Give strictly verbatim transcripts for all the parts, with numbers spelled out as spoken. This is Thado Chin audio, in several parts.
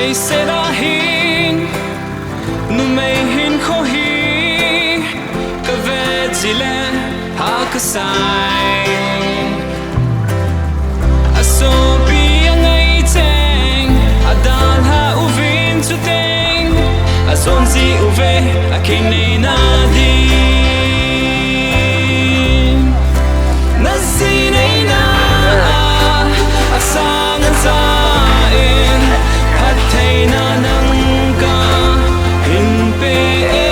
Ei sela hin, numei hinkho hi ka vet jile ha ka sai. A sopi a ngai cheng, a dalha uvin chuteng, a jon ji uve a kei neina ding. Na ji neina a, a sang a ja in, phattheina nang ka hin pe e.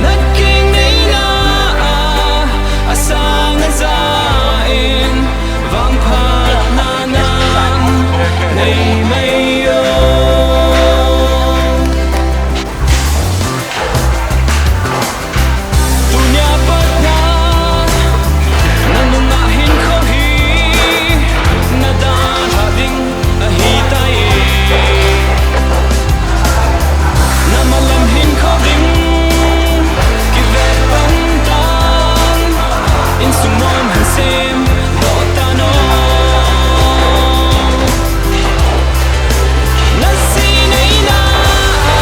Na kei neina a, a sang a ja in, vangphatna nang nei mai o. Tunia pat na, na nunga hinkho hi na dalha ding ahi tai. Na malam hinkho ding kivet pan tan, insung nom hin sem doh tan o. Na ji neina a,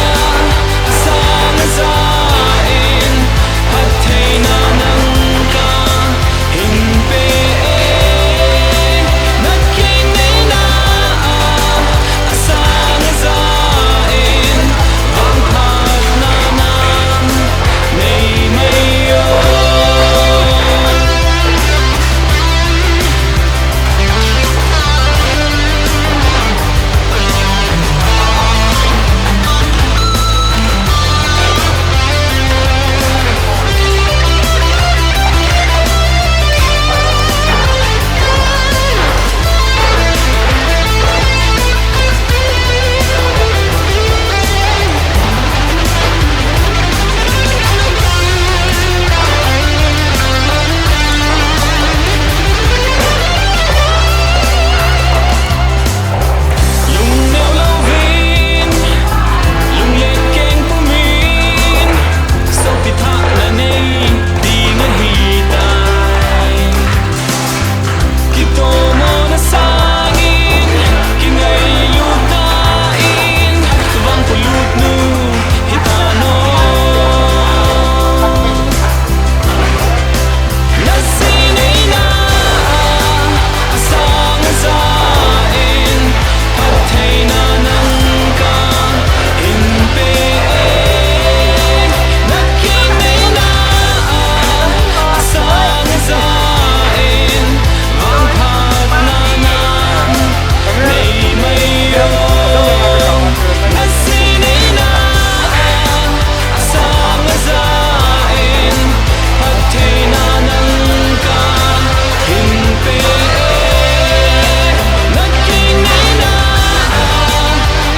a sang a ja in, phattheina nang ka hin pe e. Na kei neina a, a sang a ja in, vangphatna nang nei mai o. Lungneo louvin, lunglet keng pumin, sopi thahna nei ding ahi tai. Kitomona sangin, kingailutna in, vangpolut nu hi tan o. Na ji neina a, a sang a ja in, phattheina nang ka hin pe e. Na kei neina a, a sang a ja in, vangphatna nang nei mai o. Na ji neina a, a sang a ja in, phattheina nang ka hin pe e. Na kei neina a,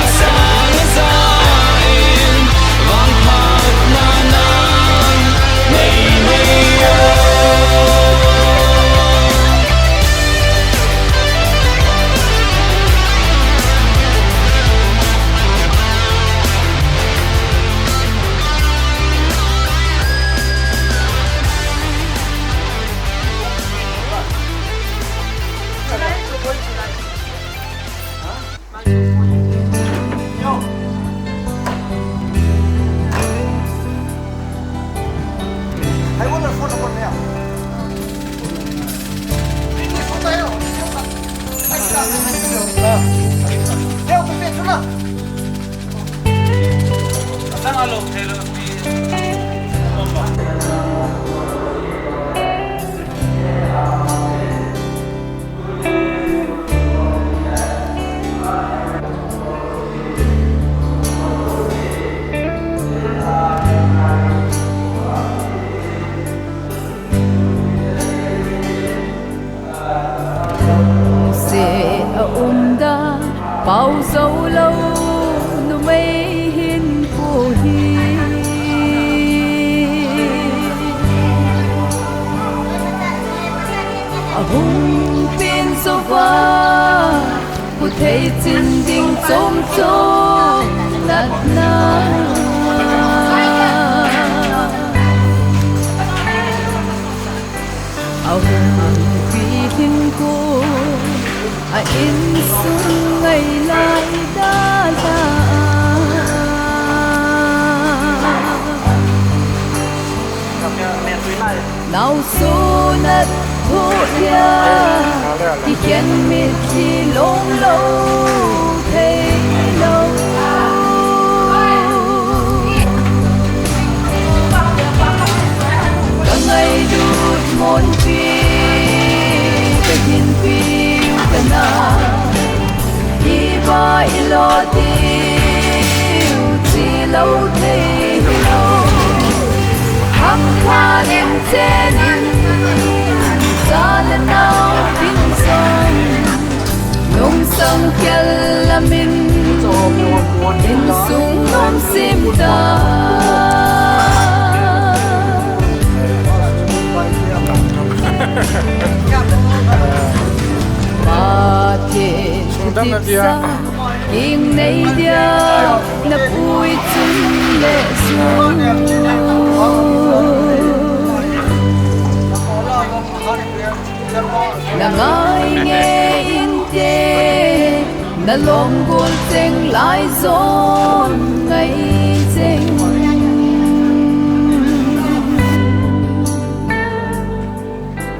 a sang a ja in, vangphatna nang nei mai o. Se a um dan, pau zo lou, numei hinkho hi. A hung pin zo va, pu thei chin ding chom chom natna. A hung pi hinkho, a insung ngai lai da. Tau sunat thuhia, kikhen mitlhi long lo thei lo. Ka ngailut monpi, ka hinpiu ka na. Iba ilo tiu chi lo thei lo. Hangpha lim chenin, cha le nao pin song. Nungsang khel lamin, insung nom sim ta. Pathen Sungdam na dia. King nei dia, na pui chun le sung. Na ngai nge inte, na lom gol cheng lai zon ngai cheng.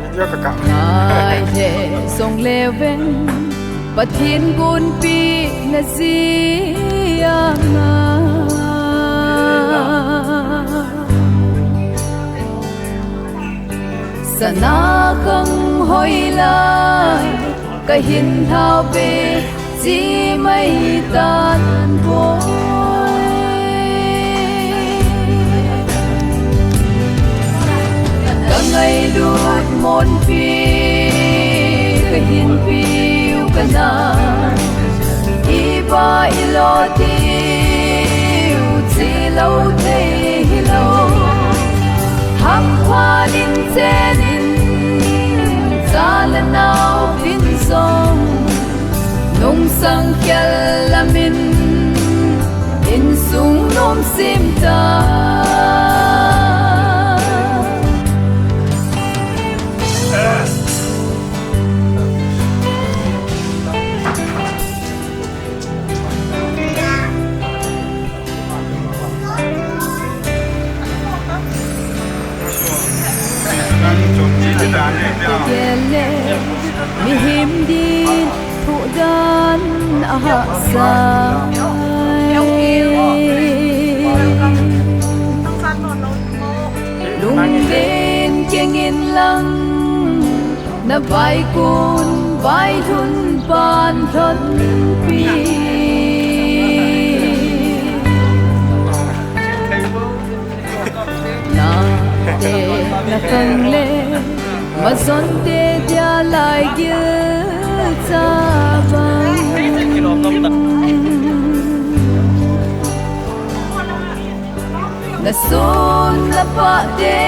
Video ka kap. Ngai le zong le veng, Pathen gunpi na ziang a. Sana khang hoi lai, ka hin thau pe chi mai tan boi. Ka ngailut monpi, ka hinpiu ka na. Iba ilo tiu chi lo thei hi lo. Hangpha lim chenin, cha le nao pin song. Nungsang khel lamin, insung nom sim ta. Mihem din thuh dan a hahsa. Lunglen keng in lang, na vaikun vailhun pan lhonpi. Nate na khang le, mazonte dia lai gil cha vang. Na sun na pate,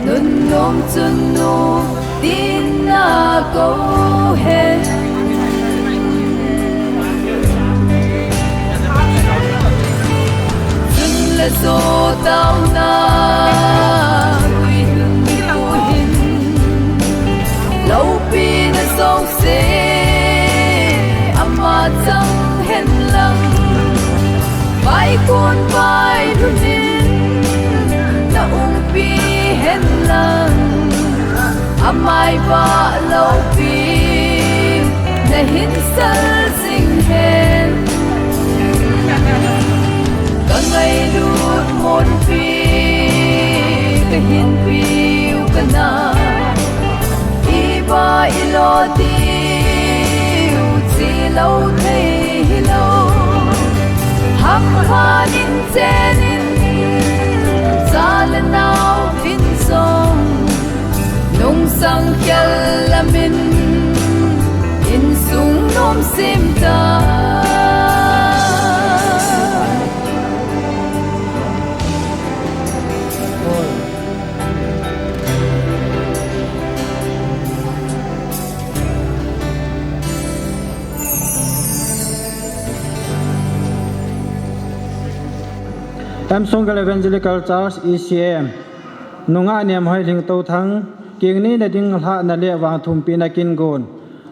nunnom chun nu tin na kou hen. Chun le so tau na, gui hun ni pu hin. Loupi na so se, ama chang hen lang. Vaikun vailhun in, na umpi hen lang. Amai va loupi, na hin sal sing hen. Ka ngailut monpi, ka hinpiu ka na. Iba ilo tiu chi lo thei hi lo. Hangpha lim chenin, cha le nao pin song. Nungsang khel lamin, insung nom sim ta. M Songel Evangelical Church, E C M. Nungah Nemhoi Lhingtothang, keng neina ding lhahna le vangthumpina kin gon.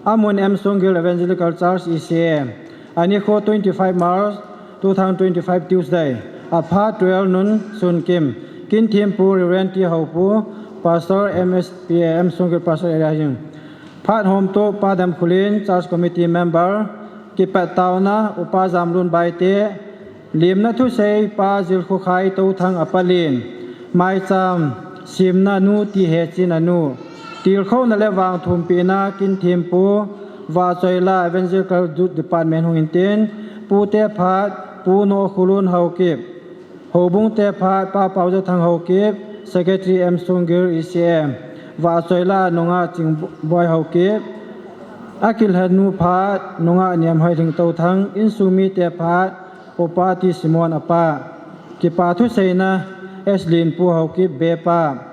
Amun M Songel Evangelical Church, E C M. Anikho twenty-five March two thousand twenty-five Tuesday. Apha twelve noon sun kim. Kin thempu Reverend T Haupu, Pastor M S P A M Songkir Pastor Area Hing. Phat hom to Pa Damkhulin, Church Committee Member, kipat tauna Upa Jamlun Baite, limna thusei Pa Jilkhukhai Touthang Apalin, maicham, simna nu ti he chin anu, tilkhouna le vangthumpina kin thimpu, Vachoila Evangelical Youth Department hung intin, Pu te phat, Pu No Khulun Haokip, Houbung te phat Pa Paujathang Haokip, Secretary M Sunggir E C M, Vachoila Nunga Chingboi Haokip, Akilhanu phat Nunga Niamhoilhing Touthang, insung mi te phat Upa T Simon apa, kipa thuseina S Linpu Haokip bepa,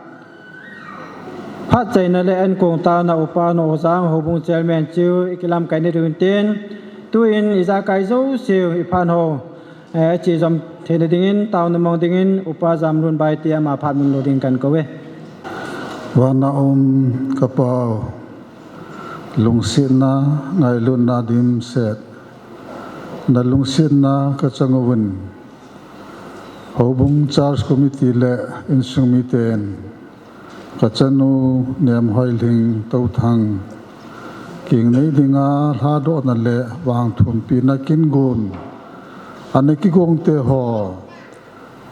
phat chaina le enkong tauna Upa No Hojang Houbung Chairman chiu ikilam kai ni dun tin, tuin ijakai jouseu iphan ho, eh, chi jom theina dingin, tauna mong dingin, Upa Jamlun Baite ama phat mun lo ding kan kou e. Vana um ka Pau, lungsetna, ngailutna dimset, na lungsetna ka chang uvin, Houbung Church Committee le insung miten, ka chanu Niamhoilhing Touthang, kingnei dinga lhadohna le vangthumpina kin gun, ana kigong te ho,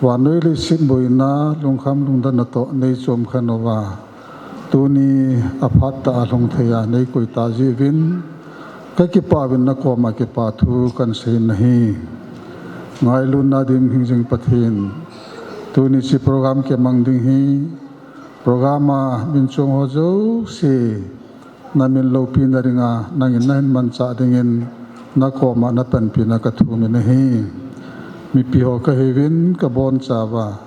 vannoi leiset boina, lungkham lungdonna toh nei chom khan uva, tuni aphat tah a lhung thei a nei koi ta jeh uvin, ka kipa uvin na koma kipa thu kan sei nahi. Ngailutna dim hingjing Pathen, tuni chi program kimang ding hi, program a min chung ho jouse, na min loupina dinga, nangin na hin manchah dingin, na koma na panpina ka thum in ahi. Mipi ho ka hiuvin ka boncha uva,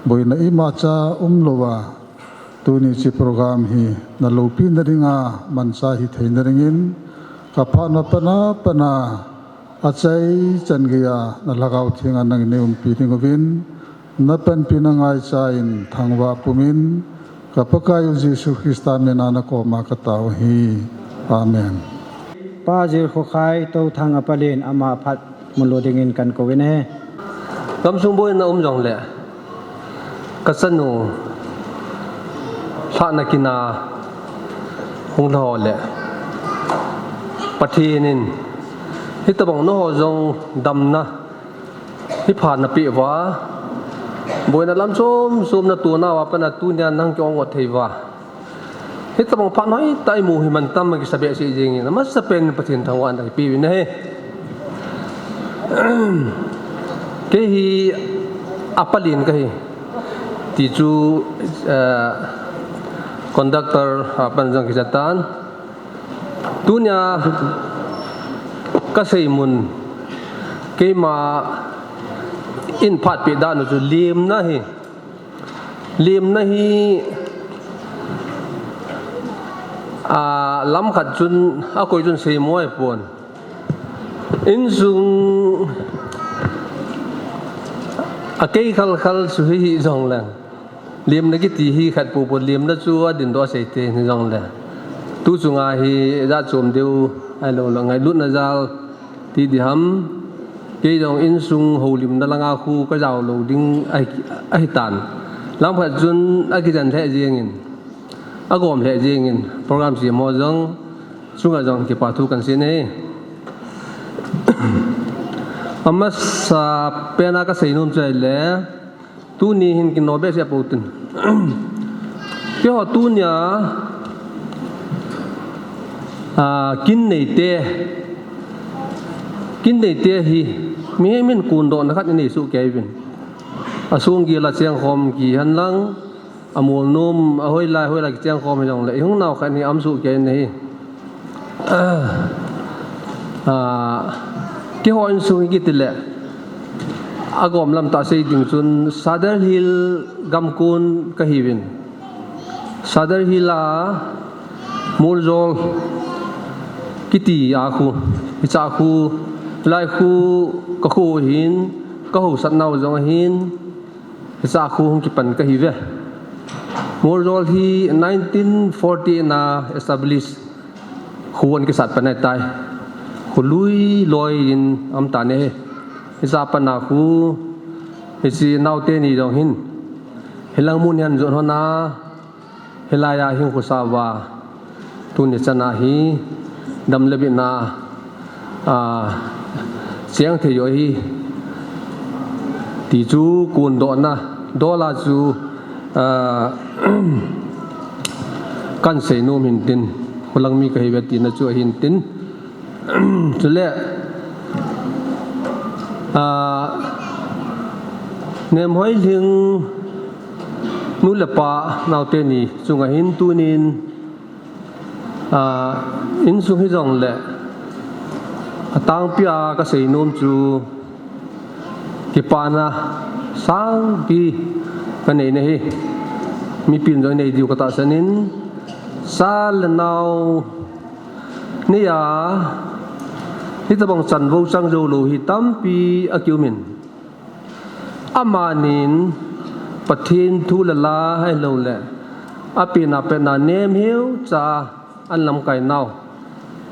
boina imacha um louva, tuni chi program hi na loupina dinga manchah hi theina dingin, ka phat na pana pana, achaichan geiya na Lhagao Theng a nangin nei umpi ding uvin, na panpina ngaicha in thangvah pumin, ka Pakaiu Jesu Christa mina na koma ka tao ahi. Amen. Pa Jilkhukhai Touthang Apalin ama phat mun lo dingin kan kou in ahi. Gamsung boina um jongle, ka chanu lhahna kin a hung lha ho le, Pathen in hitabang nangho jong damna hi pha na peh uva, boina lam chom chom na tona uva pat a tunia nang kihong ngot thei uva, hitabang phat hoitah imu hi mantam a kisa behseh jeng in, amasapen in Pathen thangvahna kipe uvin ahi. Kei hi Apalin kahi ti chu, eh, conductor, ah, pan jong kija tan. Tunia ka seimun, keima in phatpeh dan u chu limna hi, limna hi, ah, lam khat chun akoi chun seimo ahipon. Insung a kei khalkhal chu hi, hi jongleng, limna kiti hi khat popo, limna chu adindoh a seite hi jongle, tu chunga hi jat chom deu ahilou le ngailutna jal ti diham, kei jong insung houlimna langa khu ka jao lou ding ahi, ahitan. Lam khat chun akijen lheh jengin, agom lheh jengin, program semho jong chunga jong kipa thu kan sei e. Amasapen a ka seinom chu ahile, tuni hin kino behseh pou tin, keiho tunia, ah, kin neite, kin neite hi mihem in kondohna khat inei soh kei uvin. Asonggel a chengkhom kihen lang, amolnom a hoilai hoilai kichengkhom hijongle, ihung nao khat hi aum soh kei in ahi. Ah, keiho insung hi kitile, agom lam tah sei ding chun Sadar Hill gamkon kahiuvin, Sadar Hill a Moljol kiti a khu, hicha khu, lai khu ka kho ahin, ka haosatnau jong ahin, hicha khu hung kipan kahiuve. Moljol hi nineteen forty na establish khu hung kisat pan ahitai. Khu lui loi in aum tan ahi. Hicha pan a khu, hiche naote ni jong hin, hilang mun hin jon hon a, Hilai a hin khosa uva, tuni chan a hi dam le bitna a cheng thei u ahi ti chu kondohna dola chu, a, kan sei nom hin tin, khulang mi kahi uve tina chu ahin tin. Chule, a, Nemhoilhing nu le pa naote ni chunga hin tunin, a, insung hijongle, atangpi a kasei nom chu, kipana sangpi kanei na hi, mipin jong nei diu katahsan in, cha le nao nei a, hitobang chanvo chang jou lou hi tampi akium in, amanin Pathen thu le la ahilouleh apen a petna nemheu cha a ana lamkai nau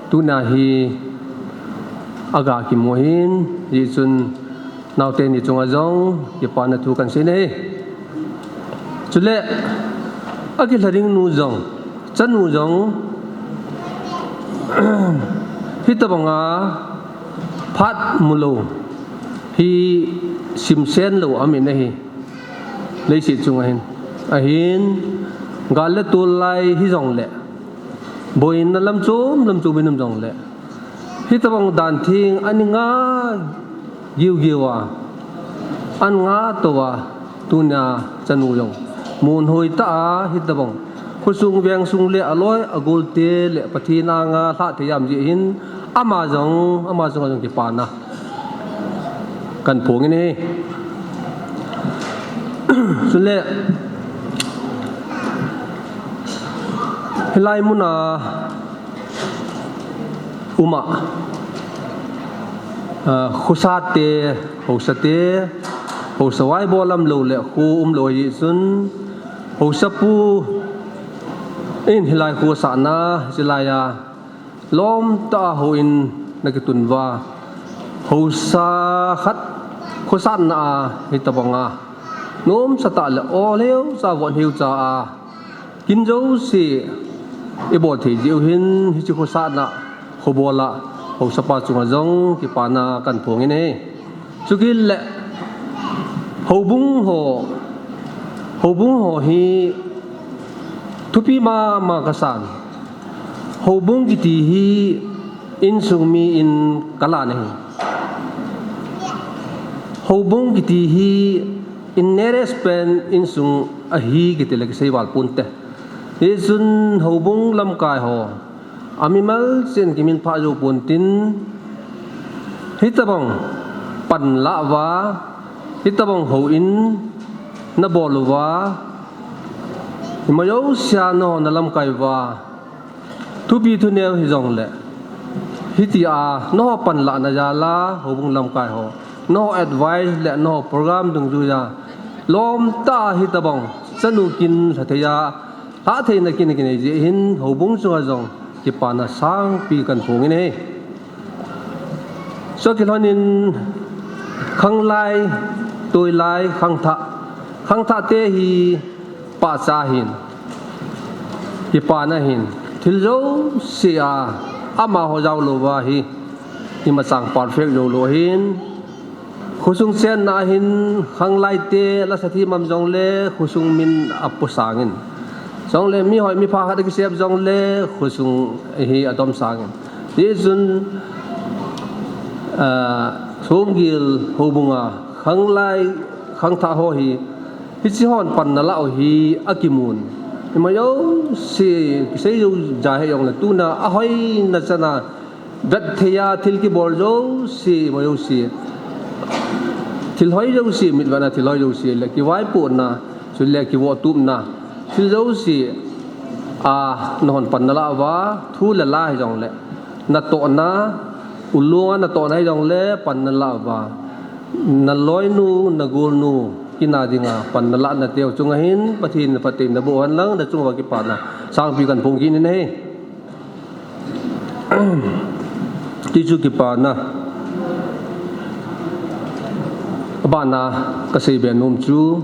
tuna hi aga kimu hin, hijeh chun naote ni chunga jong kipana thu kan sei na hi. Chule, akilha ding nu jong, chanu jong, hitobanga phat mulou hi simsen lou aum in ahi, leiset chunga hin. Ahin, gal le tol lai hijongle, boina lam chom lam chom in um jongle, hitobang dan theng ana nga giugiu a, ana nga tou a, tunia chanu jong mun hoitah a hitobang khosung vengsung le aloi agolte le Pathen anga lhah thei a um jeh hin, ama jong, ama chunga jong kipana kan phong in ahi. Chule, hilai muna um a, a, khosate, haosate, haosa vaibol umlou le kho umlou hijeh chun, haosapu in hilai khosahna, hilai a lomtah a houin ana kitun uva, haosa khat khosahna a hitobanga nomsatah le olheu cha, vonheu cha a kin jouse ibol thei jeh u hin, hiche khosahna khobol a haosapa chunga jong kipana kan phong in ahi. Chukit le houbung ho, houbung ho hi thupi mama kasan. Houbung kiti hi insung mi in kalan ahi. Houbung kiti hi in nearest pen insung ahi kiti le kisei val ponte. Hichun houbung lamkai ho amimal chen kiminphah jou pontin, hitobang pan lah uva, hitobang houin nabol uva, ima jousea nangho nalamkai uva, thupi thuneo hijongle, hitia nangho panlahna jal a houbung lamkai ho, nangho advice le nangho program dungjuiya lomtah a hitobang chanu kin lha thei a, lhah theina kin kinei jeh hin houbung chunga jong kipana sangpi kan phong in ahi. Chukit lhonin khanglai, toilai, khangthah, khangthahte hi pachat ahin, kipana ahin, thil jouse a amaho jao louva hi, imacha perfect joulou ahin, khosung chenna ahin, khanglaite la sa thim um jongle khosung min aposangin, chule mihoi mipha khat akisep jongle khosung hi adomsangin, hichun, a, Songgel houbunga khanglai khangthah ho hi, hiche hon panna lah u hi akimun, ima jouse kisei jou ja hijongle tuna ahoina chana vet thei a thil kibol jouse, ima jouse, thil hoi jouse, mitvetna thil hoi jouse le kivaipohna, chule kivohtupna, thil jouse a nahon panna lah uva, thu le la hijongle, natohna, ulunga natohna hijongle panna lah uva, naloinu nagolnu kin a dinga panna lah nateu chunga hin Pathen in phatthei naboh hen lang, nachung uva kipana sangpi kan phong kit in ahi. Tichu kipana, abana kasei be nom chu,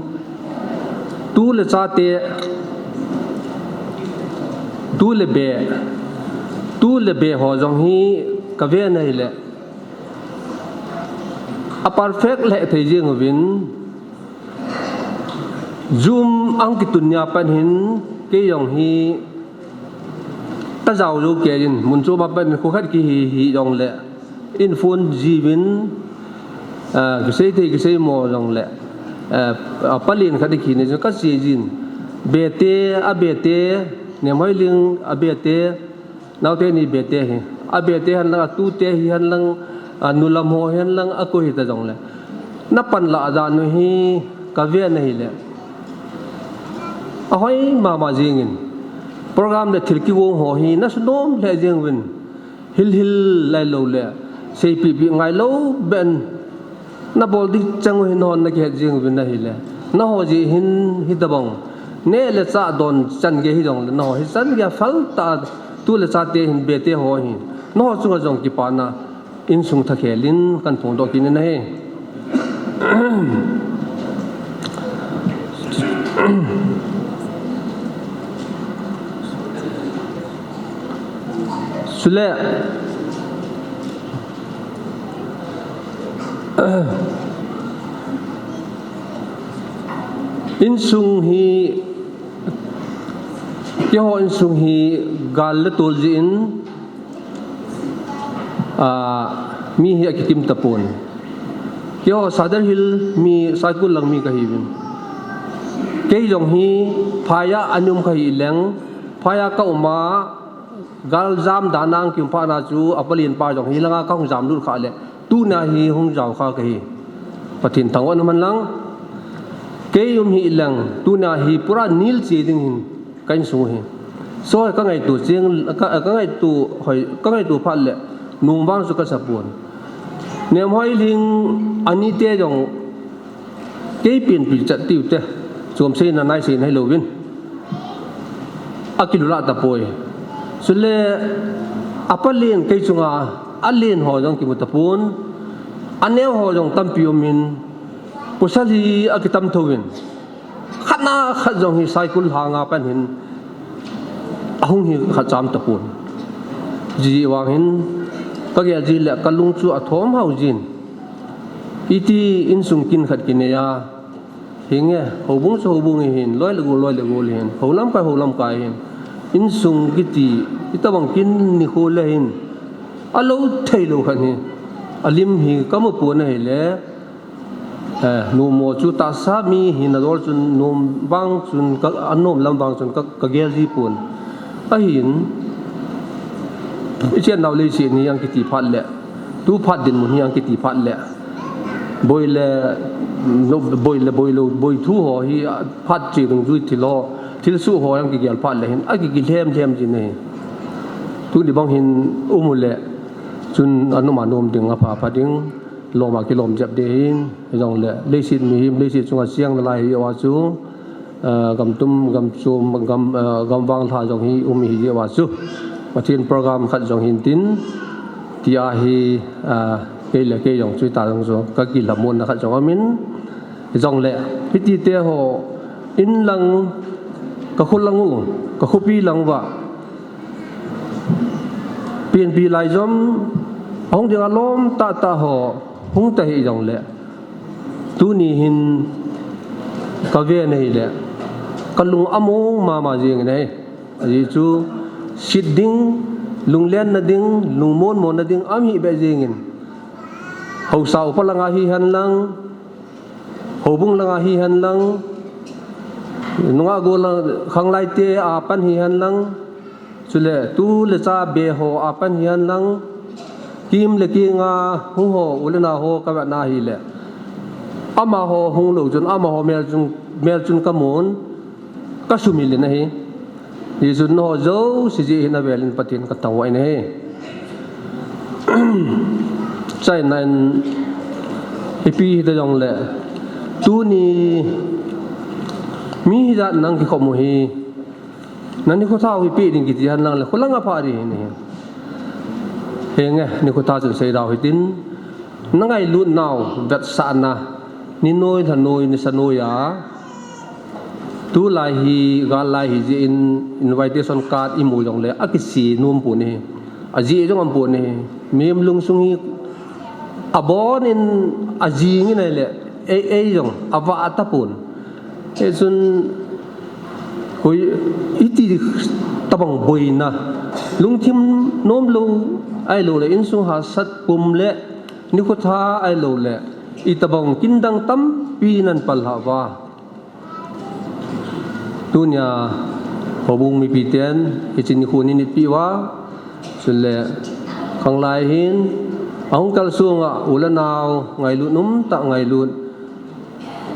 tu le chate Tu le be, tu le be ho jong hi ka ve na hile, a perfect le thei jing uvin, Zoom ang kitun nia pan hin kei jong hi ta jao jo ke in, mun chu ma pan khu khat ki hi hi jong le in phone jiuvin, ah, kisei thei kisei mo jong le, ah, a palin khat ki ni ka si jin. Bete, a bete, ne mai ling a bete, naote ni bete hi. A bete han lang, a tute hi han lang, a nulam ho han lang, a ko hi ta jong le. Na pan la a ja nu hi ka ve na hile. A hoi mama jingin. Program le thil ki wong ho hi na sunom le jing uvin. Hil hil lai lo le, seipi pi ngai lo ben. Na bol dik chang u hin hon na kihet jing uvin na hile. Na ho ji hin hi ta bang. Ne le cha don chan ge hi jong le na ho hi chan ge fal ta tu le cha te hin bete ho hin. Na ho chunga jong kipana insung tha khelin kan phong do kin na he. Sule. Insung hi, keiho insung hi gal le tol jin, ah, mi hi akikim tapon. Keiho Sadar Hill mi, Saikul lang mi kahiuvin. Kei jong hi phaiya anom kahi leng, phaiya ka uma, gal jam dan a kium pha na chu a palin pa jong hi langa kahung jam lut kha le, tuna hi hung jao kha kahi. Pathen thangvah in um hen lang. Kei um hi leng, tuna hi pura nil che ding hin ka insung hi. So ka ngaito ching, ka, ka ngaito hoi, ka ngaito phat le, nom vang chu ka sa pon. Nemhoi ling ani te jong, kei pen pi chat tiu te, chom sei na nai sei na hi lo vin. A kilu la ta poi. Sule a palin kei chunga, a lin ho jong kimu tapon. A neo ho jong tampi um in. Pasal hi a kitam tho vin. Khat na khat jong hi Saikul hanga pan hin ahung hi khat cham tapon. Ji vang hin ka gel ji le ka lung chu a thom hao jin. Iti insung kin khat kinei a. Hinge, houbung chu houbung hin, loi le gol, loi le gol hin, houlam kai, houlam kai hin. Insung kiti, ita bang kin ni khu le hin. A lo thei lo khat hi. A lim hi ka mu pon a hi le. Eh, nom mo chu tahsa mi hi na dol chun nom vang chun ka, a nom lam vang chun ka, ka gel ji pon. Ahin, i chen nau lei si ni ang kiti phat le. Tu phat din mun hi ang kiti phat le. Boi le, no, boi le, boi lo, boi thu ho hi, a, phat che dung jui thil ho, thil su ho ang kigel phat le hin, a ki, kilhem lhem jin ahi. Tuni bang hin um u le, chun a nom a nom ding a pha pha ding, lom a kilom jep ding hin, jong le, leiset mihem, leiset chunga siang na lai hi a chu, Aa, gam tum, gam chom, gam, aa, gam vang lha jong hi um hi jeh a chu. Pathen program khat jong hin tin, tia hi, aa, kei le kei jong chu ta jong chu, ka kilhamon na khat jong amin. Jong le, hiti te ho, in lang, ka khu lang u, ka khopi lang uva. Pianpi lai jom, ahung ding a lom tah tah ho, hung ta hi jong le. Tuni hin ka ve na hi le, ka lung a mong mama jing na hi. Ahi chu, sit ding, lunglen na ding, lungmon mon na ding, am hi be jing in. Hausa upa langa hi hen lang, houbung langa hi hen lang, nunga go lang, khanglai te a pan hi hen lang, Chule, tu le cha be ho a pan hi hen lang, kim le kinga hung ho, u le nao ho ka ve na hi le. Amaho hung lou chun, amaho mel chun, mel chun ka mun, ka sumil in ahi. Hichun nangho jouse jeh hin avel in Pathen ka thangvah in ahi. Chai nan ipi hita jong le, tuni mi hijat nang kikhom u hi, Na nikho thau hi pe ding kiti hen lang le, khulang a pha ding hi ni. Henge, nikho thau chun sei dau hitin, na ngailut nau, vetsahna, ni noi, lha noi, nisa noi a, Tulai hi, gal lai hi jeh in invitation card imu jongle akise nom pon ahi. Ajeh jong um pon ahi. Mihem lungsung hi abon in ajing in ahile, ei, ei jong avah tapon. Hichun, hoi, iti tobang boina, lungthim nomlou, ahiloule insung hahsat pum le, nikho tha ahiloule, itobang kin dang tampi nan pal lhah uva. Tunia houbung mipiten hiche nikho nei nitpeh uva, chule khanglai hin ahung kalsonga u le nao ngailut umtah ngailut,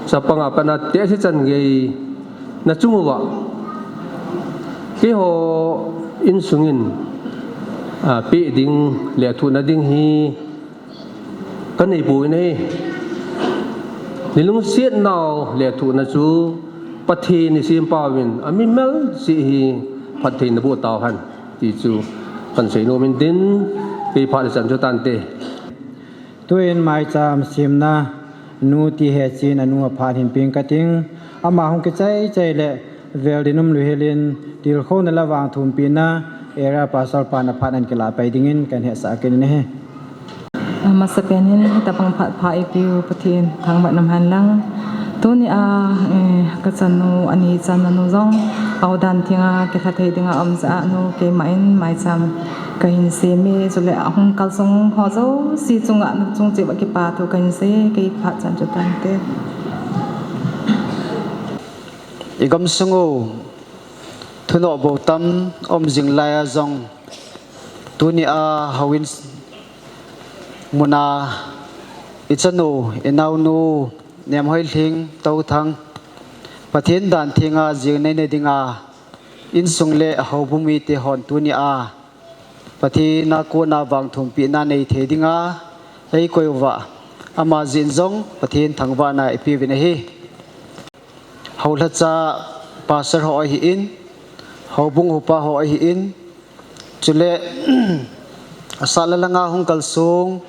chapanga pat a tehse chan gei nachung uva, keiho insung in, a, peh ding, lethuhna ding hi kaneipoi ahi. Nilungset nau lethuhna chu Pathen isempau vin, ami melchih hi phatthei naboh tauhen, ti chu kahin seinom in tin, kei phat ichan chu tante. Tuin maicham semna nu ti hechen anu aphat hin peng kating, ama hung kichai chai le vel dinum louhel in tilkhouna le vangthumpehna area pastor pan aphat ahin kilah pai dingin kahin hetsah kit in ahi. Amasapen in hitobang phat pha eipeu Pathen thangvah in umhen lang. Tunia, eh, kachanu, ani channa nu jong, aodan thenga kilha thei dinga aum jeh a nu keima in maicham kahin sem e, chule ahung kalsong ho jouse chunga nu chung cheh uva kipa thu kahin sei, kei phat chan chu tante. Igamsung u, thunoh bou tam um jing lai a jong, tunia houin muna ichanu, inaonu, Nemhoilhing Touthang, Pathen dan thenga jing nei nei dinga, insung le houbung mite hon tunia Pathen a kona vangthumpehna nei thei dinga eikoi uva, ama jeh in jong Pathen thangvahna ipeuvin ahi. Houlhacha pastor ho ahin, houbung upa ho ahin, chule asat le langa hung kalsong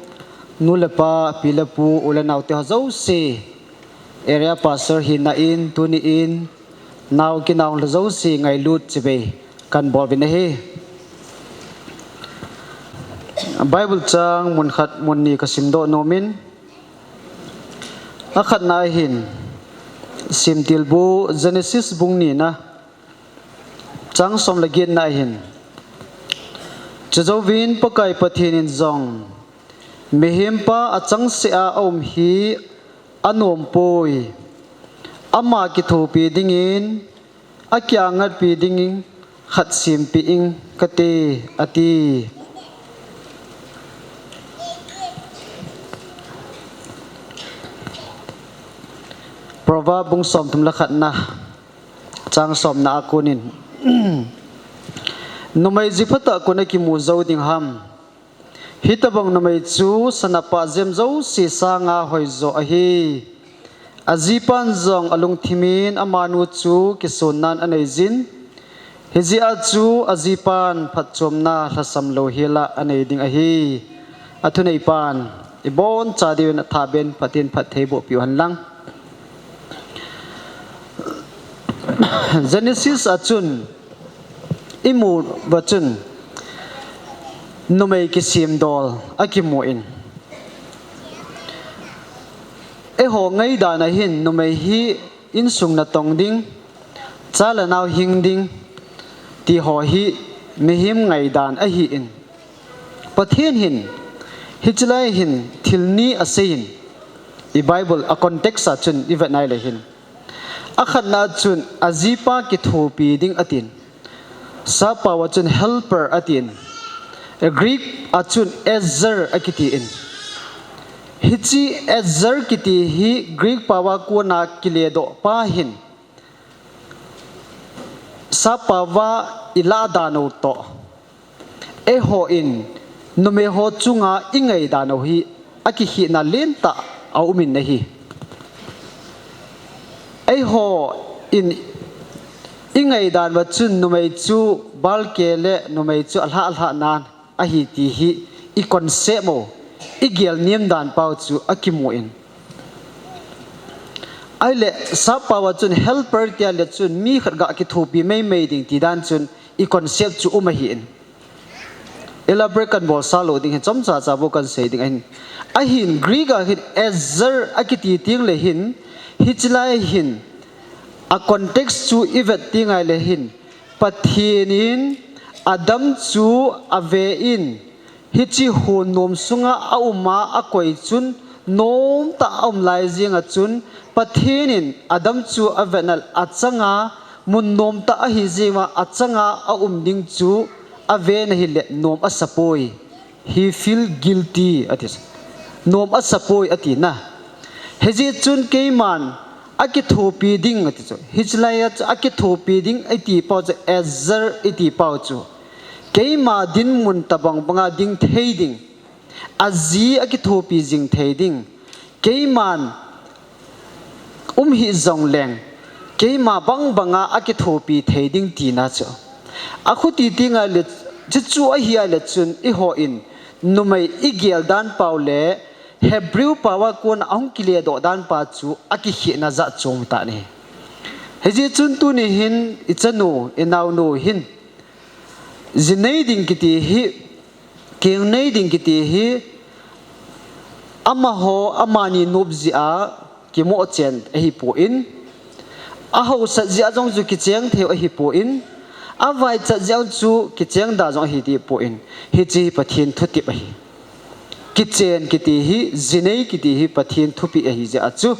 nu le pa, pi le pu, u le naote ho jouse, area pastor hina in tuni in nao kinao le jouse ngailut chibai kahin bol uvin ahi. Bible chang mun khat mun ni kasimdoh nom in, akhatna ahin, Semtilbu Genesis bung nina, chang som le getna ahin, chujouvin Pakai Pathen in jong, mihempa achangseh a aum hi anompoi, ama kithopi dingin, akiangatpi dingin khat sempeh ing kate, ati. Proverb bung somthum le khatna, chang somna a konin, numei ji phatah kon akimu jou ding ham? Hitobang numei chu sana pah jem jouse sanga hoijo ahi. Ajipan jong alungthimin amanu chu kisonnan aneijin, hijeh a chu ajipan phatchomna lhasam louhela anei ding ahi. Athuneipan iboncha diuvin athahbeh in Pathen phattheiboh peh uhen lang. Genesis a chun imuva chun numei kisemdol akimun, eiho ngaidan ahin numei hi insung natong ding, cha le nao hing ding, tiho hi mihem ngaidan ahin, Pathen hin hiche lai hin thil ni aseiyin, i Bible a context a chun ivet naile hin, akhatna chun ajipa kithopi ding atin, sappao a chun helper atin, Greek a chun Ezer akitin, hiche Ezer kiti hi Greek paova kona kiledoh pa hin sappao va ilah dan u toh, eihon numeiho chunga ingaidan u hi akikhehna lentah aumin ahi. Eihon ingaidan uva chun numei chu balke le numei chu alhah lhah nan ahi ti hi i concept u, igel nem dan pau chu akimun, Ahile, sappao a chun helper tia le chun mi khat ga kithopi meimei ding ti dan chun i concept chu um ahin. Elaborate kan bolsa lou ding hin chomcha cha bou kan sei ding ahin. Ahin Greek a hin Ezer akiti teng le hin, hichelai hin, a context chu i vet teng ahile hin, Pathen in Adam chu ave in, hiche hon nom sunga aum a, akoi chun, nomtah a um lai jeng a chun, Pathen in Adam chu avet a, achanga, mun nomtah ahi jeng uva, achanga aum ding chu aven ahile nom asapoi. He feel guilty, ati. Nom asapoi, ati na. Hijeh chun keiman akithopi ding, ati chu. Hichelai a chu akithopi ding, iti pau chu Ezer, iti pau chu. Keima dinmun tabang banga ding thei ding. Aji akithopi jing thei ding. Keiman um hih jongleng, keima bang banga akithopi thei ding tina chu. Akhuti teng ahile, chuchu ahi ahile chun eihon numei i gel dan pau le Hebrew pao a kona ahung kiledoh dan pa chu akikhehna jat chom tah ahi. Hijeh chun tuni hin i chanu, i naonu hin, ji nei ding kiti hi, keng nei ding kiti hi, amaho, amani nop jeh a kimoh chen ahipoi, ahaosat jeh a jong chu kicheng thei ahipoi, avaichat jeh a chu kicheng da jong ahi dipoi, hiche hi Pathen thutep ahi. Kichen kiti hi, ji nei kiti hi Pathen thupeh ahi jeh a chu.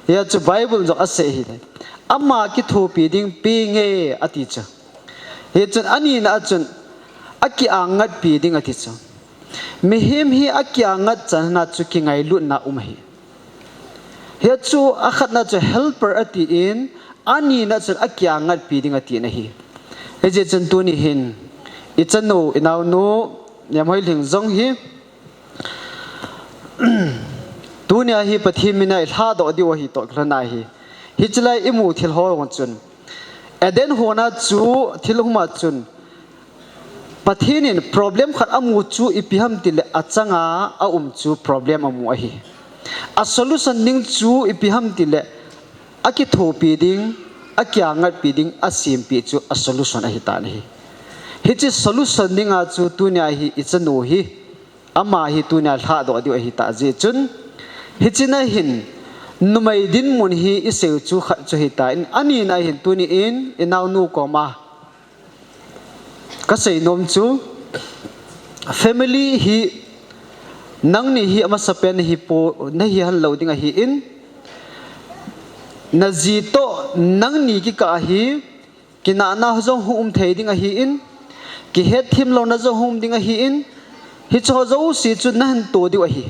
Hia chu Bible jong asei ahile. Ama kithopi ding penge ati chu. Hichun anina a chun, akiangatpi ding ati chu. Mihem hi akiangat channa chu kingailutna um ahi. Hia chu akhatna chu helper atin, anina chun akiangatpi ding atina ahi. Hijeh chun tuni hin, i chanu, i naonu, Nemhoilhing jong hi, tunia hi Pathen mina i lhadoh diu ahi toh kilhona hi. Hichelai imu thil ho jong chun, Eden hon a chu thil huma chun, Pathen in problem khat amu chu ipi ham tile achanga aum chu problem amu ahi. A solution ding chu ipi ham tile akithopi ding, akiangatpi ding, asempeh chu a solution ahitan ahi. Hiche solution dinga chu tunia hi i chanu hi, ama hi tunia lhadoh diu ahitah jeh chun, hichena hin numei dinmun hi iseiu chu khat chu ahitan, anina hin tuni in i naonu koma kasei nom chu, family hi nangni hi amasapen nahipo, nahi henlou ding ahin, naji toh nangni kikah hi kinahna jong hung um thei ding ahin, kihetthem louna jong hung um ding ahin, hicheho jouse chu nahin to diu ahi.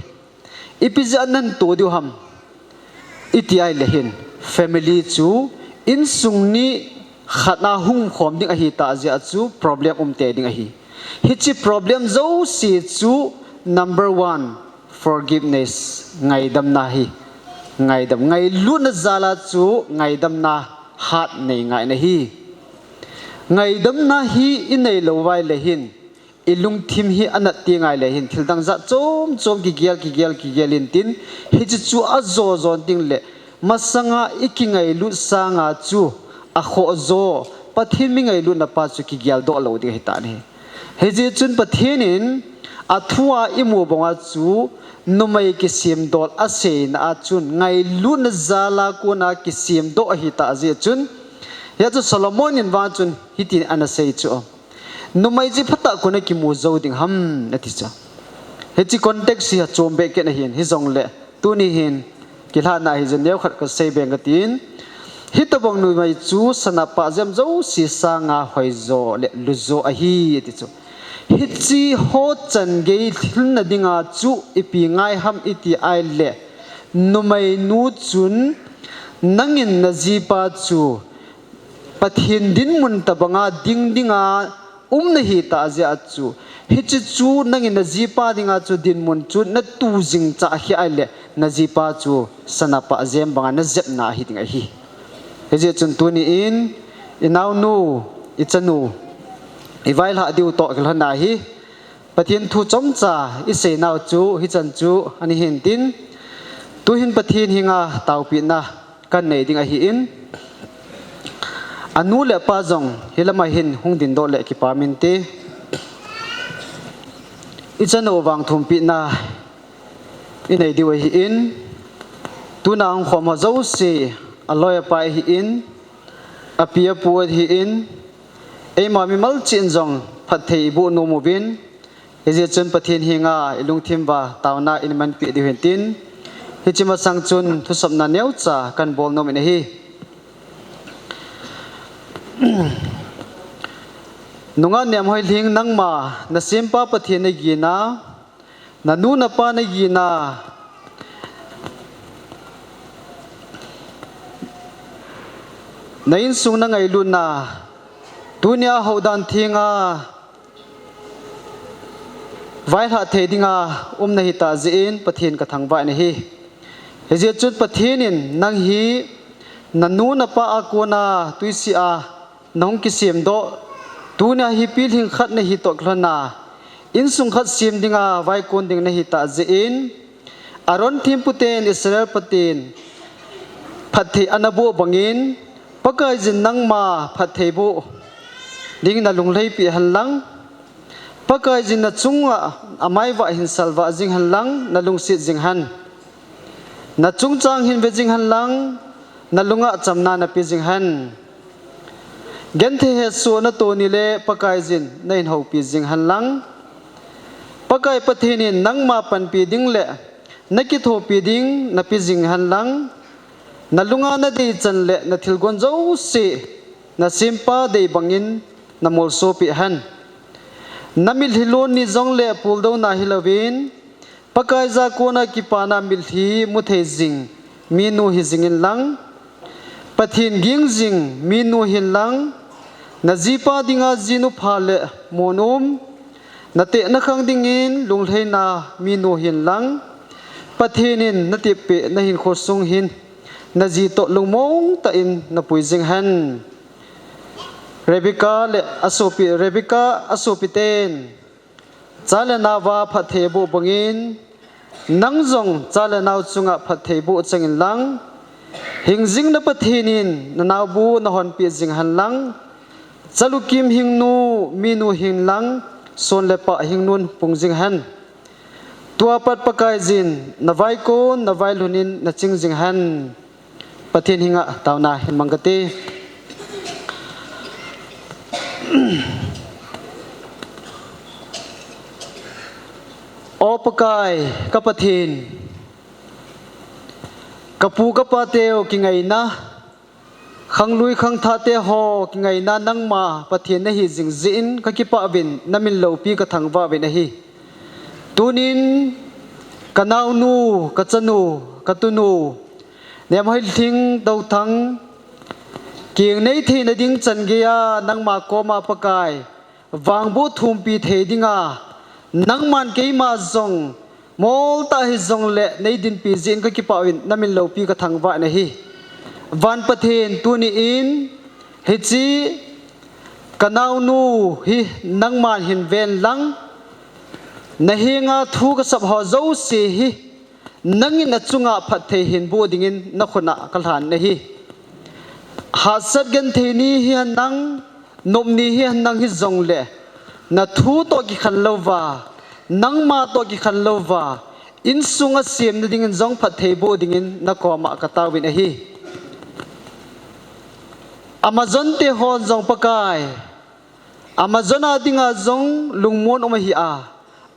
Ipi jeh a nahin to diu ham iti ahile hin, family chu insung ni khat a hung umkhom ding ahitah jeh a chu problem um tei ding ahi. Hiche problem jouse chu number one, forgiveness, ngaidamna hi. Ngaidam, ngailutna jal a chu ngaidamna hat nei ngai ahi. Ngaidamna hi inei lou uva ahile hin, i lungthim hi anat teng ahile hin thildang jat chom chom kigel, kigel, kigel intin, hiche chu ajo jon tengle, masanga i kingailut sanga chu akhoh jo, Pathen mi ngailutna pa chu kigeldoh lou ding ahitan ahi. Hijeh chun Pathen in athua imu banga chu numei kisemdol aseina a chun ngailutna jal a kona kisemdoh ahitah jeh chun, hia chu Solomon in vang chun hitin anasei chu, numei chu phatah a kona kimu jou ding ham ati chu. Hiche context hi achom behkeh ahin, hijongle tuni hin kilhahna hi jeh neokhat kasei beng katin, hitobang numei chu sana pah jem jouse sanga hoijo le lujo ahi ati chu. Hicheho changei lhinna dinga chu ipi ngai ham iti ahile, numeinu chun nangin najipa chu Pathen dinmun tobanga ding dinga um nahitah jeh a chu, hiche chu nangin najipa dinga chu dinmun chu natu jingchah kheh ahile, najipa chu sana pah jem banga najepna ahi ding ahi. Hijeh chun tuni in, i naonu, i chanu, i vailhah diu toh kilhona hi, Pathen thu chomcha iseinau chu hichan chu ana hintin, tuhin Pathen henga taopehna kanei ding ahin, anu le apa jong hilama hin hung dindoh le kipah inte. Ichan u vang thumpina inei diu ahin, tuna hung khom ho jouse, aloi apai ahin, api apu ahin, eima mimal cheh in jong phatthei iboh nom uvin, hijeh chun Pathen henga ilungthim uva taona imanpeh diu hintin, hiche masang chun thusapna neocha kanbol nom in ahi. Nungah Nemhoilhing, nangma nasempa Pathen nagin a, nanu napa nagin a, na insung nangailutna, tunia houdan thenga vaihlah thei dinga um nahitah jeh in Pathen kathangvah in ahi. Hijeh chun Pathen in nang hi nanu napa a kona twisih a nahung kisemdoh, tunia hi pilhing khat nahi toh kilhona, insung khat sem dinga vaikon ding nahitah jeh in, Aaron themputen Israel paten phatthei anaboh bangin, Pakaiyin nangma phatthei boh ding nalunglhaipeh henlang, Pakaiyin nachunga amaivah hin salvah jing henlang, nalungset jing hen. Nachungchang hin ve jing henlang, nalunga chamna napeh jing hen. Genthei hesoh natoni le Pakaiyin nahin houpi jing henlang, Pakai Pathen in nangma panpi ding le nakithopi ding napeh jing henlang, nalunga nadeichan le nathilgon jouse nasempa dei bangin namolsopeh hen. Namitlhi lon ni jongle puldouna hilouvin, Pakaiya kona kipana mitlhi muthei jing minu hijing inlang, Pathen ging jing minu hinlang, najipa dinga jinu pha le mon um, nateh nakhang dingin lunglhaina minu hinlang, Pathen in nateppeh nahinkho sung hin naji toh lungmong tah in napui jing hen. Rebecca le asopi, Rebecca asopiten cha le naova phatthei aboh bangin, nang jong cha le nao chunga phatthei boh chang inlang, hingjing na Pathen in nanaobu nahonpeh jing henlang, chalukim hingnu minu hinlang, son le pah hingnun pung jing hen. Tua pat Pakaiyin navaikon navailhun in naching jing hen. Pathen henga taona hin mang kate. O Pakai ka Pathen, kapu kapateu kingaina, khanglui khangthah teho kingaina nangma Pathen nahi jing jeh in kakipah uvin, namin loupi kathangvah uvin ahi. Tunin kanaonu, kachanu, katunu, Nemhoilhing Douthang, keng nei theina ding chan geiya nangma koma Pakai, vangboh thumpi thei dinga, nangman keima jong, moltah hijongle nei dinpi jeh in kakipah uvin, namin loupi kathangvah in ahi. Van Pathen, tuni in hiche kanaonu hi nangman hin ven lang, nahenga thu kasap ho jouse hi, nangin achunga phatthei hinboh dingin nakhutna kalhan ahi. Hahsat genthei ni hihen lang, nop ni hihen lang hijongle, nathu toh kikhen louva, nangma toh kikhen louva, insunga semna dingin jong phatthei boh dingin nakoma kataovin ahi. Amazon tehon jong Pakai, Amazon a dinga jong lungmon um ahi a,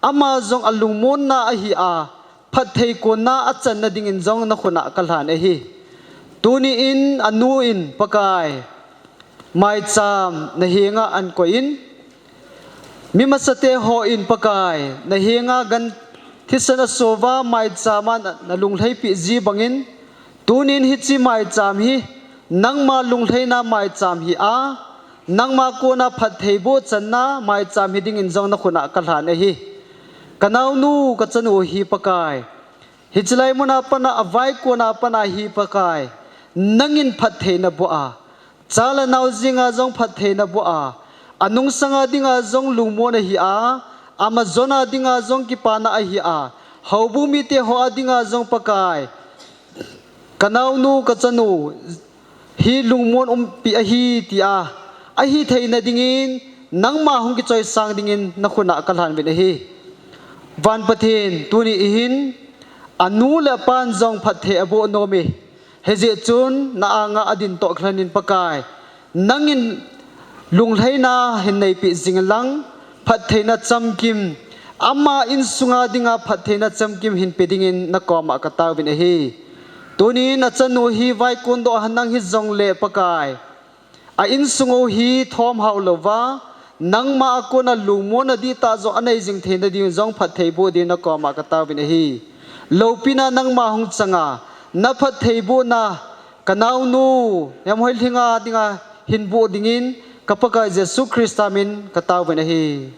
ama jong alungmonna ahi a, phatthei konna achanna dingin jong nakhutna kalhan ahi. Tuni in anu in Pakai, maicham nahenga ahin koiyin, mi masate hon Pakai, nahenga gan thisan asouva maichama na, nalunglhaipeh ji bangin, tunin hiche maicham hi nangma lunglhaina maicham hi a, nangma kona phatthei boh channa maicham hi dingin jong nakhutna kalhan ahi. Kanaonu, kachanu hi Pakai, hiche lai muna pana avaikona pana hi Pakai, nangin phatthei naboh a, cha le nao jinga jong phatthei naboh a, anungsanga dinga jong lungmon ahi a, Amazon a dinga jong kipana ahi a, houbu mite ho a dinga jong Pakai, Kanaonu, kachanu hi lungmon umpi ahi tia, ahi theina dingin nangma hung kichoisang dingin nakhut a kalhan uvin ahi. Van Pathen, tuni hin anu le apan jong phatthei aboh nom e. Hijeh chun na anga adin toh khalhon in Pakai, nangin lunglhaina hin neipeh jing lang, phattheina chamkim, ama insunga dinga phattheina chamkim hin pe dingin nakoma kataovin ahi. Tunin achanu hi vaikon doh henlang hijongle Pakai, a insung u hi thom hao louva, nangma a kona lungmonna dihtah jong anei jing theina ding jong phatthei boh dingin nakoma kataovin ahi. Loupina nangma hung changa, na phatthei bohna, kanaonu, Nemhoilhinga dinga hin boh dingin, ka Pakai Jesu Christa min kataovin ahi.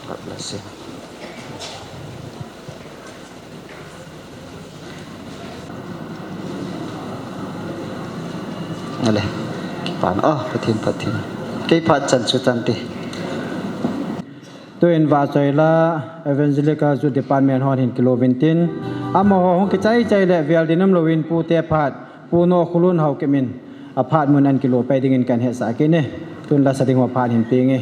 God bless you. Ale, pan, oh, Pathen, Pathen. Kei phat chan chu tan te. Tuin Vahchoila Evangelical Youth Department hon hin kilo uvin tin, amaho hung kichai chai le vel ding umlouvin pute phat, Pu Nokhulun Haokip in aphat mun ahin kilo pai dingin kahin hetsah kit e. Tun lasa ding ho phat hin peng e.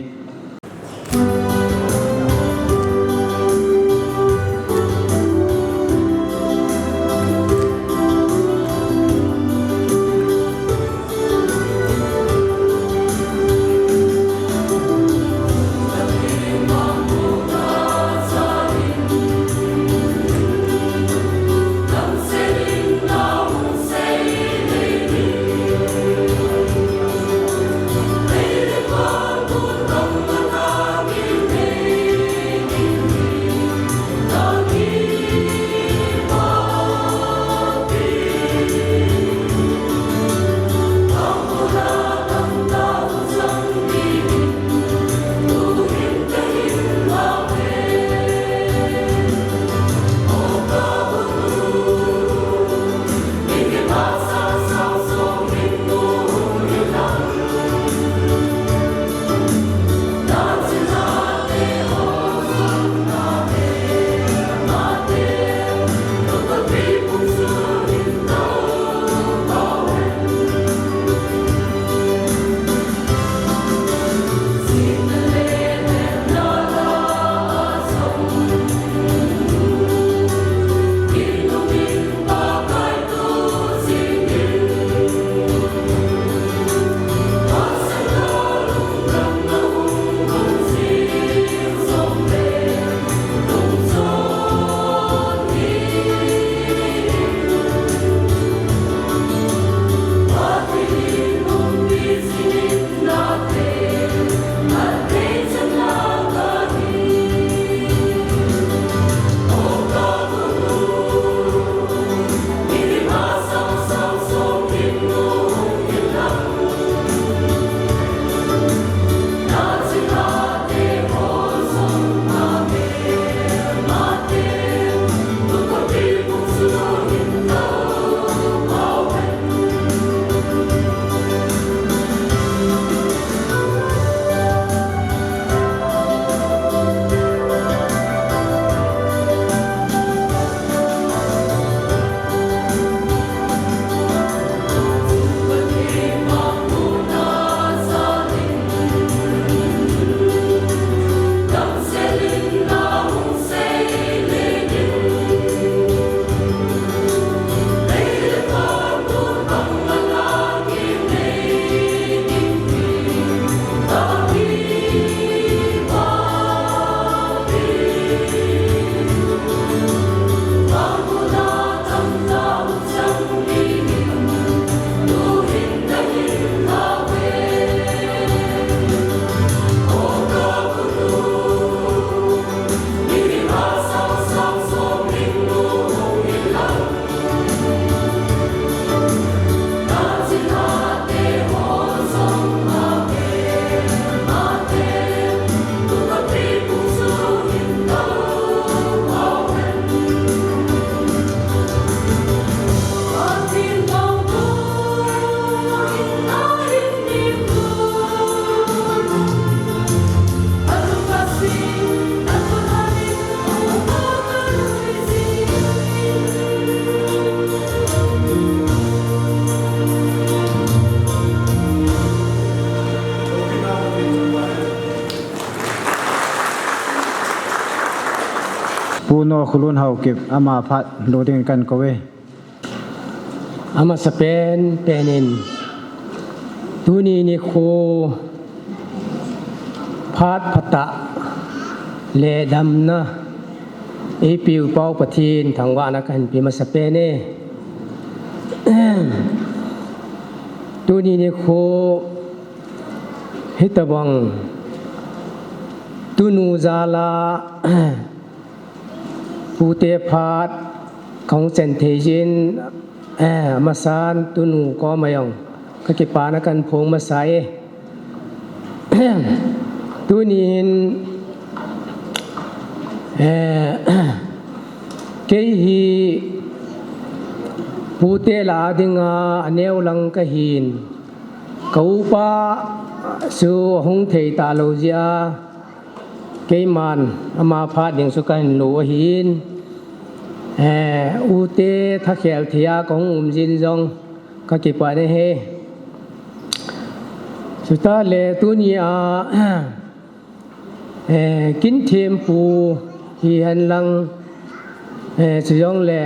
Pu Nokholun Haokip ama phat lo dingin kahin kou e. Amasapen penin, tuni nikho phat phatah le damna eipeu Pau Pathen thangvahna kahin pe masapen e. Tuni nikho hitabang tunu jal a pute phat kahung chan thei jeh in, eh, amasan tunu koma jong kakipana kahin phong masa e. Tunin, eh, kei hi pute lah a dinga aneo lang kahin, ka upa chu ahung thei talou jeh a, keiman ama phat ding chu kahin lo ahin, eh, ute thakhel thei a kahung um jeh in jong kakipah e. Chutah le tuni a, eh, kin thempu hihen lang, eh, chujongle,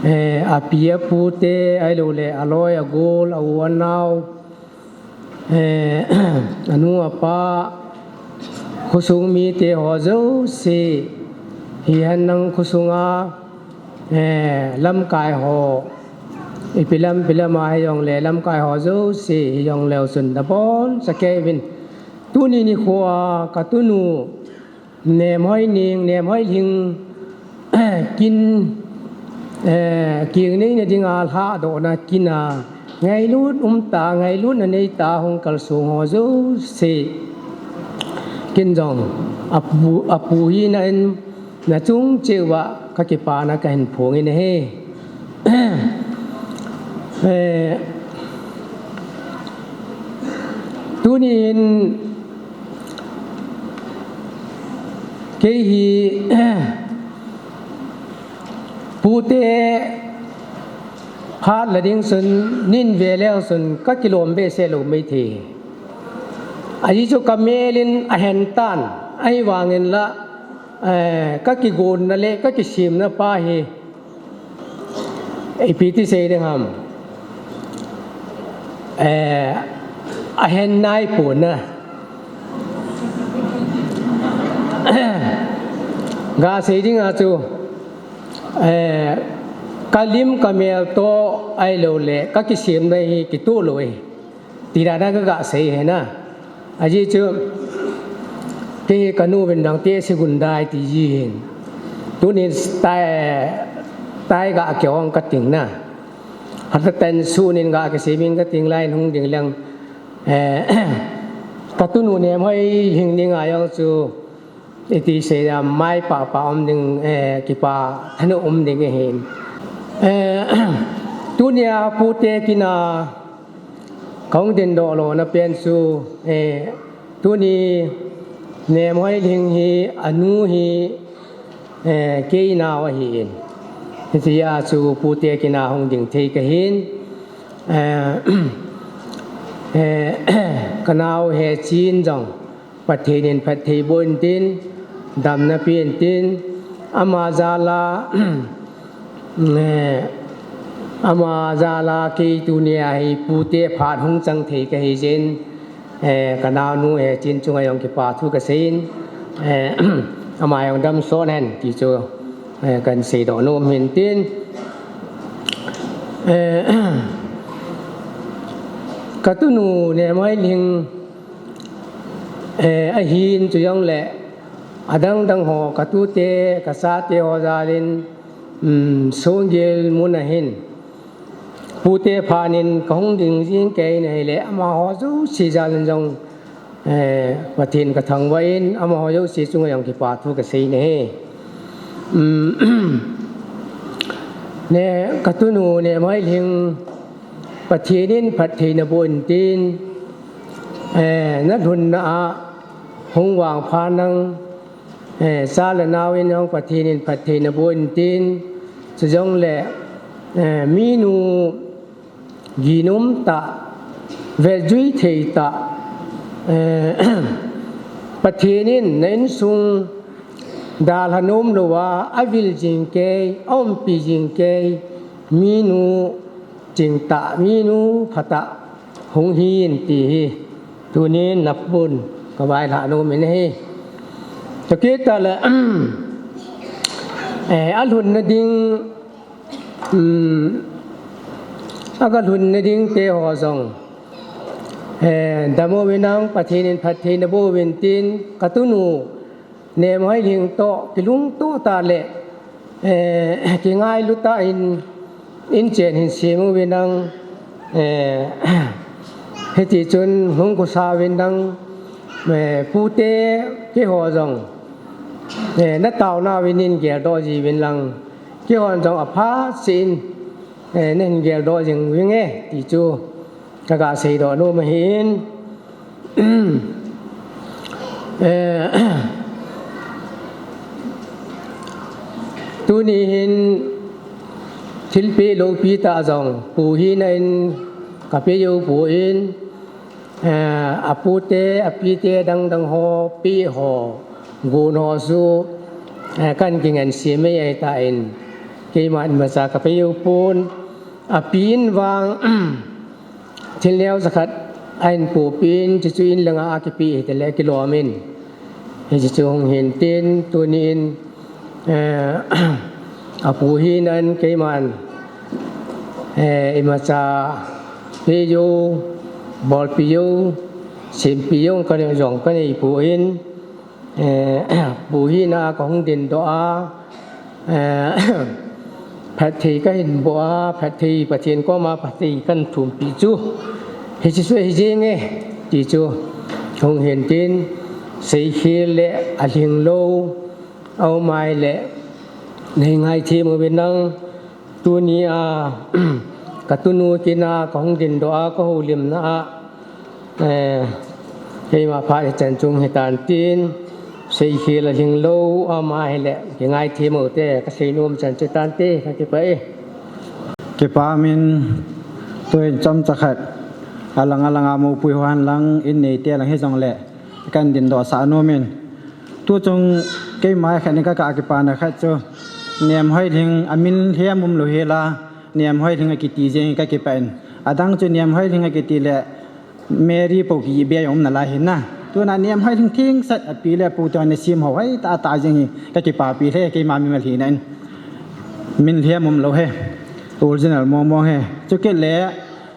eh, api apu te, ahilouleh aloi agol, a u anao, eh, anu apa, khosung mite ho jouse hihen lang khosunga, eh, lamkai ho, ipi lam, ipi lam a hijongle lamkai ho jouse hijongleu chun naboncha kei uvin. Tuni nikho a katunu Nemhoining, Nemhoilhing, kin, eh, keng neina dinga lhadohna kin a ngailut umtah, ngailutna neitah a hung kalsong ho jouse kin jong apu, apu hina in nachung cheh uva kakipana kahin phong in ahi. Eh, tunin kei hi pute phat la ding chun nin ve leu chun kakilom behseh lou maithei. Ajeh chu kamel in ahen tan, ahivangin la, eh, kakigonna le kakisemna pa hi ipi ti sei ding ham. Eh, ahen naipon na. Ga sei ding a chu, eh, kalim kamel toh ahilouleh kakisemna hi kitoh lou e. Ti dan a kaga sei ahi na. Ajeh chu kei hi kanu uvin dang te se gun dai ti ji hin. Tunin tai, tai ga kihong kating na. Hata ten sunin ga kisem in kating lai hung ding leng. Eh, katunu Nemhoilhing dinga jong chu iti sei a maipah pah um ding, eh, kipa thanop um ding ahin. Eh, tunia pute kin a kahung dingdoh lona pen chu, eh, tuni Nemhoilhing hi anu hi, eh, kei nao ahin. Hitia chu pute kin a hung ding thei kahin. Eh, eh, kanao Hechin jong Pathen in phatthei boh intin, damna pe intin, ama jal a, eh, ama jal a kei tunia hi pute phat hung chang thei kahi jeh in, eh, kanaonu Hechin chunga jong kipa thu kasei in, eh, ama jong damsot hen ti chu, eh, kahin seidoh nom in tin, eh, katunu Nemhoilhing, eh, ahin chujongle adang dang ho katute, kachate ho jal in, um, Songgel mun a hin pute phat in kahung ding jing kei in ahile, amaho jouse jal in jong, eh, Pathen kathangvah in, amaho jouse chunga jong kipa thu kasei in ahi. Um, ne, katunu Nemhoilhing, Pathen in phatthei naboh intin, eh, nalhunna a hung vangpha nang, eh, cha le nao in jong Pathen in phatthei naboh intin, chujongle, eh, minu ginom tah, vetjui thei tah, eh, Pathen in na insung dalha nom louva, avil jing kei, aumpi jing kei, minu chingtah, minu phatah hung hin ti hi tunin napun kavailhah nom in ahi. Chukit tale, eh, alhunna ding, um, agalhunna ding te ho jong, eh, dam uvin lang, Pathen in phatthei naboh uvin tin, katunu Nemhoiling toh kilungto tah le, eh, kingailu tah in, inchen hin sem uvin lang, eh, hiti chun hung khusa uvin lang, eh, pute keiho jong, eh, nataona uvin in geldoh jiuvin lang, keihon jong aphat seh in, eh, nahin geldoh jing uvinge ti chu kaga seidoh nom ahin. Eh, tuni hin thilpeh loupi tah jong pu hina in kapeh jou poi, eh, apute, apite dangdang ho, peh ho, gon ho chu, eh, kahin kingansei mai ahitan, keiman imacha kapeh jou pon, api in vang, thil neocha khat ahin pohpeh in, chuchu in langa akipeh hitile kilom in. Hichu hung hin tin, tunin, eh, apu hina in keiman, eh, imacha peh jou, bolpeh jou, sempeh jou kana jong kanei poi, eh, pu hina kahung dindoh a, eh, phatthei kahin boh a, phatthei Pathen koma phatthei kahin thumpeh chu hiche chu ahi jenge ti chu hung hin tin, seikhel le alhinglou aum ahile, nei ngaithem uvin lang, tunia katunu kina kahung dindoh a, kahoulimna a, eh, keima phat hichan chung hitan tin, seikhel alhinglou aum ahile kingaithem ute, kaseinom chan chu tante, kakipah e. Kipah in, tuin chomcha khat alang alanga moupui ho henlang, in neite lang hijongle kahin dindoh sah nom in. Tuchung keima khat in kaka kipana khat chu, Nemhoiling, amin lhem umlou hela, Nemhoiling akiti jeng hi kakipah in. Adang chu Nemhoiling akiti le Mary pou kijih beh jong um nalai hina. Tuna Nemhoiling thengsel api le apu te hon asem ho hoitah tah jeng hi kakipapi lheh, keima mimal hina in. Min lhem umlou hi, original mong mong hi. Chukit le,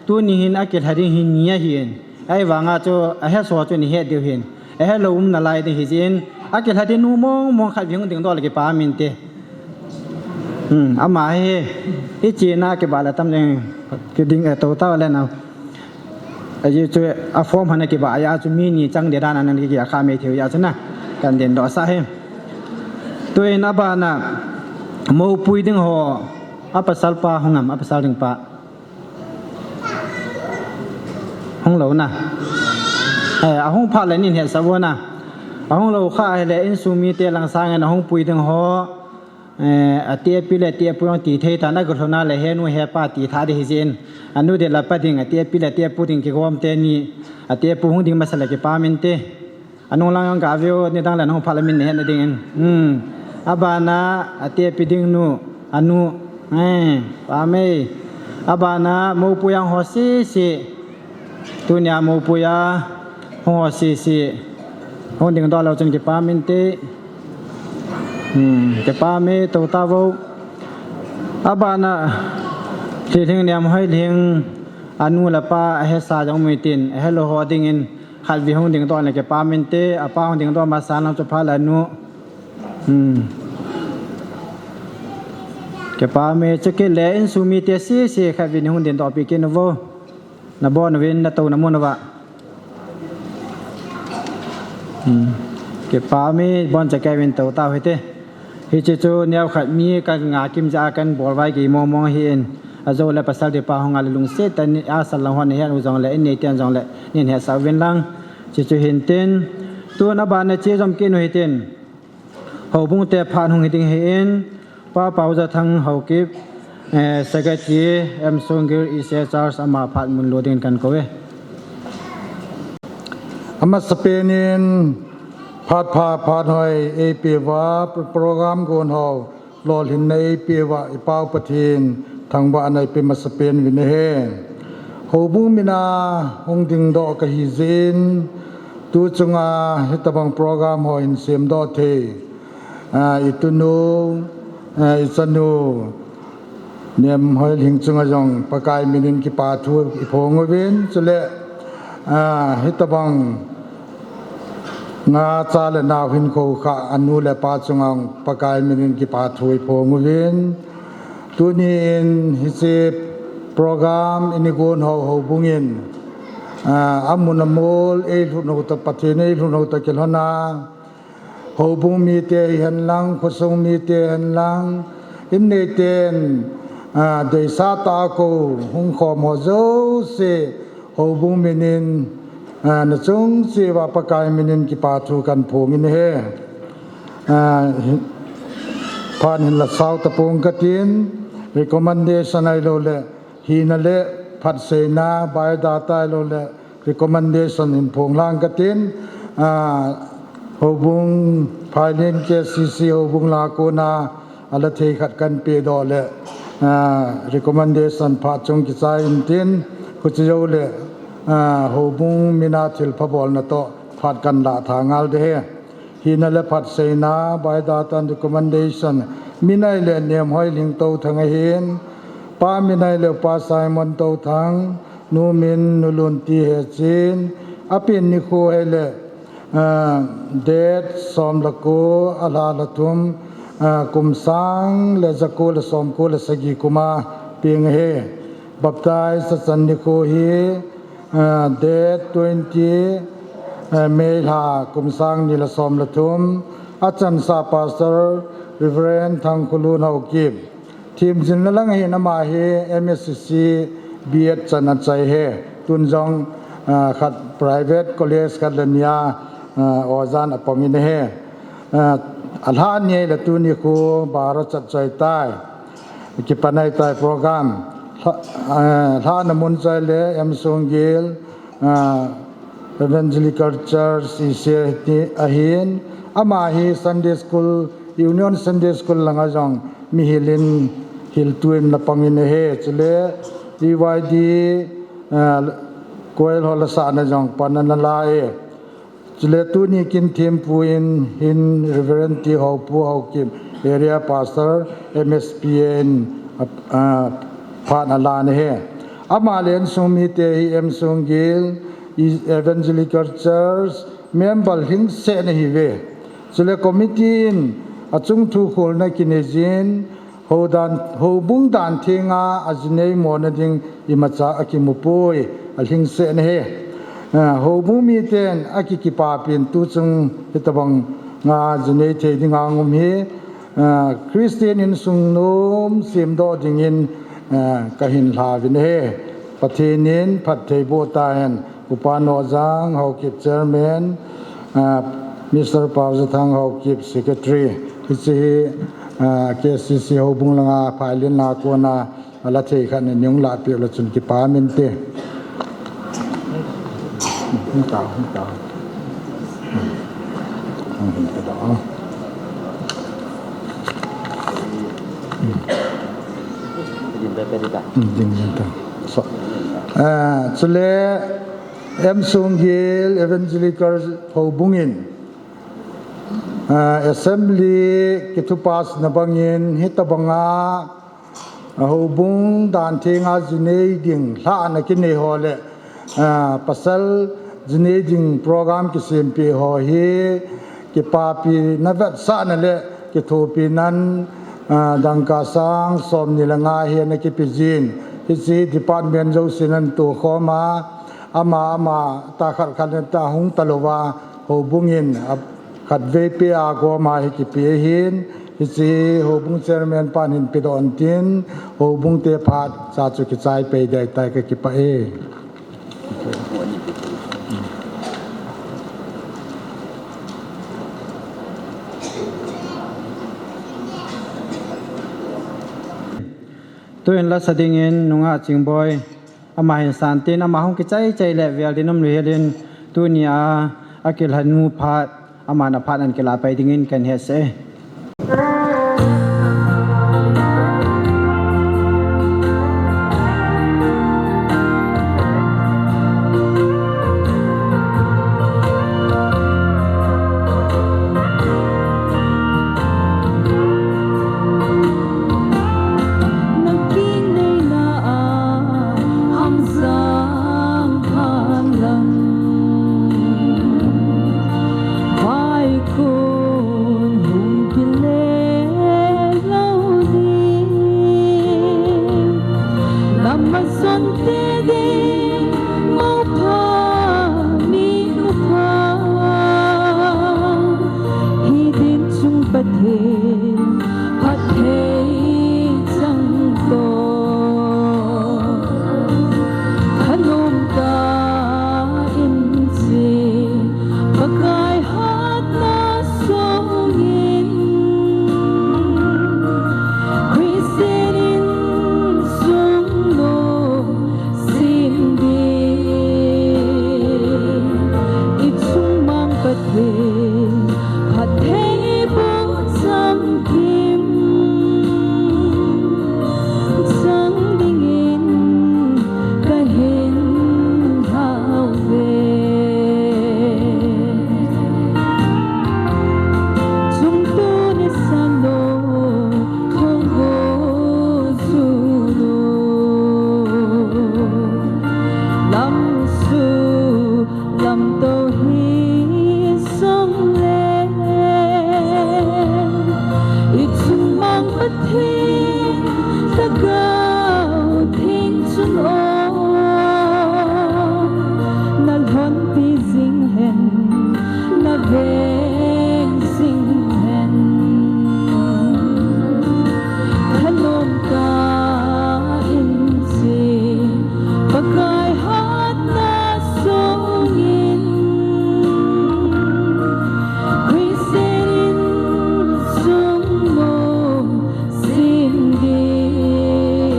tuni hin akilha ding hi ni ahin. Ahivanga chu ahesoh chu nahet diu hin. Ahelou um nalai ding hijeh in, akilha ding nu mong mong khat vei hung dingdoh le kipah minte. Hmm, ama hi, hichena kibah le tam jeng, kiding, eh, to tao le nao. Ajeh chu a form hana kibah a chu mi ni chang ding dan a nang ki akha mei thei u a chu na. Kahin dindoh sah hi. Tuin abana moupui ding ho, apasal pa hung am, apasal ding pa. Hung lou na. Eh, ahung phat le nin hetsah u na. Ahung lou kha ahile insung mite lang sangin ahung pui ding ho. Eh, ati api le ati apu jong ti thei tan, agalhun a le henu hepa ti tha ding hijeh in. Anu ding le apa ding, ati api le ati apu ding kigom teni, ati apu hung ding masa le kipah minte. Anung lang jong gave u, nidang le nahung phat le min nahet na dingin. Hmm. Abana, ati api ding nu, anu. Eh, pah mei. Abana, moupui a hung ho sese. Tunia moupui a hung ho sese. Hung dingdoh lou chun kipah minte. Hmm, kipah mei, to tao vo. Abana, Lhilhing Nemhoiling, anu le apa ahesa jong um intin, ahelou ho dingin, khat vei hung dingdoh le kipah minte, apa hung dingdoh masa lang chu pha le nu. Hmm. Kipah mei, chukit le insung mite sese khat vei nei hung dingdoh peh kit un vo. Nabon uvin, natou namun uva. Hmm. Kipah mei, boncha kei uvin tou tao hite. Hiche chu neokhat mi ka nga kim jeh a kahin bol vai gei mong mong ahin. Ajou le pasal ding pa hung a le lungset tah in asal lang hon nahet u jongle, in neiten jongle, nin hetsah uvin lang. Hiche chu hintin. Tun abana che jom kit u hitin. Houbung te phat hung hi ding ahin, Pa Paojathang Haokip, eh, Secretary, M Songgil East Asia Church, ama phat mun lo dingin kahin kou e. Amasapen in, Phat pha, phat hoi eipeuva, program gon ho lolhinna eipeuva i Pau Pathen thangvahna ipe masapen uvin ahi. Houbung mina hung dingdoh kahi jeh in, tu chunga hitobang program ho hin semdoh thei, ah, i tunu, ah, i chanu, Nemhoilhing chunga jong Pakai minin kipa thu iphong uvin, chule, ah, hitobang nga cha le nao hinkho kha anu le apa chunga Pakai minin kipa thu iphong uvin. Tuni in hiche program ini gon ho houbung in, ah, amun amol eilhun ho toh, Pathen eilhun ho toh kilhon a, houbung mite hihen lang, khosung mite hihen lang, inneiten, ah, deisah tah a kou hung khom ho jouse, houbung minin, ah, nachung cheh uva Pakai minin kipa thu kahin phong in ahi. Ah, hi-, phat hin la sao tapong katin, recommendation ahilou le, hina le phatseina, biodata ahilou le, recommendation hin phong lang katin, ah, houbung, Phailin K C C houbung lah a kona, ala thei khat kahin pedoh le, ah, recommendation phat chung kichai intin, khuti jou le, ah, houbung mina thilpha bolna toh phat kahin lah tha ngal ding ahi. Hina le phatseina, biodata and recommendation, min ahile Nemhoilhing Touthang ahin, pa min ahile Upa Simon Touthang, nu min Nu Lunti Hechin, apen nikho ahile, ah, date som le ko, alha lha thum, ah, kum sang le ja ko le som ko le sagi kum a peng ahi. Baptize achan nikho hi, ah, date twenty, ah, May lha kum sang ni le som le thum, achansah Pastor Reverend Thangkholun Haokip. Themjilna lang ahin ama hi M S C B Ed chan achai ahi. Tun jong, ah, khat private college khat le nia, ah, ojan apang in ahi. Ah, alha ni le tuni khu baro chat choi tai. Kipanai tai program. Lha, ah, lhana mun chai le M Songgel, ah, Evangelical Church I C A ti ahin, ama hi Sunday School, Union Sunday School langa jong mihil in hiltu in ana pang in ahi, chule E Y D, ah, koil ho lasahna jong pan ana la e. Chule tuni kin thempu in hin Reverend T Haopu Haokip, Area Pastor, M S P A in, ah, phat ana la ahi. Ama le insung mite hi M Songgel Evangelical Church member lhingset ana hiuve. Chule committee in achung thu kholna kinei jin, Hou dan, houbung dan thenga ajinei mona ding imacha akimu poi, alhingset ana hi. Ah, houbung miten akikipapin tuchung hitobang nga jinei thei dinga um hi, ah, Christian insung nom semdoh dingin, ah, kahin lhauvin ahi. Pathen in phatthei boh tahen. Upa Nohjang Haokip Chairman, ah, Mister Paojathang Haokip Secretary. Hiche hi, ah, K C C houbung langa Phailin lah a kona ala thei khat in nung lah peh le chun kipa min te. Ding, ding ta. So, ah, chule M Songgel Evangelical Houbung in, ah, Assembly kithupass na bangin, hitobanga, ah, houbung dan thenga jinei ding lhahna kinei ho le, ah, pasal jinei ding program kisempeh ho hi, kipapina vetsahna le kithopinan, ah, dangka sang somni le nga hi ana kipe jin. Hiche department jousen ana tokhom a, ama, ama, tah khat khat in tah hung talouva, houbung in, ah, khatvei peh a gom a hi kipe ahin, hiche houbung chairman pan hin pedoh intin, houbung te phat cha chu kichai pei ding ahitai, kakipah e. Tuin lasa dingin nungah Chingboi, ama hin santin, ama hung kichai chai le vel ding um lou helin, tunia akilhanu phat, Aman aphat ahin kilah pai dingin kahin hetsah e. Pathen, Pathen chang to, thanom tah in che, Pakai hatna songin, Christian insung no sim ding, i chung mang Pathen, Pathen boh chamkim chang dingin kahin hau ve. Chungtuni sano thong ho sunu, lamsu lamto hi song le, i chung mang Pathen, Lhagao Theng chun o, na lhonpi jing hen, na veng jing hen. Thanom tah in che, Pakai hatna songin, Christian insung no sim ding,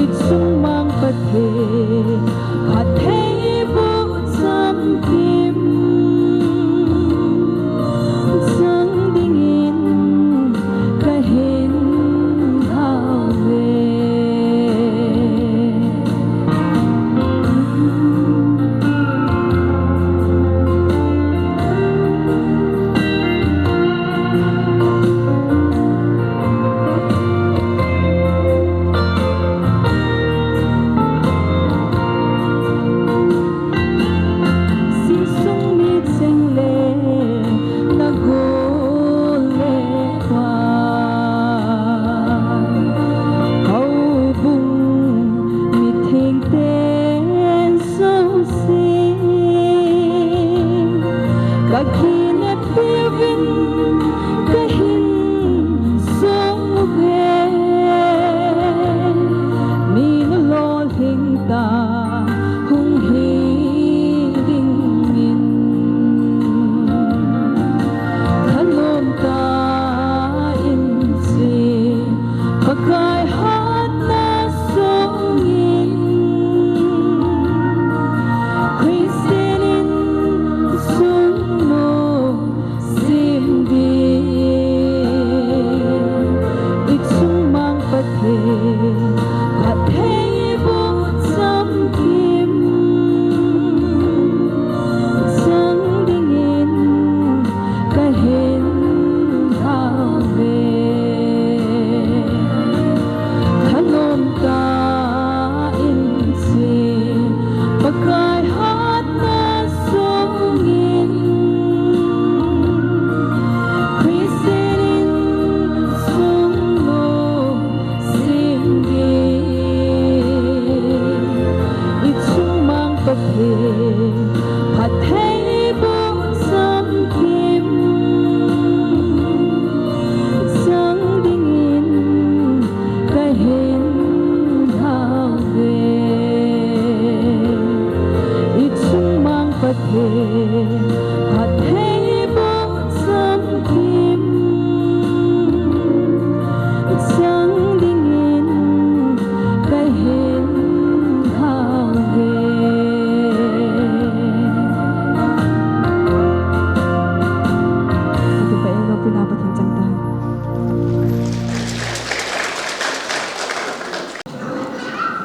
i chung mang Pathen, Pathen boh chamkim chang dingin kahin hau ve.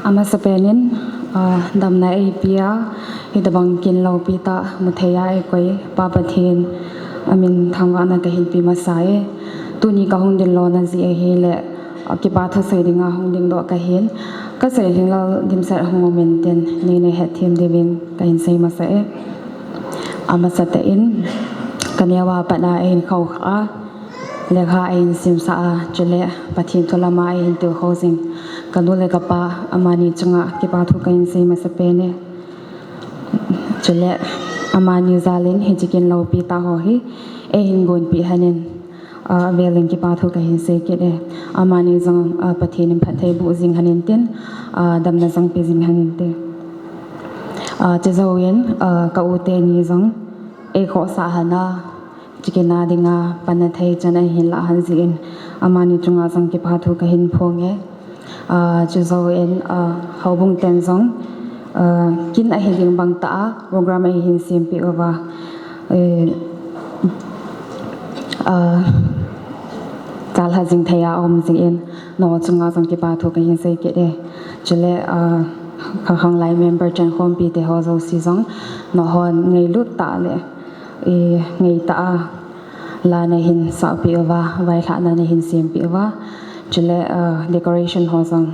Amasapen in, ah, damna eipea, hitabang kin loupi tah muthei a eikoi Pa Pathen amin thangvahna kahin pe masa e. Tuni kahung dinlona jeh ahile, ah, kipa thusei dinga hung dingdoh kahin, kasei lhinglel dimset hung um intin, neina hetthem diuvin kahin sei masa e. Amasatah in, kaneo a pat a eihin khoukhah a, lekha eihin simsah a, chule Pathen thu lama eihin tilkhou jing kanu le kapa, amani chunga kipa thu kahin sei masapen e. Chule amani jal in hiche kin loupi tah ho hi eihin gonpeh lhonin, ah, avel in kipa thu kahin sei kit e. Amani jong, ah, Pathen in phatthei boh jing lhonin tin, ah, damna jong pe jing lhonin te. Ah, chujouvin, ah, ka u teni jong eikhohsah lhon a, hiche kin a dinga panna thei chan ahin lah lhon jeh in, amani chunga jong kipa thu kahin phong e. Ah, chujouvin, ah, houbung ten jong, ah, kin ahi ding bang tah a program eihin sempeh uva, eh, ah, chalha jing thei a um jeh in, nangho chunga jong kipa thu kahin sei kit e. Chule, ah, khanglai member chenkhompi te ho jouse jong, nanghon ngailut tah le, eh, ngeitah a la nahin sahpeh uva, vailhahna nahin sempeh uva, chule, ah, decoration ho jong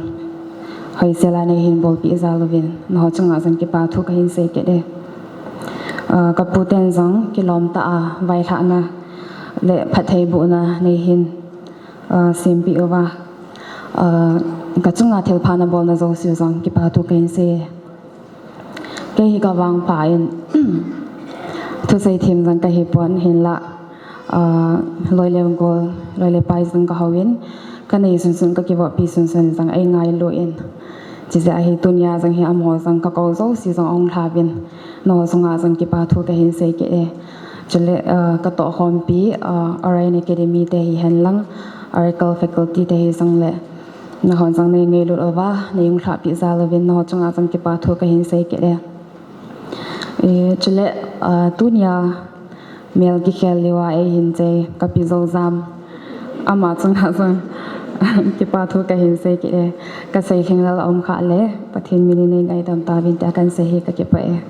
hoisel a nahin bolpeh jal uvin, nangho chunga jong kipa thu kahin sei kit e. Ah, ka pu ten jong kilom tah a vailhahna le phatthei bohna neihin, ah, sempeh uva, ah, ka chunga thilpha nabolna jouse jong kipa thu kahin sei e. Kei hi kavangpha in, thusei them jong kahipon, hinlah, ah, loi le gol, loi le pai jong kahouvin, kanei sunsun, kakivoppi sunsun jong eingailu in, chujeh a hi tunia jong hi amaho jong kakou jouse jong ahung lhauvin, nangho chunga jong kipa thu kahin sei kit e. Chule, ah, katohkhompi, ah, Orion Academy te hihen lang, Oracle faculty te hijongle, nanghon jong neingailut uva, neihung lhahpeh jal uvin, nangho chunga jong kipa thu kahin sei kit e. Eh, chule, ah, tunia mel kikhel diuva eihin chei ka pi Joujam, ama chunga jong kipa thu kahin sei kit e. Kasei lhinglel aum khah le, Pathen min in neingaidam tauvin tia kahin sei hi, kakipah e.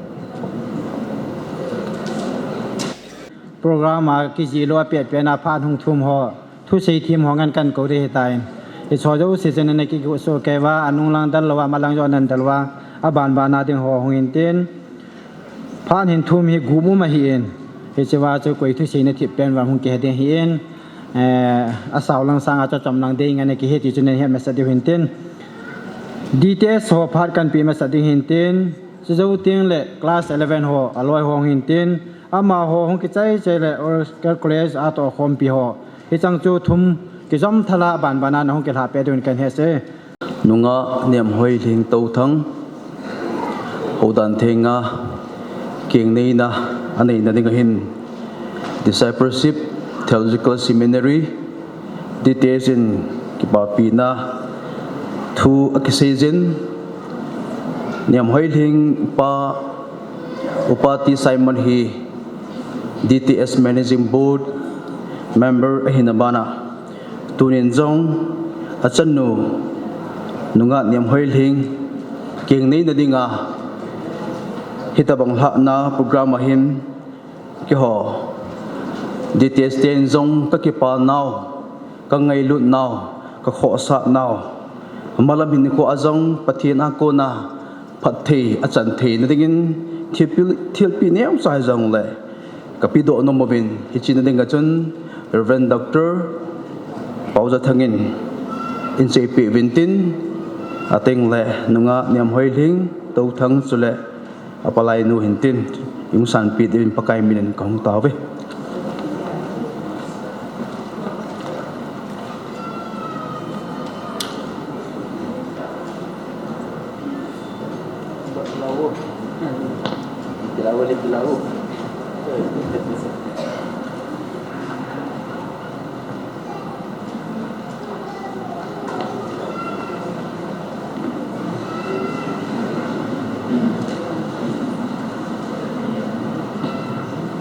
Program a kijih lou a pet pen a phat hung thum ho, thusei them ho ngen kahin kou ding ahitan, hicheho jouse chun ana kigosoh kei uva, anung lang del louva, amalang jong ana del uva, abanban a ding ho hung intin, phat hin thum hi gup um ahin, hichea chu koi thusei na thip pen vang hung kihe ding ahin, eh, asao lang sanga chu achom lang ding ana kihe ti chu nahet masat diu hintin. D T S ho phat kahin pe masat ding hintin, chujou tengle class eleven ho, aloi ho hung hintin, amaho hung kichai chai le Oracle College a tohkhompi ho, hicheng chu thum kijom thal a abanban a nahung kilhah peh diuvin kahin hetsah e. Nungah Nemhoilhing Touthang, Houdan Thenga, kengneina aneina dinga hin Discipleship Theological Seminary, D T S in kipapina thu akiseijin, Nemhoilhing pa Upa T Simon hi D T S Managing Board member ahina bana, tunin jong achannu Nungah Nemhoilhing kengneina dinga hitobang lhahna program a hin keiho D T S ten jong kakipah nau, kangailutnau, kakhohsah nau, amalam hinkhoa jong Pathen a kona phatthei achan theina dingin thilpeh, thilpeh neocha hijongle kapedoh nom uvin, hiche na dinga chun Reverend Doctor Paojathang in eiseipeh uvin tin, atengle Nungah Nemhoilhing Touthang chule apalainu hintin, ihung sanpeh diuvin Pakai minin kahung tauve.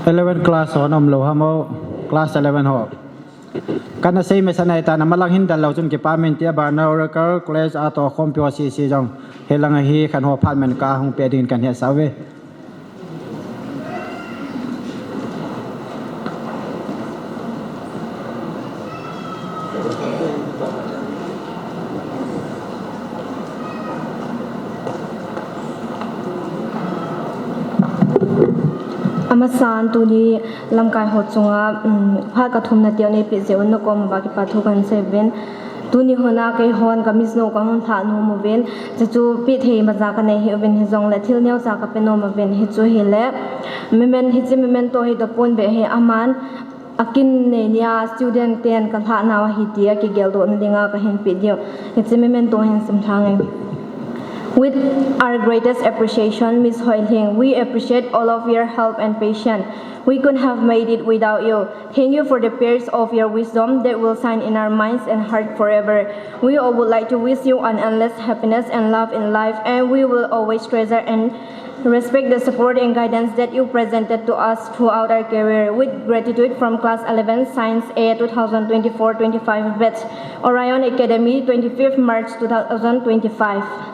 Eleven class ho ana umlou ham o, class eleven ho. Kana sei masat nai tan, amalang hin del lou chun kipah in ti, abana Oracle College a tohkhompi ho sese jong Hilang a hi khat ho phat man kahung pe dingin kahin hetsah uve. Amasan tuni lamkai ho chunga, um, phat kathumna teu neipeh jeh un nakom uva kipa thu kahin seiyuvin. Tuni huna keihon ka Miss nu kahung lhah nom uvin. Chuchu peh thei maja kanei hih uvin hijongle thil neocha kape nom uvin. Hichu hile, memen-, hiche memento hi tapon beh hi aman akin nei nia student ten kalhah nau ahi tia kigeldohna dinga kahin peh diu. Hiche memento hin simlha nge. With our greatest appreciation, Miss Hoilhing, we appreciate all of your help and patience. We couldn't have made it without you. Thank you for the pearls of your wisdom that will shine in our minds and heart forever. We all would like to wish you an endless happiness and love in life, and we will always treasure and respect the support and guidance that you presented to us throughout our career. With gratitude from Class eleven, Science A, two thousand twenty-four twenty-five batch, Orion Academy, twenty-fifth March two thousand twenty-five.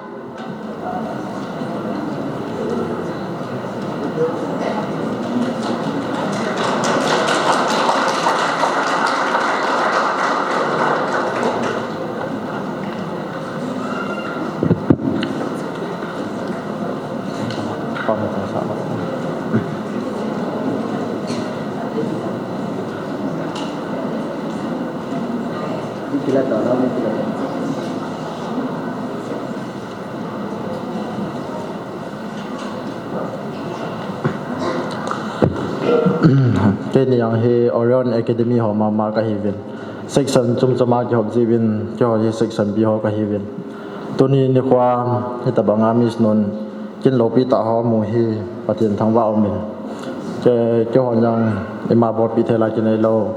Keini jong hi Orion Academy ho mama kahiuvin. Section chom chom a kihop jiuvin, keiho hi section B ho kahiuvin. Tuni nikho hitabanga Miss nun kin loupi tah ho mu hi Pathen thangvah umin. Kei, keiho jong ima bolpi thei la kinei lou.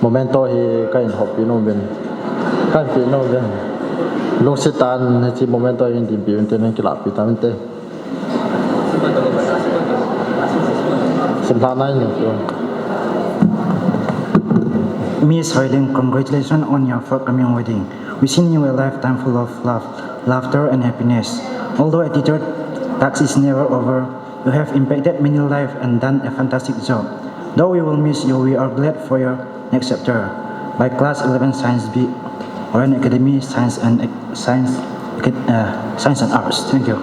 Memento hi kahin hoppi nom uvin. Kahin pe nom uvin. Lungset tah in hiche memento hi dinpi uvin tin kahin kilahpi tauvin te. Miss Hoilhing, congratulations on your forthcoming wedding. Wishing you a lifetime full of love, laughter, and happiness. Although a teacher task is never over, you have impacted many lives and done a fantastic job. Though we will miss you, we are glad for your next chapter. By Class eleven Science B, Orion Academy, Science and Science, uh, Science and Arts. Thank you.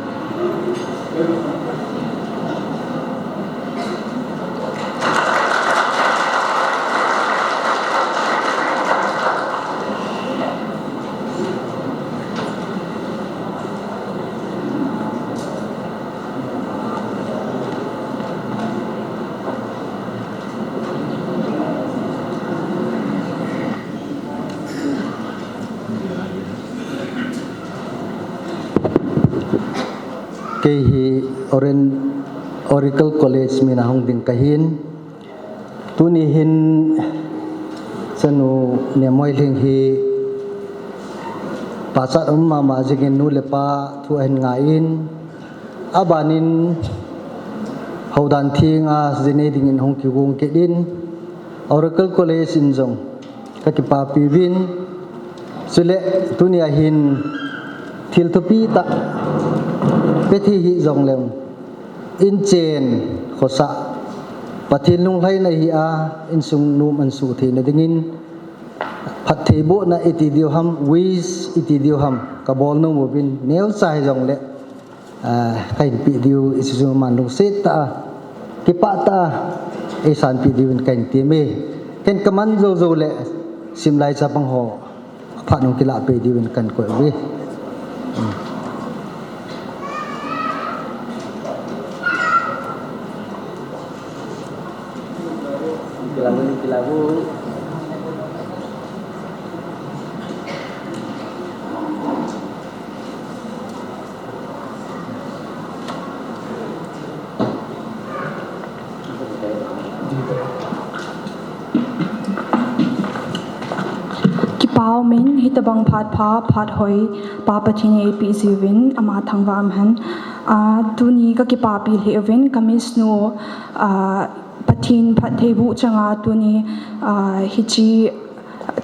Kei hi Oren-, Oracle College min a hung ding kahin. Tuni hin chanu Nemhoilhing hi pachat um mama jingin nu le pa thu ahin ngai in, abanin houdan thenga jinei dingin hung kigong kit in, Oracle College in jong kakipapi uvin, chule tunia hin thil thupi tah pe thei hih jongleng, inchen khosah, Pathen lunglhaina hi a, insung nom ansuh theina dingin, phattheibohna iti diu ham, wish iti diu ham, kabol nom uvin, neocha hijongle, ah, kahin pe diu, hichu chu aman lungset tah a, kipah tah a eisanpeh diuvin kahin temme. Ken kaman jou jou le, simlai chapang ho, aphat hung kilah peh diuvin kahin koi uve. Kipa umin, hitabang phat pha, phat hoi, Pa Pathen in eipeh jiuvin, ama thangvah um hen. Ah, tuni kakipapi lheh uvin, ka Miss nu, ah, Pathen phattheiboh changa tuni, ah, hiche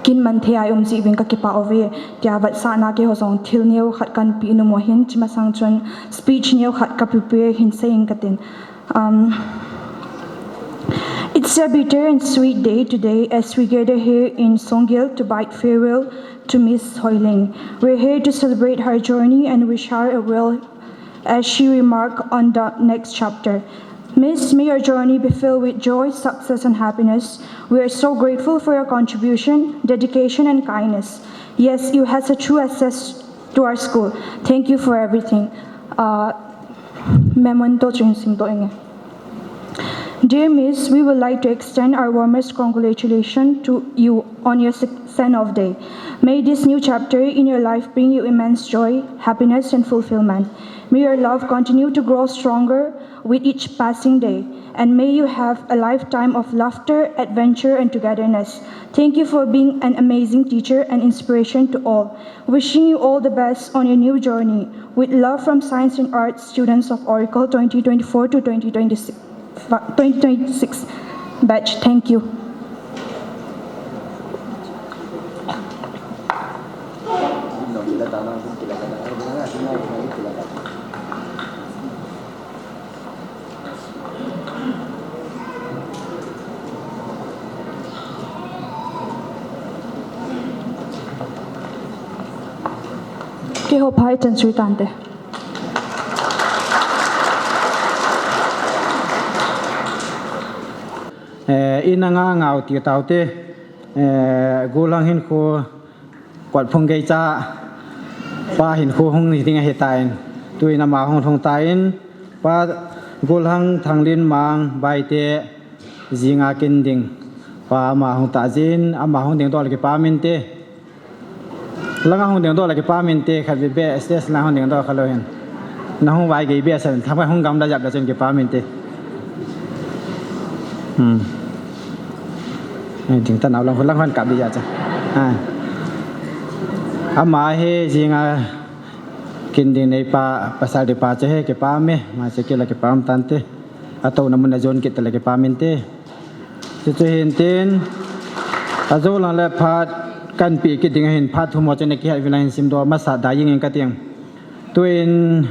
kin man thei a i um jeh uvin ka kipah uve, tia vetsahna keiho jong thil neo khat kan pe nom u ahin, chi masang chun speech neo khat ka prepare hin sei inge katin. Um, it's a bitter and sweet day today as we gather here in Songgel to bid farewell to Miss Hoiling. We're here to celebrate her journey and wish her a well as she embark on the next chapter. Miss, may your journey be filled with joy, success, and happiness. We are so grateful for your contribution, dedication, and kindness. Yes, you has a true access to our school. Thank you for everything. Uh, memento chu hin simdoh inge. Dear Miss, we would like to extend our warmest congratulations to you on your send-off day. May this new chapter in your life bring you immense joy, happiness, and fulfillment. May your love continue to grow stronger with each passing day, and may you have a lifetime of laughter, adventure, and togetherness. Thank you for being an amazing teacher and inspiration to all. Wishing you all the best on your new journey. With love from Science and Arts students of Oracle twenty twenty-four to twenty twenty-six, twenty twenty-six batch. Thank you. Keiho pha i chan chu i tante. Eh, i na nga ngau ti taute. Eh, Golhang hin khu Kot phung gei cha, pa hinkho hung hi ding ahi tan. Tuin ama hung lhung tan, pa Golhang Thanglinmang Baite, jinga kin ding. Pa ama hung ta jin, ama hung ding doh le kipah inte. Langa hung ding doh le kipah inte, khat beh stage la hung ding doh kha lou hin. Na hung vai gei behseh, thangvah hung gamla jap da chun kipah inte. Hmm. Ei, ding ta nau lang, lang hon kap di ja cha. Ha. Ama hi jinga kin ding nei pa, pasal di pa che hi kipah me, ma che kila kipah tante. Atouna mun a jon kit le kipah inte. Chuche hin tin, ajo lang le phat kan pe kit ding ahin, phat thum ho chen kihet uvin lang hin simdoh masa da jing in kati. Tuin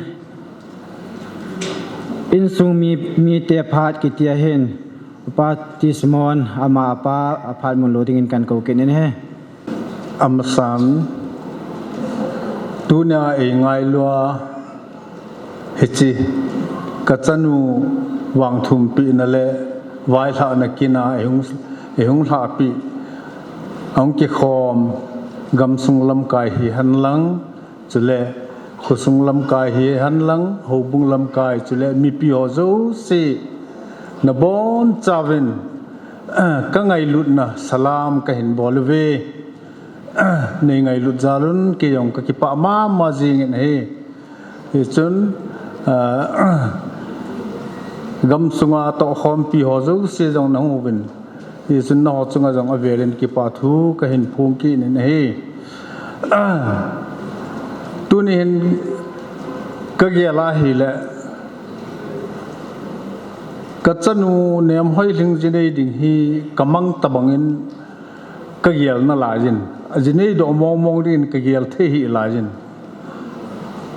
insung mi, mite phat kiti ahin, Upa T. Simon, ama apa, aphat mun lou dingin kan kou kit in ahi. Amasan, tunia ei ngailua, hiche, ka chanu vangthumpina le vailhahna kin a ei hung, ei hung lhahpi, ahung kikhom, gamsung lamkai hihen lang, chule khosung lamkai hihen lang, houbung lamkai, chule mipi ho jouse, nabonchauvin, ka ngailutna salam kahin bol uve. Nei ngailut jal un, kei jong ka kipah mama jing in ahi. Hichun, ah, gamsunga tohkhompi ho jouse jong nahung uvin. Hichun nangho chunga jong avelin kipah thu kahin phong kit in ahi. Ah, tuni hin ka gel ahile, ka chanu Nemhoilhing jinei ding hi ka mang tabang in, ka gel nalai jin. Ajinei doh mong mong dingin ka gel thei hih lai jin.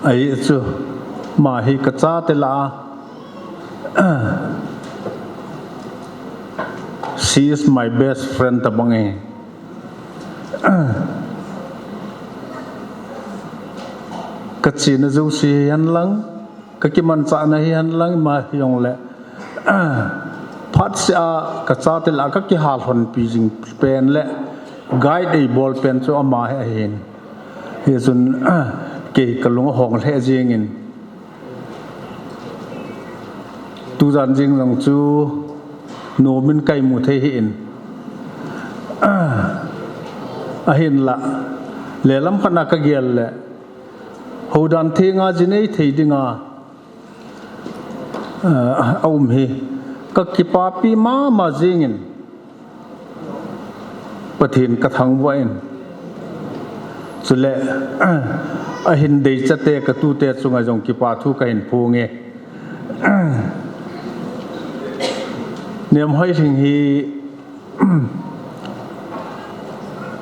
Ahi chu, ama hi ka chate lah a, she is my best friend tabang e. Ka chena jouse hihen lang, ka kimanchahna hihen lang, ama hijongle, phatseh a ka chate lah a ka kihal honpi jing pen le guide ei bol pen chu ama hi ahin. Hichun, kei ka lung ahong lheh jing in. Tujan jing jong chu nom in ka imu thei hih in. Ahinlah, lehlam khat a ka gel le, houdan thenga jinei thei dinga, ah, aum hi ka kipapi mama jing in, Pathen ka thangvah in. Chule, ahin deichate ka tute chunga jong kipah thu kahin phong e. Nemhoilhing hi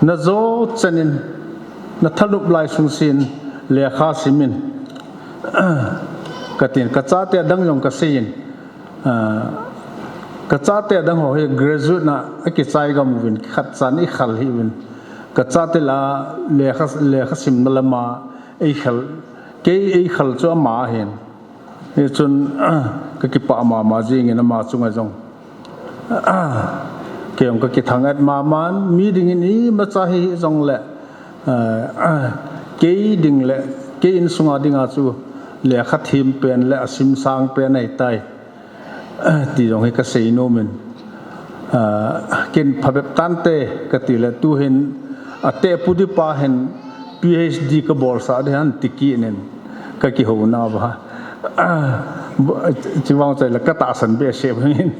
Na jo chanin, na thanup lai sung sin, lekha simin. Katin, ka chate adang jong ka seiyin. Ka chate adang ho hi graduate na akichai gam uvin, khat chan i khal hi uvin. Ka chate la lekha, lekha simna lama ei khal, kei ei khal chu ama ahin. Hichun, ka kipah mama jingin ama chunga jong. Kei jong ka kithang et maman, mi dingin imacha hi jongle, kei ding le, kei insunga dinga chu lekha thim pen le asim sang pen ahitai. Ti jong hi ka seinom in. Kin phabep tante kati le tuhin atehpu dipa hin PhD ka bolsah ding ahi ti kit in ka kihou nauva. Chuvang chai le ka tahsan behseh in.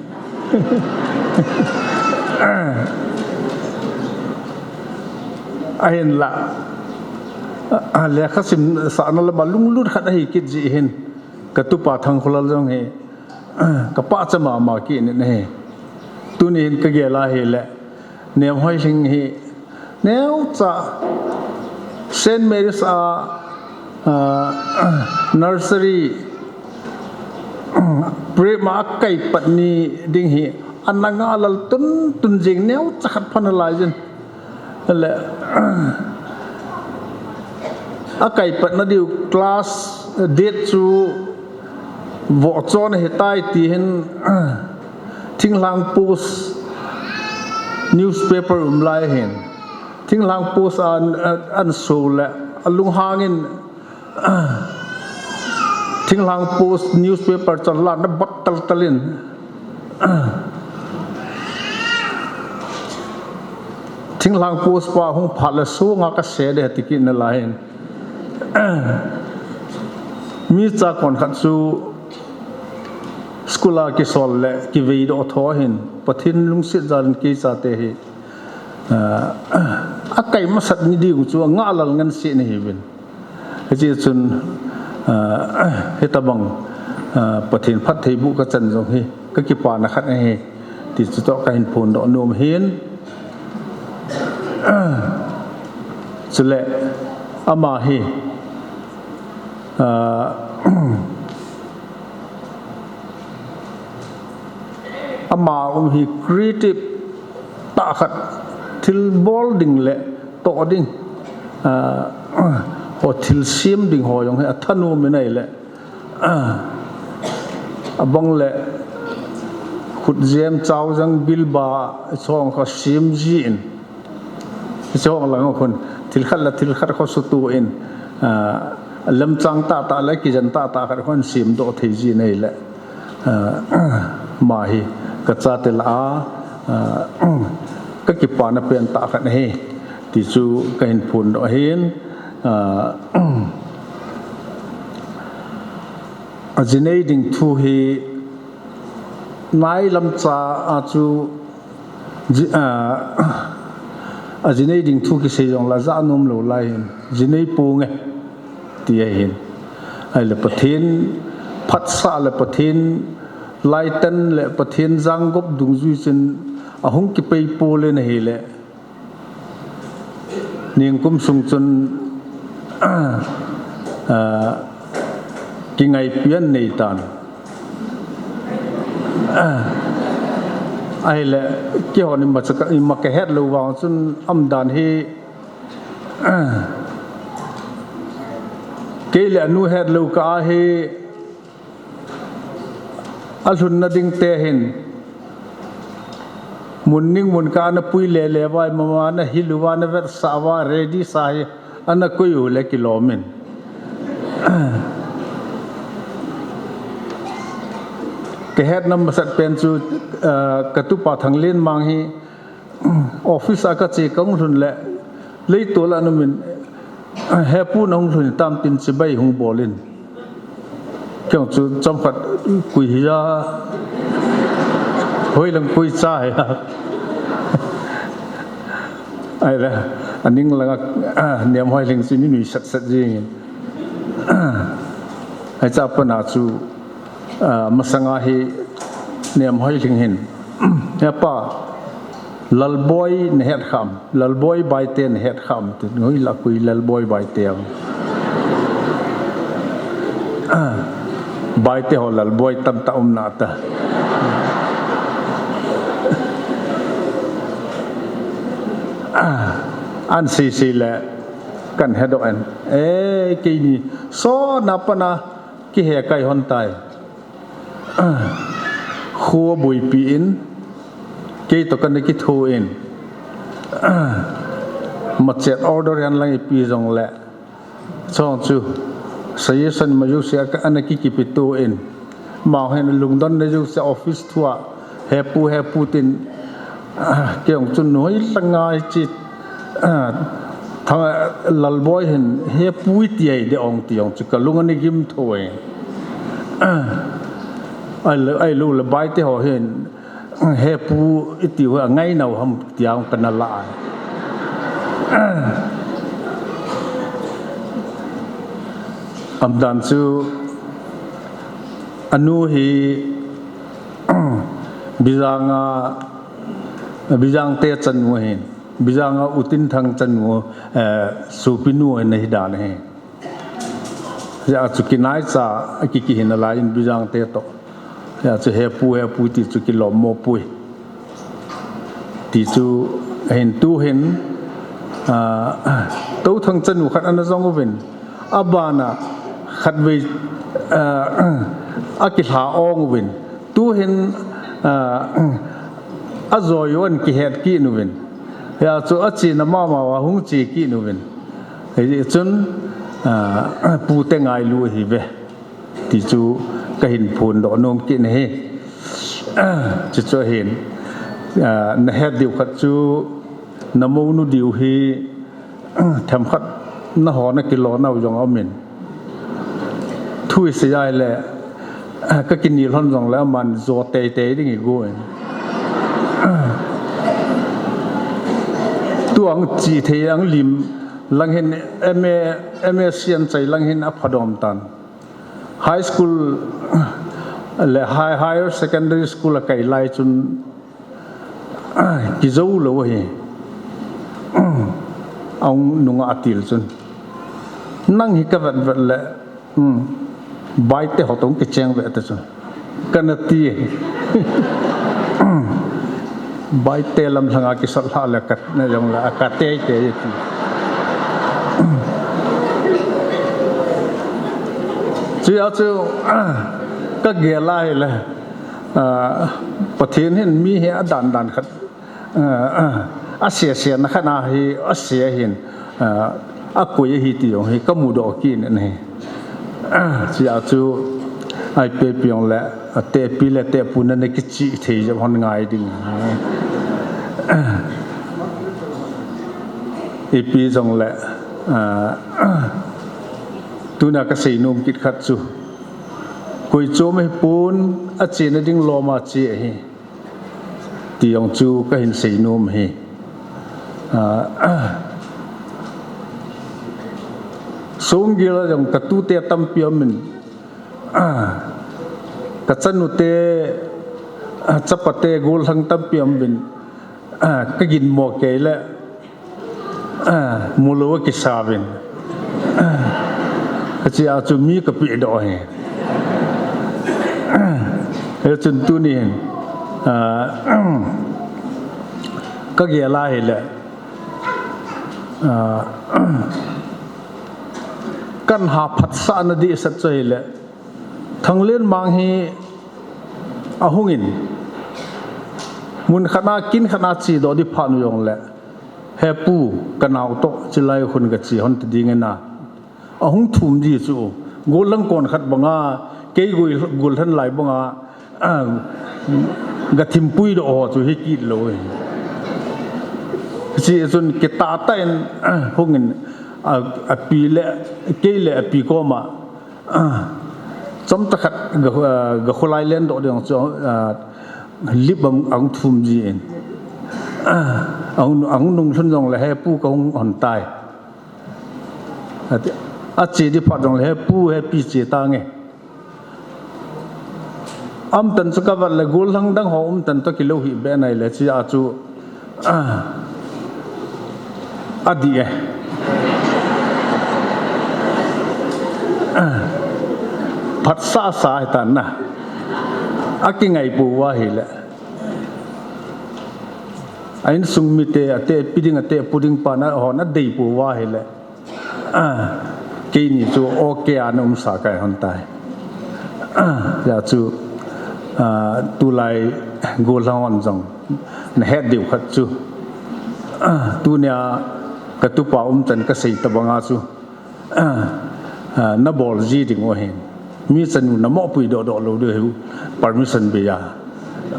Ahinla, lekha simsahna lama lunglut khat ahi kit jeh hin, ka tupa Thangkholal jong hi, ka pachat mama kit in ahi. Tuni hin ka gel a hile, Nemhoilhing hi, neocha Saint Mary's a, nursery, prep ma akaipat ni ding hi, ana ngahlel tuntun jing neocha khat pha nalai jin. Le, akaipatna diu class date chu vohchon ahitai ti hin, Thinglhang Post newspaper um lai hin, Thinglhang Post a, a, ahin so le, alunghangin, Thinglhang Post newspaper chu alan abot taltal in, Thinglhang Post pa hung phat le sunga ka se ding ti kit nalai hin. Mi chakon khat chu school a kisol le kiveidoh tho hin, Pathen lungset jalin kei chate hi, akai masat ni ding chu angahlel ngen se nahiuvin. Hiche chun, hitabang, Pathen phattheiboh kachan jong hi, ka kipana khat ahi, ti chutoh kahin phondoh nom ahin. Chule, ama hi, ama um hi creative tah khat, thilbol ding le toh ding, ho thilsem ding ho jong hi athanom in ahile, abang le khutjem, chaojang, bilba, chong kho sem jin, chong lang khun thil khat le thil khat kho sutoh in, lemchang tahtah le kijen tahtah khat khun semdoh thei jin ahile, ama hi ka chate lah a, ka kipana pentah khat ahi, ti chu kahin phondoh ahin. Ajinei ding thu hi nailamcha a chu, ajinei ding thu kisei jongle ajah nom lou lai hin, jinei ponge, ti ahin. Ahile Pathen phatsah le Pathen laitan le Pathen janggop dungjui chun ahung kipei pol in ahile, ningkum sung chun, kingaipi anei tan. Ahile, keihon ima kahet lou vang chun umdan hi, kei le anu hetlou kah a hi, alhunna dingte hin, mun ning mun kah a ana pui lele uva, mama ana hil uva, ana vetsah uva, ready sa hi, ana koi u le kilom in. Kahetna masat pen chu, katupa Thanglenmang hi, office a kache kahung lhun le, leitol a ana um in, hepu nahung lhun tam tin chibai hung bol in. Kei jong chu chomkhat koi hija, hoilang koi cha hija. Ahile, aning langa, Nemhoilhing chu ina nuisat sat jengin. Hiche a pat a chu, masanga hi Nemhoilhing hin, hepa, Lalboi nahet kham, Lalboi Baite nahet kham, tin ngoi la kui Lalboi Baite am. Baite ho Lalboi tamtah um nata. An sisi le kan hedoh en. E, keini so na pana kihe kai hon tai. Khua buipi in, kei to kana kithu in, machet order yan lang ipi jong le, chong chu, sayesan ma jouse ana kikipitu in, mau hin lungdon na jouse office thua, hepu, hepu tin, kei ong chun nuhoi langa chi, thang Lalboi hin, hepu iti ai de ong ti ong chu kalung ani gim thoi. Ai lo, ai lo le Baite ho hin, hepu iti ho angai nau ham tiang kana la ai. Amdan chu anu hi Bijanga, Bijang te chanu hin, Bijanga Utinthang chanu, eh, supinu nahi dan hi. Hia chu kinaicha, aki, kihin alai in Bijang te to. Hia chu hepu, hepu ti chu kilom mo pui. Ti chu hin tu hin, ah, Touthang chanu khat ana jong uvin. Abana khatvei, ah, akilha ong uvin. Tu hin, ah, ajoi u an kihet kit uvin. Hia chu achena mama u ahung che kit uvin. Hijeh chun, ah, pute ngailu ahi ve. Ti chu kahin phondoh nom kit nahi. Chuchu ahin, ah, nahet diu khat chu namounu diu hi, themkhat naho nakilo nau jong aumin. Thu isei a ile, kakinel hon jongle aman jo teitei ding igo in. Tu ang chi thei ang lim lang hin M A, M A sian chai lang hin aphadom tan. High school le high, higher secondary school akai lai chun, kijou lou ahi. Ang nunga atil chun. Nang hi kavet vet le, hmm, Baite ho tong kicheng ve ta chu. Kana ti. Baite lam lhanga kisat lha le kat na jong le akatei tei ti. Chuja chu, kagel a hile, ah, Pathen hin mi hi adan dan khat, ah, ah, ase ase na khat ahi, ase ahin, ah, akoi ahi ti jong hi kamudoh kit in ahi. Chuja chu, ai pe piong le, atepi le tepu na nakichi thei jep hon ngai ding. Ipi jongle, ah, tuna kasei nom kit khat chu. Koi chom ahipon, achena ding lom a che ahi. Ti jong chu kahin sei nom hi. Ah, Songgel a jong katute tampi aumin, ah, kachanute, ah, chapate gollhang tampi aumin, ah, kaginmo kei le, ah, mulou akisa uvin. Ah, achea chu mi kapehdoh hi. Hichun tuni hin, ah, kagel a hile, ah, kahin haphatsah na dehset chu hile, Thanglenmang hi ahungin, mun khat a, kin khat a chedoh ding phat u jongle, hepu, kanao toh, chilai hun kache hon ti ding ina. Ahung thum ji chu, gollhang kon khat banga, kei gol, gollhang lai banga, ah, gathimpui doh ho chu hikit lou hi. Chuchun kitah tah in, ah, hungin, ah, api le, kei le api koma, ah, chomcha khat ga, ah, gakholai lendoh ding chu, ah, lip bang ahung thum ji in. Ah, ahung, ahung nunglhun jongle hepu kahung hon tai. Ati, ache ding phat jongle hepu hepi che tange. Umtan chu kavet le gollhang dang ho umtan toh kilou hih be nai le chuja chu Ah, adih e. Ah, phatsah sa hitan na. Akingai pouva ahile, a insung mite, ateh pi ding, ateh pu ding pa na hon adei pouva ahile, ah, keini chu okay a na umsa kai hon tai. Ah, hijeh chun, ah, tulai gollhang hon jong na het diu khat chu, ah, tunia ka tupa umchan ka sei tabanga chu, ah, ah, na bol ji ding u ahin. Mi chanu na mohpui dohdoh lou diu ahi, permission bei a.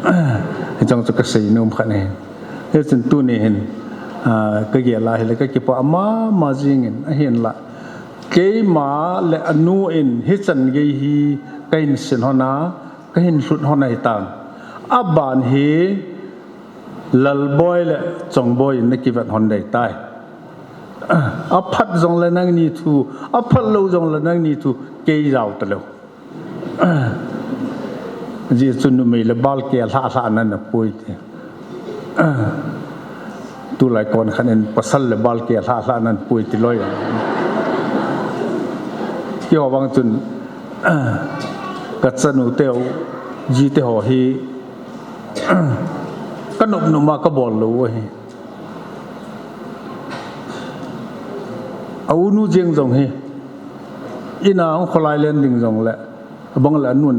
Ah, hicheng chu ka seinom khat ahi. Hichun tuni hin, ah, ka gel a ahile ka kipah mama jingin, ahinla keima le anu in hichan gei hi ka hin sin hon a, ka hin lhut hon ahitan. Aban hi Lalboi le Chongboi in na kivet hon dei tai. Aphat jongle nangni thu, aphat lou jongle nangni thu, kei jao talou. Ajeh chu numei le balke lhah lhah nan apui ti. Tulai kon khat in pasal le balke lhah lhah nan pui ti loi. Keiho vang chun, ka chanu teu, ji teho hi, ka nop nop ma ka bol lou u ahi. A unu jeng jong hi, in a hung kholai len ding jongle, abang le anun,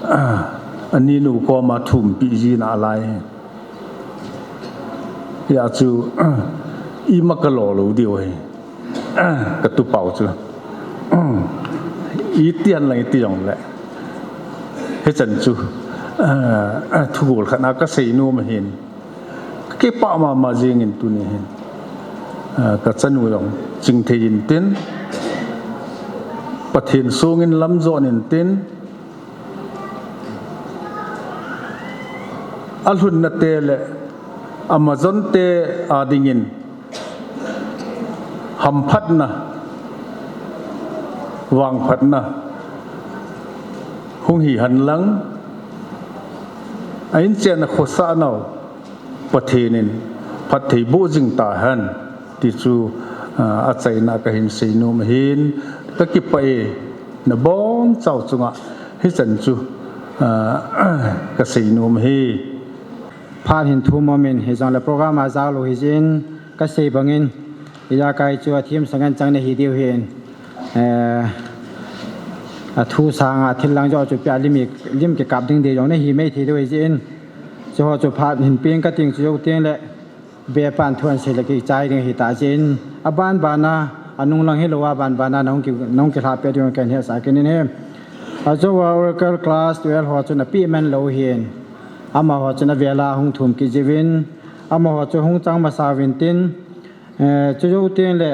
ah, aninu koma thumpi ji na lai. Hijeh chun, ah, ima ka lo lou diu ahi. Ah, ka tupa u chu. Iti hen lang iti jongle, hichan chu, ah, ah, thugol khat na ka seinom ahin. Ka kipah mama jingin tuni hin, ah, ka chanu jong chingthei intin, Pathen songin lam jon intin, alhunna te le amajon te adingin hamphatna, vangphatna hung hi hen lang, a inchen a khosah nau Pathen in phatthei boh jing tahen, ti chu, ah, achaina ka hin seinom ahin, ka kipah e, nabonchau chunga hichan chu, ah, ka seinom ahi. Phat hin thum umin, hijongle program a jao lou hijeh in, ka sei bangin, ijakai chu athem sangin chang nahi diu hin, eh, athu sanga thil lang joh chu pia lim i, lim kikap ding dei jong nahi mei thei diu hijeh in, chuho chu phat hin peng kating chu jou teng le, bepan thu ahin sei le kichai ding ahitah jeh in, aban bana, anung lang hilou a ban bana, nahung ki, nahung kilhah peh diu kahin hetsah kit in ahi. Ajo a Oracle class twelve ho chun apeh man lou hin, amaho chun avel a hung thum kit jiuvin, amaho chu hung chang masa uvin tin, eh, chujou teng le,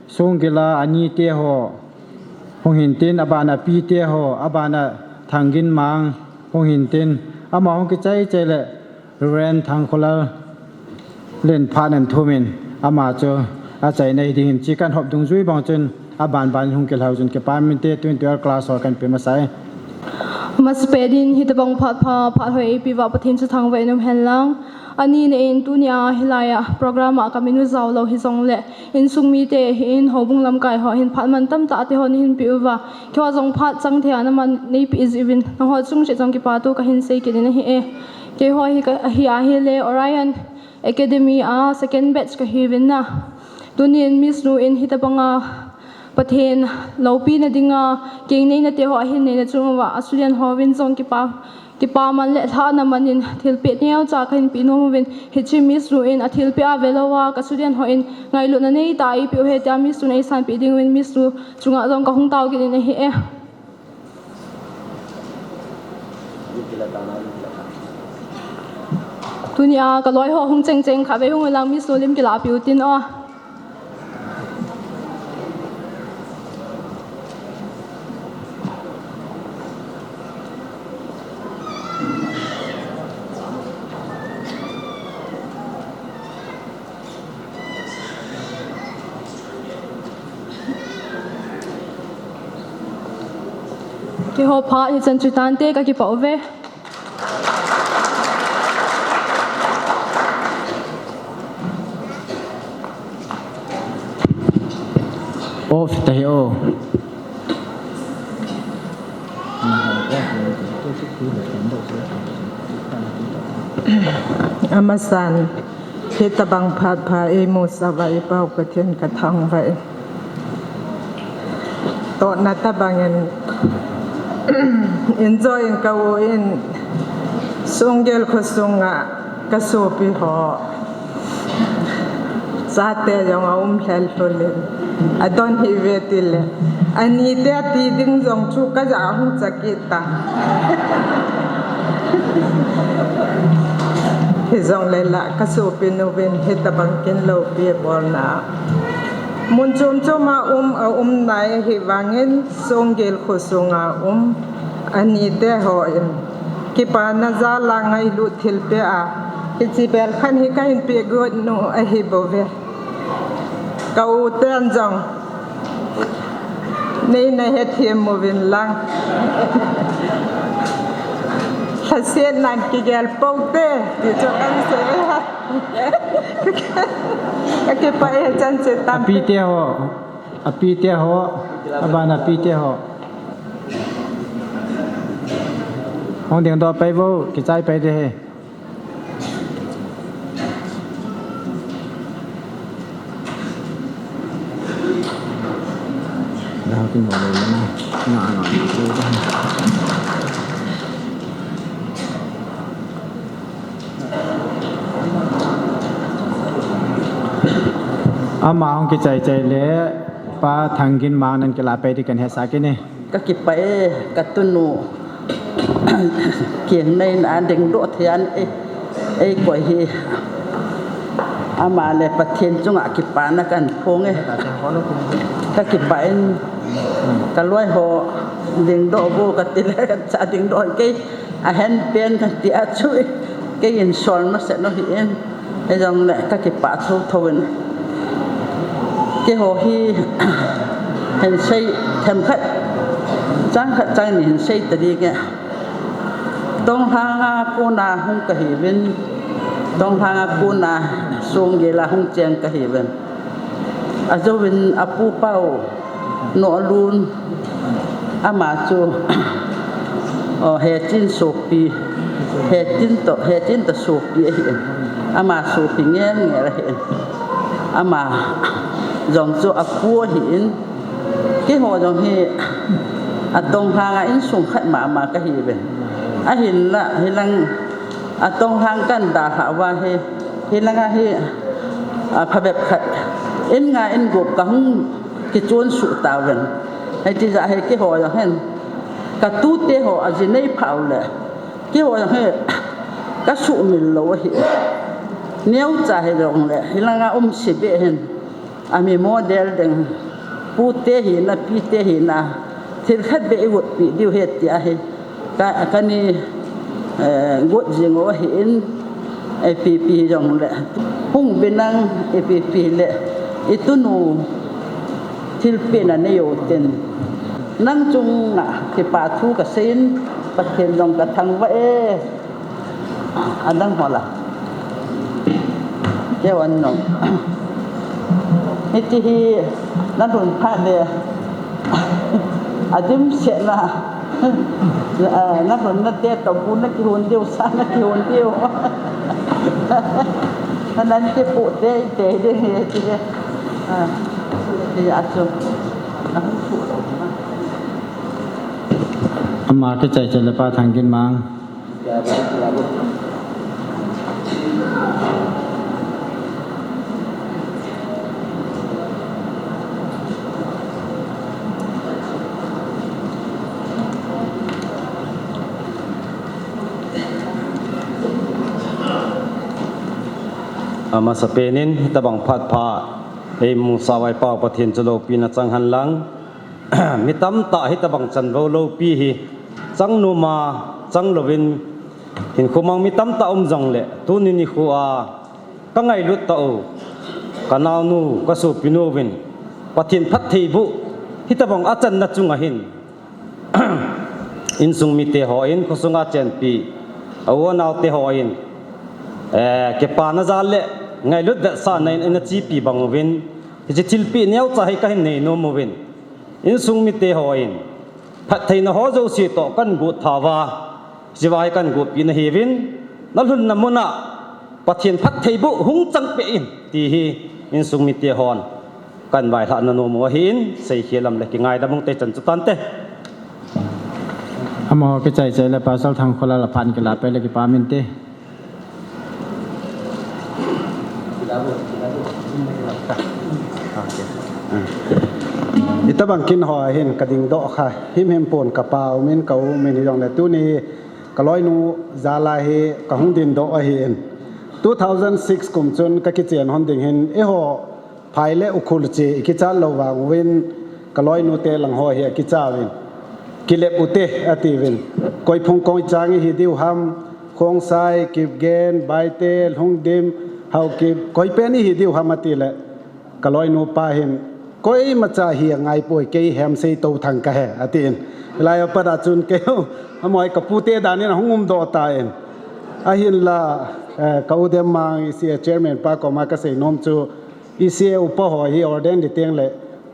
Songgila ani teho hung hin tin, abana api teho, abana Thangginmang hung hin tin, amaho hung kichai chai le, Reverend Thangkholal len phat nan thumin, ama chu achaina hiding hin chi kan hop dungjui bang chun, aban ban hung kilhau chun kipa min te, twenty class ho kan pe masai. Masapen in hitabang phat pha, phat hoi eipeuva Pathen chu thangvah in um hen lang. Ani na in tunia hilai a program a kamin u jao lou hijongle, insung mite hin houbung lamkai ho hin phat man tamtah te ho nahin peuva, keiho jong phat chang thei a naman neipeh jiuvin, nangho chung cheh jong kipa thu kahin sei kit in ahi e. Keiho hi ka, ahi ahile Orion Academy a second batch kahiuvin na. Tunin Miss Nu in hitabanga Pathen loupina dinga keng neina teho ahin neina chung uva, a student hovin jong kipa, kipa man le lhahna man in thilpeh neocha kahin peh nom uvin, hiche Miss Nu in athilpeh a velou a, ka student ho in ngailutna neitah a eipeh u ahi tia Miss Nu in eisanpeh ding uvin Miss Nu chunga jong kahung tao kit in ahi e. Tunia kaloi ho hung cheng cheng khatvei hung lang Miss Nu lim kilah peh u tin o. Keiho phat hichan chu tante, kakipah uve. Off tahi o. Amasan, hitabang phat pha eimusah uva i Pau Pathen kathangvah e. Tohna tabang in, injo in ka u in Songgel khosunga ka sopi ho chate jong aum lheh lheh in, adon hih uve tile, anite ati ding jong chu ka ja hung cha kit ta. Hijongle la ka sopi nu vin hitabang kin loupi bolna mun chom chom a um, aum nai ahi vangin Songgel khosunga um anite ho in kipana jal a ngailut thilpeh a, hiche bel khat hi kahin peh got u ahi bouve. Ka u ten jong neina hethem uvin lang, lhasetnan kigel pou te ti chu kan sei. Ka kipah e, chan che tam. Apite ho, apite ho, abana apite ho. Hung dingdoh pai vo, kichai pai ding ahi. Ama hung kichai chai le Pa Thangginmang nan kila pai ding kan hetsah kit e. Ka kipah e, ka tunu. Keng nei na dingdoh thei an e, ei koi hi. Ama le Pathen chunga kipana kan phong e. Ka kipah in, ka loi ho dingdoh vo ka ti le ka cha dingdoh kei. Ahen pen kati a chu, kei in sol masa nu hi in, hijongle ka kipah thotho in. Keiho hi hin sei themkhat, chang khat chang ni hin sei ta ding e. Tonglhang a kona hung ka hi uvin, Tonglhang a kona Songgel a hung cheng ka hi uvin. Ajouvin apu Pau Nohlun, ama chu, o, Hechin sopi, Hechin toh, Hechin toh sopi ahi. Ama sopi ngel ngel ahi. Ama jong chu apu ahi in. Keiho jong hi aTonglhang a insung khat mama ka hi uvin. Ahinla, hilang aTonglhang kan dalhah uva hi, hilanga hi, a, phabep khat in nga in gup ka hung kichon suh tauvin. Hiti jeh a hi keiho jong hin, ka tute ho aji nei pha u le, keiho jong hi ka sumil lou ahi. Neocha hijongle, hilanga um sibeh hin, ami model ding, pute hina, pite hina, thil khat beh i gotpi diu ahi ti ahi. Ka, kani, eh, got jing u ahi in, ipi pi jongle. Hung uvin lang ipi pi le, i tunu thilpeh na nei u tin. Nang chunga kipah thu ka sei in, Pathen jong ka thangvah e. Adang ho la. Keiho nung. Hiti hi na lhun phat le, adimset na, ah, na lhun na te toh bu na kihon diu, sa na kihon diu. Na nan kipu tei tei ding hi ti. Ah, ti a chu. Ama kichai chai le Pa Thangginmang. Amasapen in, hitabang phat pha eimusah uva i Pau Pathen chu loupina chang hen lang. Mi tamtah hitabang chanvou loupi hi chang nom a, chang louvin hinkho mang mi tamtah um jongle, tuni nikho a ka ngailut tah u, ka naonu, ka sopinu vin Pathen phattheiboh hitabang achanna chunga hin, insung mite hon, khosunga chenpi a u a naote hon, eh, kipana jal le ngailut vetsahna in, in achepi bang uvin, Hiche thilpeh neocha hi kahin nei nom uvin, insung mite hon phattheina ho jouse toh kahin guh tha uva, hiche va hi kahin guhpeh nahiuvin, nalhunna muna Pathen phattheiboh hung chang peh in, ti hi insung mite hon kahin vailhah nom u ahin, seikhel lam le kingaidam uvin te chan chu tante. Amaho kichai chai le Pastor Thangkholal aphat kilah peh le kipa um inte. Itobang kin ho hin kading doh kha himhim pon, kapa umin, ka u umin, hijongle tuni kaloinu jal a hi kahung ding doh ahin. Two thousand six kum chun kakichen hon ding hin, eiho phai le ukhul che ikichat lou vang uvin, kaloinu te lang ho hi akicha uvin, kilep ute atiuvin. Koi phung koi chang ihi diu ham, Khongsai, Kipgen, Baite, Lhungdim, Haokip, koi pen ihi diu ham atile, kaloinu pa hin, koimacha hi angaipoi, kei Hemsei Touthang kahi atin. Hilai a pat a chun kei, amaho kapute dan in ahung umdoh tan. Ahinla, eh, ka u Demmang E C A chairman pa koma kasei nom chu, E C A upa ho hi ordain di teng le,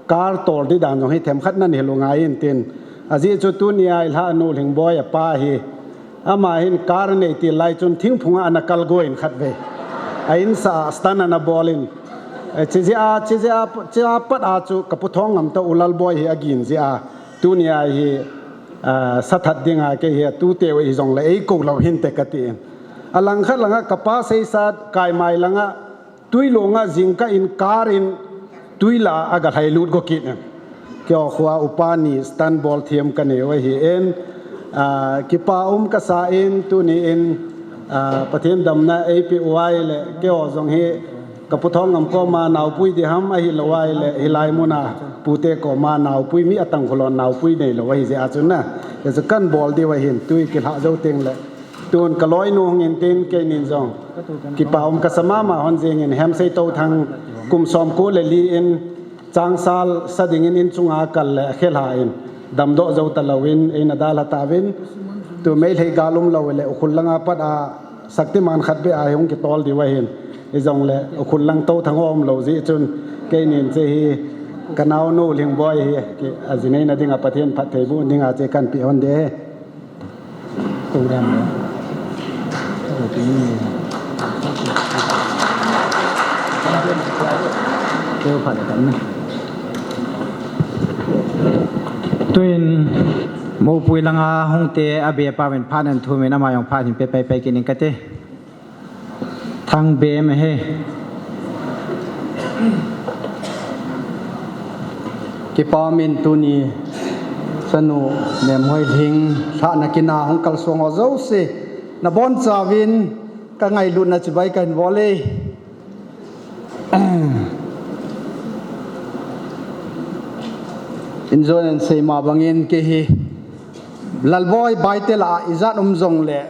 car tol di dan jong hi themkhat nanei lou ngai intin. Ajeh chu tunia ilhah Nu Lhingboi apa hi, ama hin car nei til lai chun thingphung a ana kal go in khatvei, a insung a stand ana bol in, eh, chijeh a, chijeh a, chijeh a pat a chu ka Pu Thongngam toh U Lalboi hi agin jeh a, tunia hi, ah, sathat dinga kei hi atute u hijongle eikou lou hinte katin. Alangkhat langa kapa seisat Kaimai langa, Twilong a jingkah in car in twi la a galhai lut go kit in. Keiho khoa upa ni stand bol thiam kanei u ahin, ah, kipa um kasa in, tuni in, ah, Pathen damna eipeh u ahile, keiho jong hi ka Pu Thongngam koma naopui di ham, ahilou ahile hilai muna pute koma naopui, mi atang kholon naopui neilou ahi jeh a chun na, hichu kahin bol diu ahin, twi kilhah jou teng le. Tun kaloinu hung intin keinin jong kipa um kasa mama hon jingin, Hemsei Touthang kum somko le li in Changsal sa dingin in chunga kal le akhelha in, damdoh jou talou in eina dalha tauvin. Tu Meitei gal umlou le Ukhrul langa pat a Shaktiman khat beh a hung kitol diu ahin. Hijongle Ukhrul lang Touthang ho umlou jeh chun keinin hiche hi ka naonu Lhingboi hi, ajinei na dinga Pathen phattheiboh dinga hiche kahin pe hon ding ahi. Program le. Tuin Mopui langa hung te abepa uvin phat ahin thum in, ama jong phat ahin pe paipai kit in kate. Thangbem ahi. Kipa umin tuni chanu Nemhoilhing lhahna kin a hung kalsong ho jouse nabonchauvin kangailutna chibai kahin bol e. Injonan seima bangin kei hi Lalboi Baite lah a ijat um jongle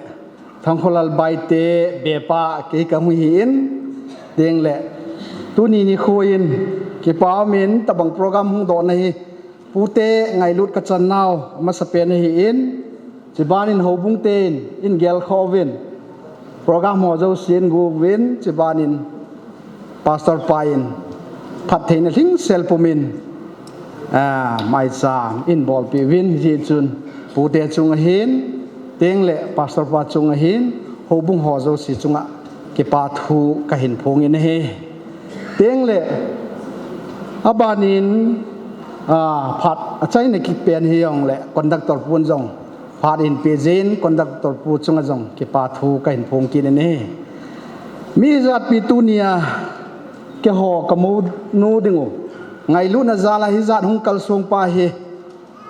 Thangkholal Baite bepa kei kahung hi in, tengle tuni nikho in kipa umin tabang program hung dohna hi pute ngailut kachan nau amasapen ahi in, chibanin houbung ten in gelkhoh uvin program ho jousen gu uvin, chibanin Pastor pa in phattheina lhingsel pumin, ah, maicham in bolpeh uvin, hijeh chun pute chunga hin, tengle Pastor pa chunga hin, houbung ho jouse chunga kipa thu kahin phong in ahi. Tengle abanin, ah, phat achaina kipen hijongle conductor pun jong phat ahin pe jin, conductor pu chunga jong kipa thu kahin phong kit in ahi. Mi ijatpi tunia keiho kamu nu dingu ngailutna jal a hijat hung kalsong pa hi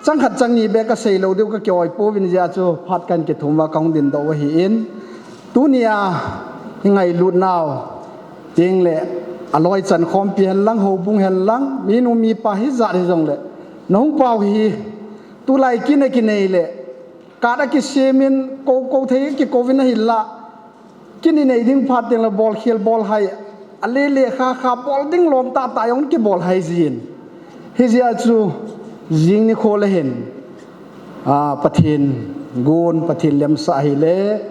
chang khat chang ni beh kasei lou diu kakioipou vin, hijeh chun phat kahin kithum uva kahung dingdoh u ahi in, tunia hi ngailut nau tengle aloi chan khompi henlang, houbung henlang, minu mipa hijat hijongle nahung pau hi tulai kin akinei le, card akisemin, kou kou thei akikouvin ahinla, kin inei ding phat tengle bolkhel bolhai, ale le kha kha bol ding lom tahtah jong kibol hai jin. Hijeh chun jing nikho le hin, ah, Pathen gon, Pathen lemsah hile,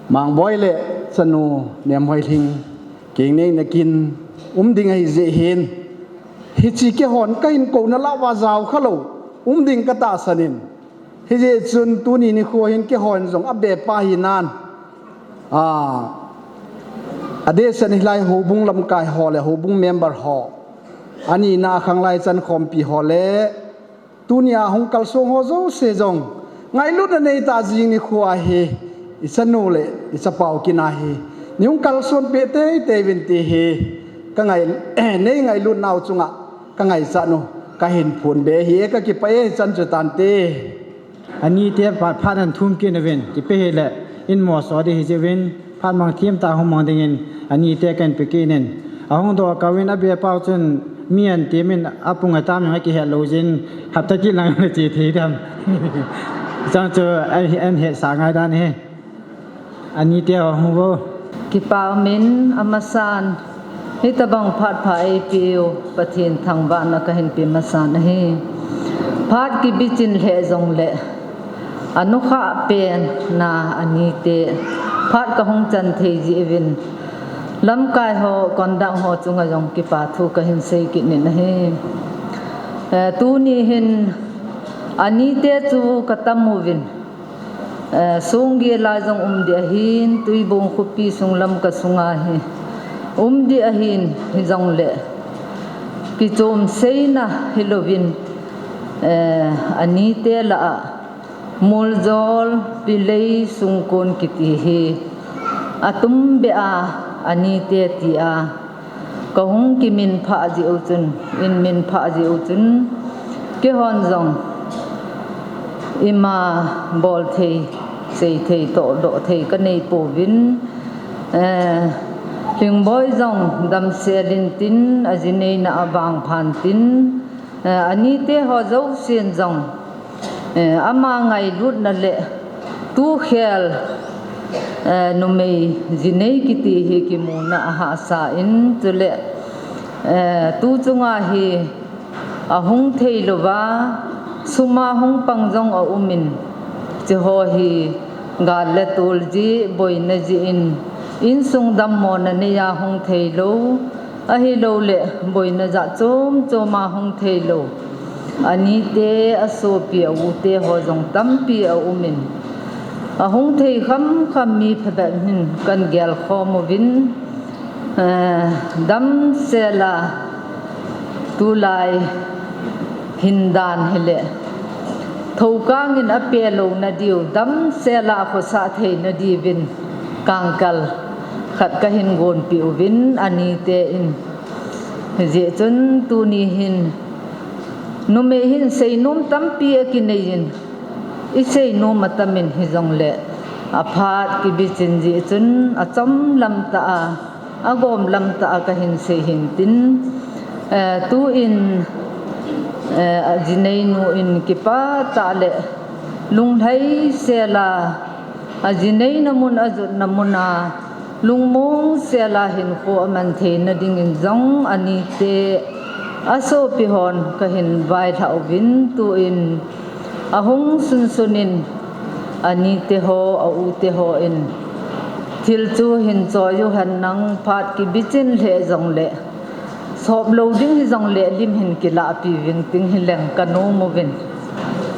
Mangboi le chanu Nemhoilhing kingneina kin um ding ahi jeh hin, Hiche keihon kahin kouna lah uva jao khalou um ding katahsan in. Hijeh chun tuni nikho hin keihon jong abepa hinan, a, adehset in hilai houbung lamkai ho le houbung member ho, anina a khanglai chankhompi ho le tunia hung kalsong ho jouse jong, ngailutna neitah jing nikho ahi, ichanu le ichapau kin ahi, neihung kalson peh teitei uvin ti hi kangai, neingailutnau chunga kangaichat u kahin phonbe ahi e. Kakipah e, hichan chu tante. Anite phat, phat ahin thum kit uvin, kipah hih le, in moso ding hijiuvin, phat mang themtah hung mang dingin, anite kahin pe kit in. Ahung doh kah uvin, abepa chun mi ahin temin, apung atam jong akihet lou jin, hapta kit lang le che thei dem. Chang chu, ahin, ahin hetsah ngai dan ahi. Anite ho hung uvo. Kipah umin, amasan hitobang phat pha eipeu Pathen thangvahna kahin pe masan ahi. Phat kibichin lheh jongle, anukhah penna anite phat kahung chan thei jeh uvin, lamkai ho, kondang ho chunga jong kipa thu kahin sei kit in ahi. Eh, tuni hin anite chu katam uvin, eh, Songgel a jong um ding ahin, Tuibong khopi sung Lamka sunga hi um ding ahin, hijongle kichom seina hilouvin, eh, anite lah a Muljol, Pilei, Sungkon kiti hi atumbeh a anite tia kahung kiminphah jeh u chun, in minphah jeh u chun, keihon jong ima bol thei, sei thei, tohdoh thei kanei pouvin, eh, Lhingboi jong damsel intin, ajineina avang phan tin, eh, anite ho jousen jong, eh, ama ngailutna le tukhel, eh, numei jinei kiti hi kimuna ahahsa in, chule, eh, tu chunga hi ahung theilouva, suma hung pang jong aumin, hiche ho hi gal le tol jeh, boina jeh in, insung dammona neiya hung theilou, ahilouleh boina jat chom choma hung theilou anite, asopi, aute ho jong tampi aumin, ahung thei khamkham mi phabep hin kahin gelkhom uvin, eh, damsel a tulai hin dan hile, thoukang in apeh louna diu, damsel a khosah theina diuvin kangkal khat kahin gonpeh uvin anite in. Hijeh chun tuni hin numei hin seinom tampi akinei in, iseinom atamin hijongle, aphat kibichin jeh chun achom lam tah a, agom lam tah a kahin sei hintin, eh, tuin, eh, ajineinu in kipah tah le lunglhaisel a, ajineina mun, ajotna mun a lungmongsel a hinkho aman theina dingin jong anite asopi hon kahin vailhah uvin, tuin ahung sunsun in anite ho, aute hon thil chu hin choi uhen lang, phat kibichin lheh jongle, sop lou ding hijongle lim hin kilahpi uving ting hileng kanom uvin.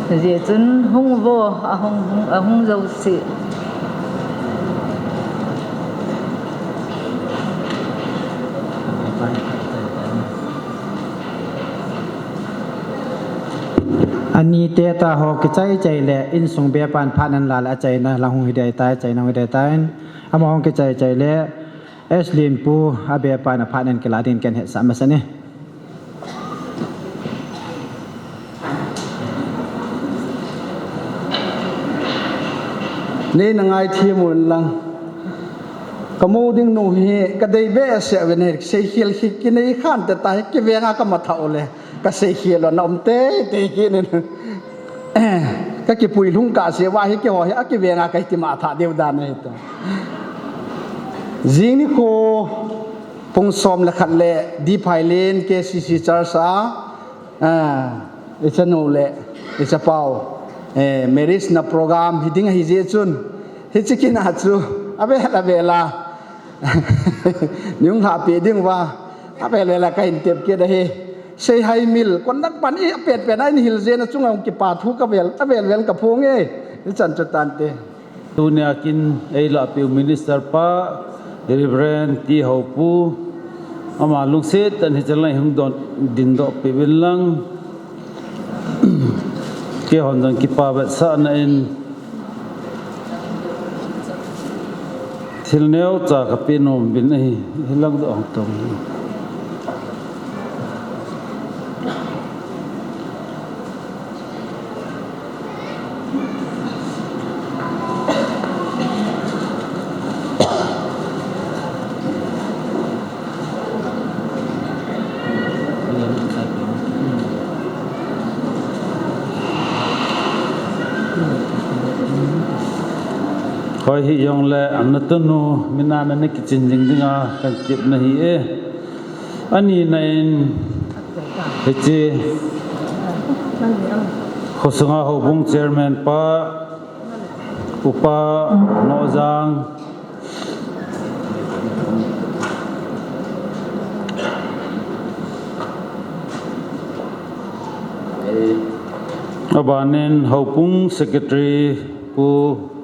Hijeh chun hung uvo, ahung, hung, ahung jouse. Anite taho kichai chai le, insung bepan phat ahin la le achaina lang hung hiding ahitai, achaina hung hiding ahitai. Amaho hung kichai chai le, S Linpu abepan aphat ahin kila dingin kahin hetsah masan e. Neina ngaithem un lang. Kamu ding nu hi kadei behseh uvin, seikhel hi kinei khante tahi, kivenga kamatha ule kaseikhel u ana um teitei kit in. Kakipui lhung kahseuva hi keiho hi akivenga kahi ti matha diu dan ahi tu. Jing nikho pung som le khat le D. Phailen K C C Church a, ah, ichanu le ichapau, eh, marriage na program hiding ahijeh chun, hiche kin a chu avel avel a neihung lhahpeh diuva avel avel a kahin tep kit ahi. Seihai mil, kon dak pan i a pen pen a in hil zen a chunga hung kipa thu ka vel, a vel vel ka phong e. I chan chu tante. Tunia kin ei lah piu minister pa, Reverend T Hopu, ama lungset tah in hichan lang hung don, din doh piu vin lang. Keihon jong kipa vetsahna in thil neocha ka pe nom vin ahi, hilang doh hong tong. Hoi, hijongle, ana tunu, mina na na kichin jing dinga, kan tip na hi e. Ani na in, hiche, khosunga houbung chairman pa, Upa Nohjang. Abanin houbung secretary Pu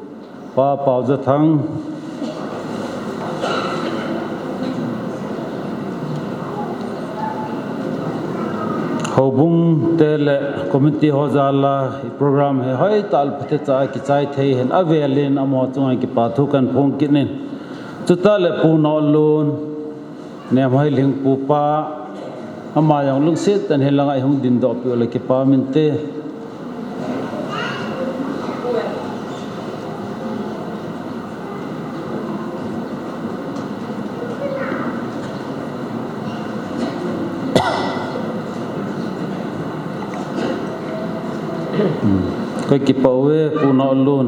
Pa Paojathang. Houbung te le committee ho jal a i program hi hoitah le phatecha a kichai thei hin avelin amaho chunga kipa thu kan phong kit in. Chutah le Pu Nohlun, Nemhoilhing pu pa, ama jong lungset tah in hilanga i hung din doh piu le kipa min te. Ka kipa uve Pu Nohlun.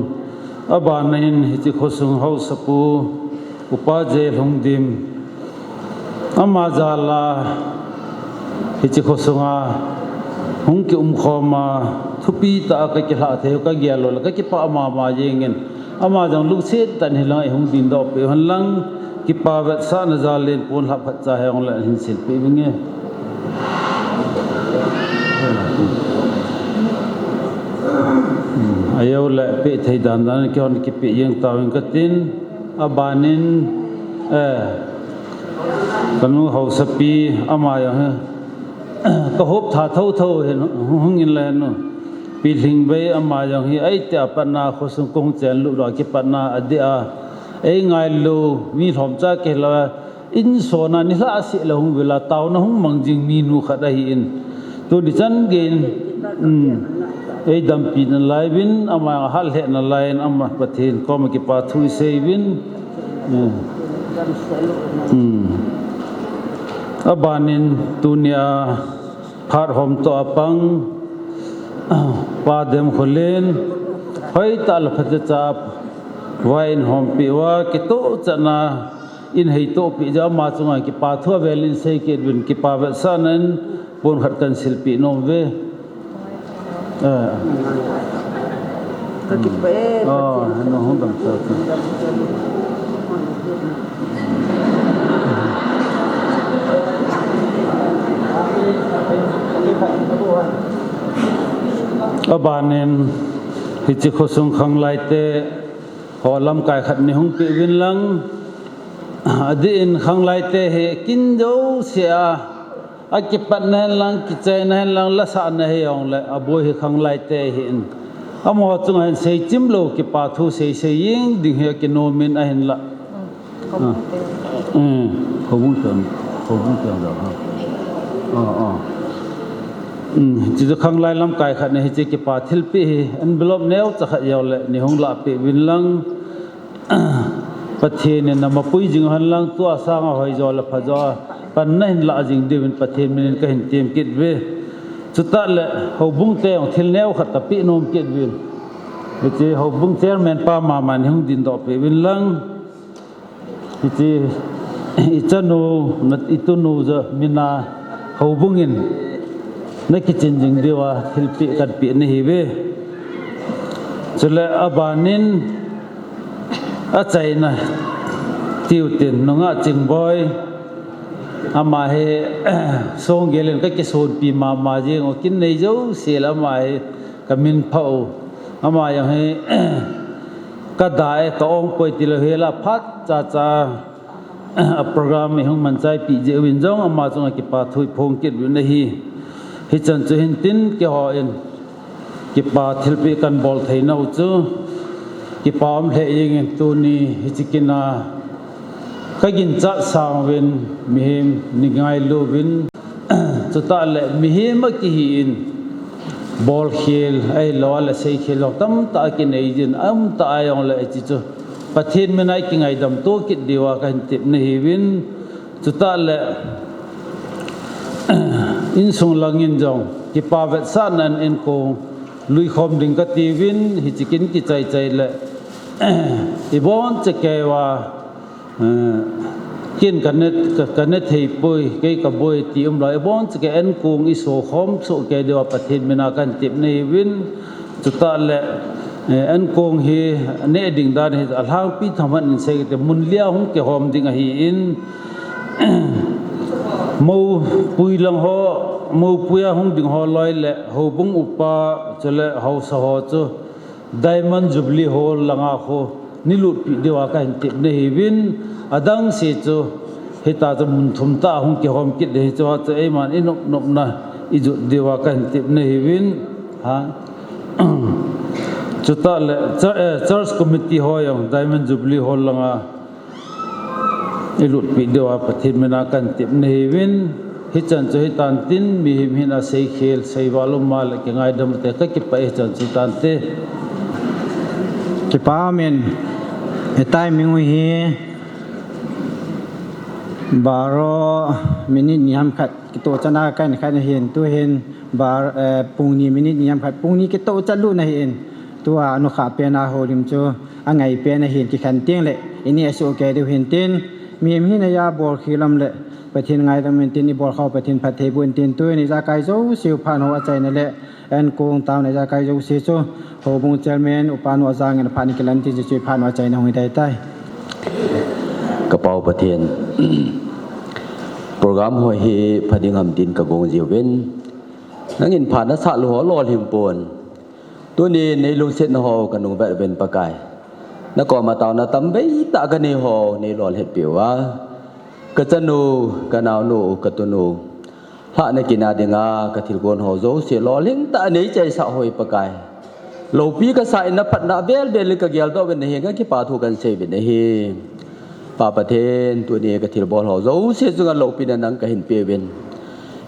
Abanin hiche khosung haosapu Upa J Lhungdim. Ama jal a hiche khosunga hung kium khom a thupi tah a ka kilhah thei u ka gel u le ka kipa mama jeng in. Ama jong lungset tah in hilanga i hung din doh piu hen lang, kipa vetsahna jal in pon lhap khat cha hijongle hin silpeh vinge. Ajou le peh thei dan dan in keihon kipeh jeng tauvin katin, abanin, eh, kanu haosapi ama jong hi ka hop tha thotho hin hung in le nu. Pi Lhingvei ama jong hi eiti a patna khosung kong chen lut a kipatna adeh a. Ei ngailu, mi lhomcha kei lou a, insung a nilhah seh le hung vil a, taona hung mang jing minu khat ahin. Tuni chan geiyin, um, ei dampi nalai uvin, ama hal he nalai in, ama Pathen koma kipa thu i sei uvin. Um. Um. Abanin tunia phat hom toh a pang, Pa Demkholen, hoitah le phatecha a vai in hompi uva, kitoh chan a in hei tohpi jeh a ama chunga kipa thu avel in sei kit uvin kipa vetsahna in pon khat kan silpeh nom uve. Eh. Ka kipa e, oh, Pathen. Ano hung dam sa. Abanin hiche khosung khanglai te ho lamkai khat nei hung peh uvin lang. Adeh in khanglai te hi kin jouse a, akipat na hen lang, kichai na hen lang, lasah na hijongle, aboi hi khanglai te ahin. Amaho chunga hin seichim lou, kipa thu sei sei jeng ding hi akinom in ahinlah. Ah. Um, houbung te, houbung te ha. Ah, ah. Um, hiche khanglai lamkai khat nei hiche kipa thilpeh hi envelope neocha khat jouleh nei hung lahpeh uvin lang. Pathen in na mapui jing hen lang, tua sanga hoijo le phajo a pan nahin lah jing diuvin Pathen min in kahin tem kit uve. Chutah le houbung te jong thil neokhat kapeh nom kit uvin. Hiche houbung chairman pa mama in hung din doh peh uvin lang. Hiche i chanu, na, i tunu jong mina houbung in na kichin jing diuva thilpeh kan peh nahi uve. Chule abanin achaina tiu tin nungah Chingboi, Ama hi songgelin kakisonpi mama jing u, kin nei jouse le ama hi kamin pha u. Ama jong hi kada e, ka-ong poi tilou hela phat chacha a program ihung manchaipi jeh uvin jong ama chunga kipa thu iphong kit uvin ahi. Hichan chu hintin keiho in kipa thilpeh kanbol thei nau chu kipa um lheh jengin tuni hiche kin a kaginchat sang uvin mihem neingailu uvin chutah le mihem akihi in bolkhel ahilou le seikhel jong tamtah akinei jin, aumtah a jongle hiche chu Pathen mina ikingaidam to kit diuva kahin tepna ahiuvin, chutah le insung langin jong kipa vetsahnan enkong luikhom ding katiuvin, hiche kin kichai chai le ibonchauva kin kane, ka, kane theipoi, kei kaboi ti umlou, ibonchauva enkong isokhom soh kei diuva Pathen mina kahin tepna ahiuvin, chutah le enkong hi neh ding dan hi alhangpi themkhat in seikit te, mun lia hung kihom ding ahin, moupui lang ho, moupui a hung ding ho loi le houbung upa chule haosa ho chu Diamond Jubilee Hall langa khu neilutpi diuva kahin tepna ahiuvin, adangse chu hita chu mun thum tah a hung kihom kit ding hichu, hichu eiman inop nopna ijot diuva kahin tepna ahiuvin, chutah le church committee ho jong Diamond Jubilee Hall langa ilutpi diuva Pathen mina kahin tepna ahiuvin, hichan chu hitan tin mihem hina seikhel seival um a le kingaidam u te, kakipah e, hichan chu hitante. Kipa umin, hiche timing u hi baro minute ni ham khat kitoh chana kahin khan ahin, tuhin pung ni minute ni ham khat, pung ni kitoh chalutna ahin, tua anukhah pen a houlim chu angai pen ahin, kikhen tengle ineh soh kei diu hintin, mihem hina a bolkhel um le Pathen ngaidam intin, ibolkhau Pathen phatthei boh intin, tuin ijakai jouseu phat ho achaina le enkong taona ijakai jouse chu houbung chairman upanu ajangin aphat in kilan tin, hiche chu iphat u achaina hung hitaitai. Kapau Pathen, program ho hi pha ding ham tin kagong jiuvin, nangin pha nasah lou ho lolhing pon, tunin neilungsetna ho kanung vet uvin Pakai, nakoma taona tambeitah kanei ho neilolhinpeh uva, kachanu, kanaonu, katunu, lhahna kit na dinga kathilgon ho jouse lolhingtah a neichaisah ho hi Pakai, loupi kasah in naphatna avel vel in kageldoh uvin nahenga kipa thu kahin sei uvin ahi. Pa Pathen, tuni kathilbol ho jouse chunga loupina nang kahin peuvin,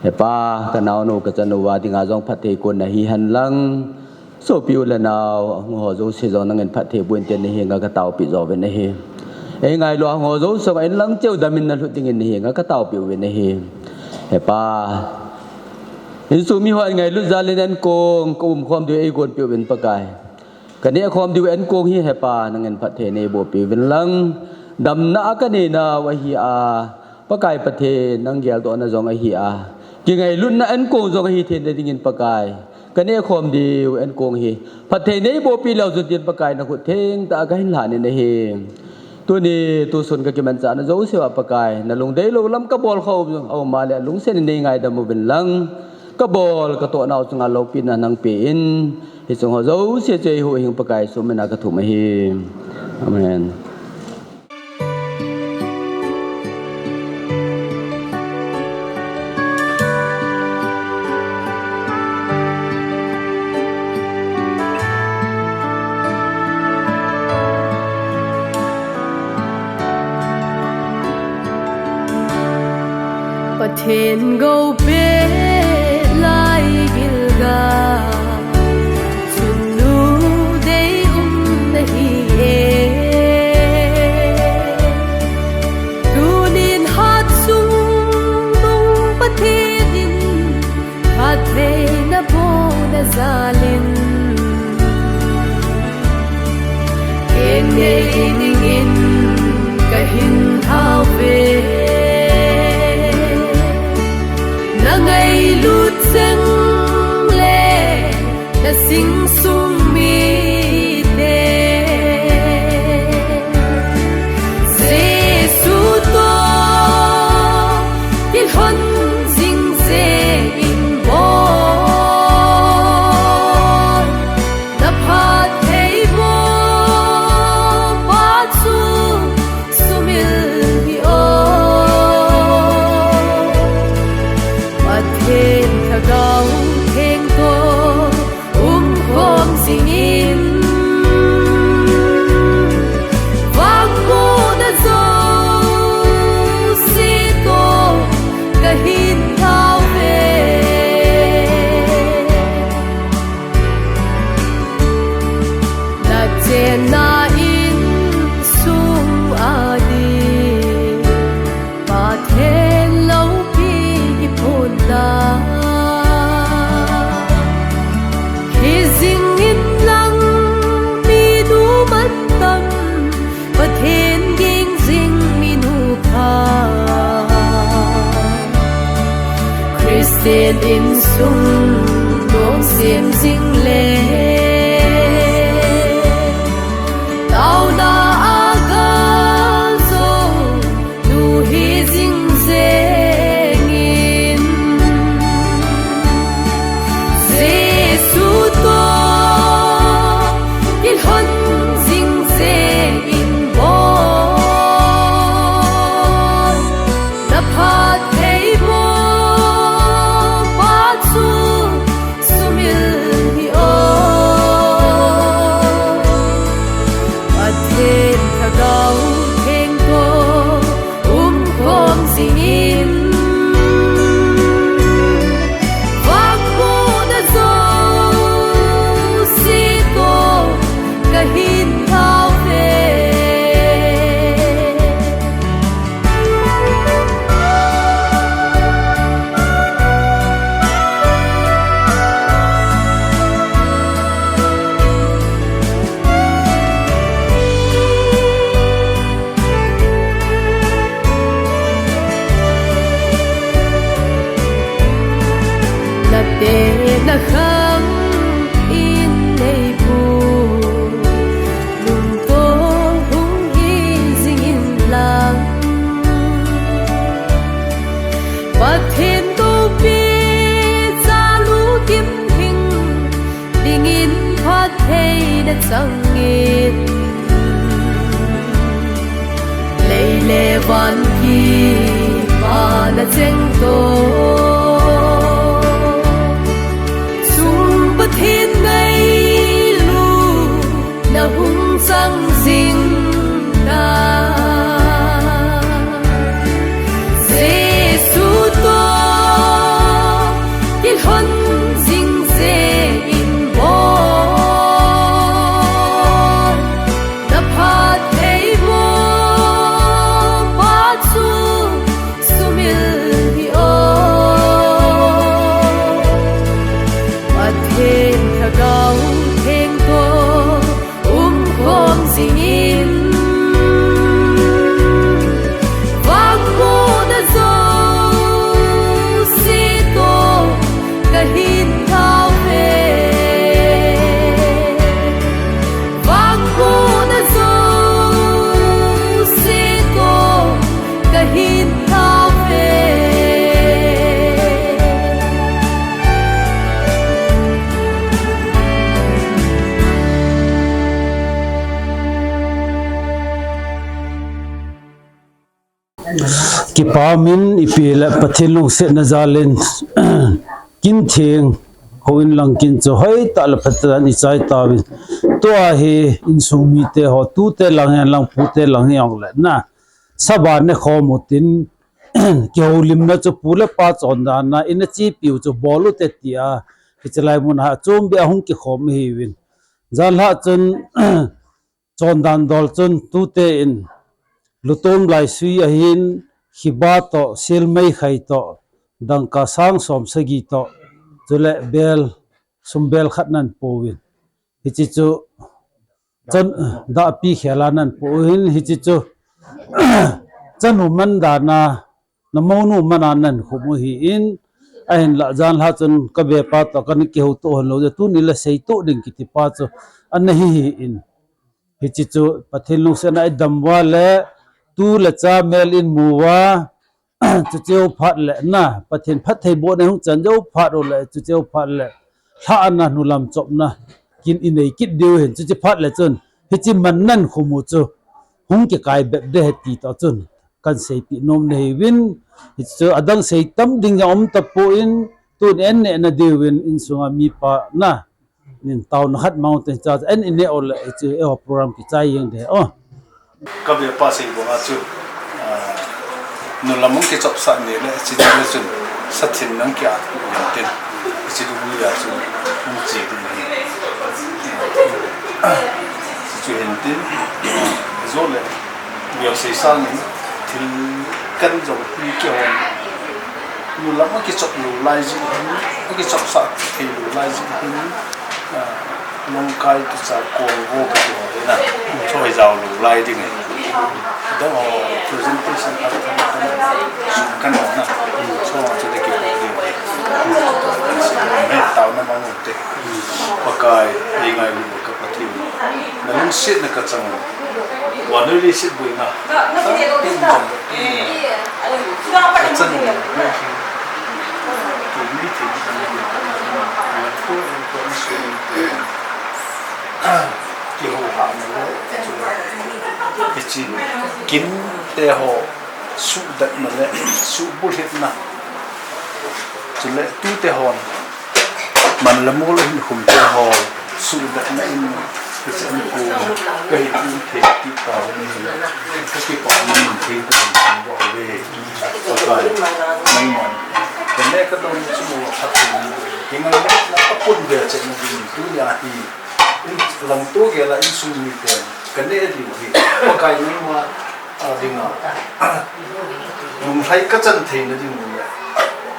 He Pa, kanaonu kachanu a dinga jong phatthei kon nahi henlang, sopi u le nao ahung ho jouse jong nangin phatthei boh intin nahenga kataopeh jouvin ahi. Eingailu a hung ho jouse jong inlang cheh u damin nalhut dingin nahenga kataopeh uvin ahi. He Pa, insung miho in ngailut jalin enkong kaumkhom diu eigonpeh uvin Pakai, kanehkhom diu enkong hi He Pa nangin phatthei neiboh peuvin lang, damna a kanei nau ahi a, Pakai Pathen nang geldohna jong ahi a, kingailutna enkong jong ahi theina dingin Pakai, kanehkhom diu enkong hi phatthei neiboh peh leu chun tin Pakai nakhut thengtah a kahin lhanin ahi. Tuni tusun kakimanchahna jousea Pakai, nalungdeilou lam kabolkhou aum a le lungset in neingaidam uvin lang, kabol katoh nau chunga loupina nang pe in, hiche ho jouse chu eihuhhing Pakai Jesu mina kathum ahi. Amen. Pathen gou peh lai Gilgal, chunnu deium nahi e. Tunin hatchungnung Pathen in phatthei nabohna jalin, kengei dingin kahin lhauve. Nangailut jeng le nasing sung mite, Jesu toh Na insung a ding Pathen loupi hi pon na. Hi jing in lang minu mantam, Pathen ging jing minu pha. Christian insung nom sem jing le taona a gal jou nu hi jing jeng in. Jesu toh kilhon jing jeng in boi. Na phattheiboh pa chu sumil hih o. Pathen Lhagao Theng toh umkhom jing in. Vangbohna jouse toh kahin tao ve. Na tena khang in nei bu lungtoh hung hi jing in lang. Pathen loupi cha lu kim hing dingin phattheina chang in. Lei le van kipana cheng toh sung Pathen ngailut na hung chang jing ta. Jesu toh kilhon jing jeng in boi. Na phattheiboh pa chu sumil hih o. Pathen Lhagao Theng toh umkhom jing in. Vangbohna jouse toh kahin tao ve. Vangbohna jouse toh kahin tao ve. Kipa min ipi le Pathen lungsetna jal in kin theng houin lang kin chu hoitah le phatah in i chai tauvin. Tua hi insung mite ho, tute lang hen lang pute lang hi ong le na. Saba ne khom utin kihoulimna chu pu le pa chondan a, ina chepiu chu bol ute tia. Hiche lai mun a chombe a hung kikhom hi uvin. Janlhah chun chondan dol chun tute in lutom laisui ahin, khiba toh, silmei khai toh, dangka sang som sagi toh, chule bel, sumbel khat nan pouvin. Hiche chu chan, dahpi khela nan pouvin, hiche chu chanu man dan a, na mounu man a nan khum u hi in, ahinlah janlhah chun ka bepa toh kana kihouto hon lou, tuni le seito ding kiti pa chu ana hi hi in. Hiche chu Pathen lungsetna i dam uva le tu le cha mel in mu uva, chucheu phat le na, Pathen phattheibohna hung chan jou phat u le, chucheu phat le lhahna nu lam chopna kin i nei kit diu hin, chuche phat le chun hiche man nan khum u chu hung kikai bep de he ti toh chun kan seipeh nom na hi uvin, hiche chu adang sei tam ding jong um tapon, tun en neh na diuvin insunga mipa na nin taona khat mang u te cha en i neh u le, hiche eiho program kichai jeng de o. Ka bepa sei banga chu, ah, nu lam hung kichopsah ni le, chi ni le chun, sa thin nang kia, tin, chi du ni ya chu, hung chi du ni. Hintin, jole, bial sei sangin, thil kan jong hi kihon. Nulam a kichop lou lai jeh hin, a kichop sah thei lou lai jeh hin, ah, Longkai tucha Kongvo kati ho le na, choi jao lou lai ding e. Dang ho presentation a kan, kan, kan na, so chu le kipu ding e. He tao na mang te. Pakai, ei ngailu ka Pathen. Na lungsetna ka chang. Wa noi leiset boina. Ka chang. Tuni thei. Kihouhatna le. Hiche. Kin te ho. Suhdatna le. Suhbulhitna. Chule tute hon. Man le mol a hin khum te ho, suhdatna in, hiche an ko, ka hin in thei ti pa ho ni hin, ka kipah ni min thei ko hin thang bo ve, Pakai, nangman. Ka ne ka dong chu mo phat hin, hinga le na ka pun ve che na din, tunia hi, in lang to gel a insung miten, ka ne diu hi, Pakai nangma, a dinga, lunglhai ka chan theina ding le,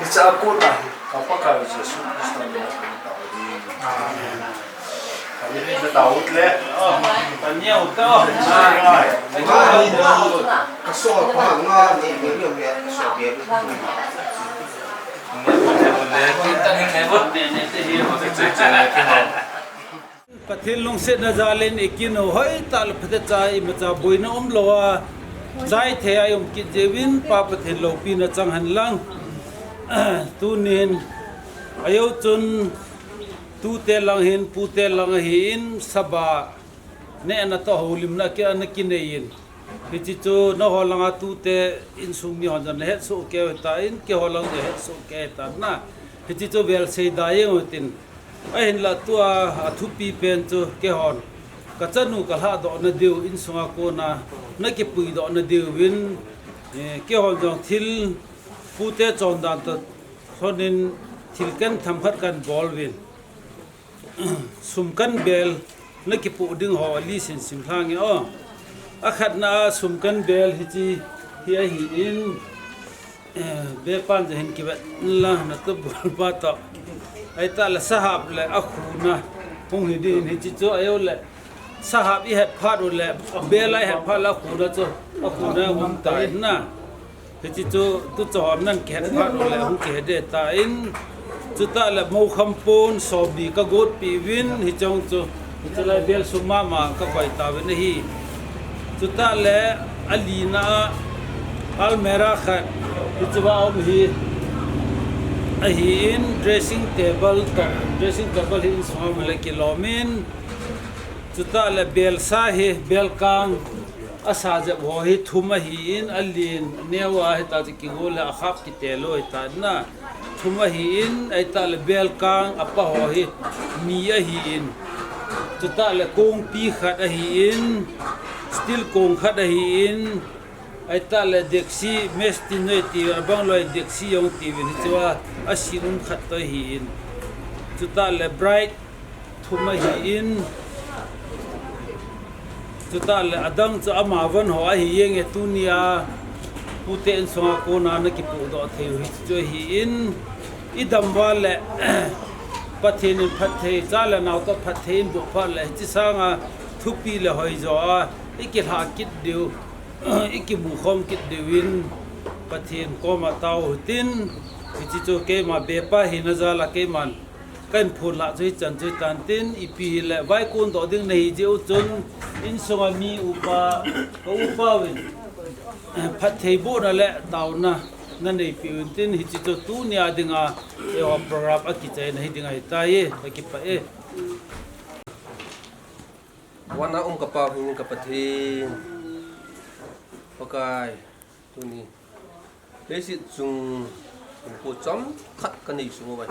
hiche a kona hi, Ka Pakai Jesu Christa min a kong tao ding. Amen. Amen. Ka tao le. Ka niau tao. Ka so pa nga ni ni ni ni so bia. Pathen lungsetna jal in i kin u hoitah le phatecha imacha boina umlou a, chai thei a i um kit jeh uvin Pa Pathen loupina chang hen lang. Tunin, ajou chun, tute lang hin, pute lang ahin, saba nehna toh houlimna ki, ana kinei in. Hiche chu nangho langa tute insung mi hon jong nahet soh kei u hitan, keiho lang jong het soh kei u hitan na. Hiche chu vel sei da jeng u hitin. Ahinlah tua, a thupi pen chu keihon. Ka chanu ka lhahdoh na diu, insunga kona, na kipuidoh na diu vin, eh, keihon jong thil pute chondan toh lhonin thil ken themkhat kan bol uvin. Sum kan bel na kipoh ding ho a list hin sim lhang e o. Akhatna a sum kan bel hiche hi ahin, eh, bepan jong hin kivet inlang na tubul pa toh. Ahitah le sahap le akhuna hung hi ding hin hiche chu ajou le sahap i het phat u le bel a i het phat le akhuna chu akhuna hung tai na. Hiche chu, tu chahon nan kihet phat u le hung kihe de tan, chutah le mokham pon somni ka gotpi uvin, hiche chu, hiche lai bel sum mama ka koi tauvin ahi. Chutah le alina a almirah khat, hiche va um hi, ahin dressing table toh, dressing table hi insunga um le kilom in, chutah le bel sa hi, bel kang, Asa jep ho hi thum ahin, alen, neo a hita chu kigo le akhap kite lou hita na. Thum ahin, ahitah le belkang apa ho hi ni ahin. Chutah le kongpi khat ahin, steel kong khat ahin. Ahitah le deksi, mess tin noi ti, abang loi deksi jong tiuvin hichea, asin um khat toh ahin. Chutah le bright, thum ahin, chutah le adang chu ama von ho ahi jenge tunia, pute insunga kona na kipohdoh thei u hichu ahin, i dam uva le, Pathen in phatthei, cha le nao toh phatthei in boh phat le, hiche sanga thupi le hoijo a, i kilha kit diu, i kimu khom kit diuvin, Pathen koma tao hitin, hiche chu keima bepa hina jal a keiman, Kahin phonlah chu hichan chu hitan tin, ipi hile, vaikon doh ding nahi jeh u chun, insunga mi upa, ka upa uvin, phatthei bohna le taona, na neipeh uvin tin, hiche chu tunia dinga, eiho program akichaina hi ding ahitai, kakipah e. Vana um ka Pa hing ka Pathen, Pakai, tuni leiset chung himpo chomkhat kanei sung uva,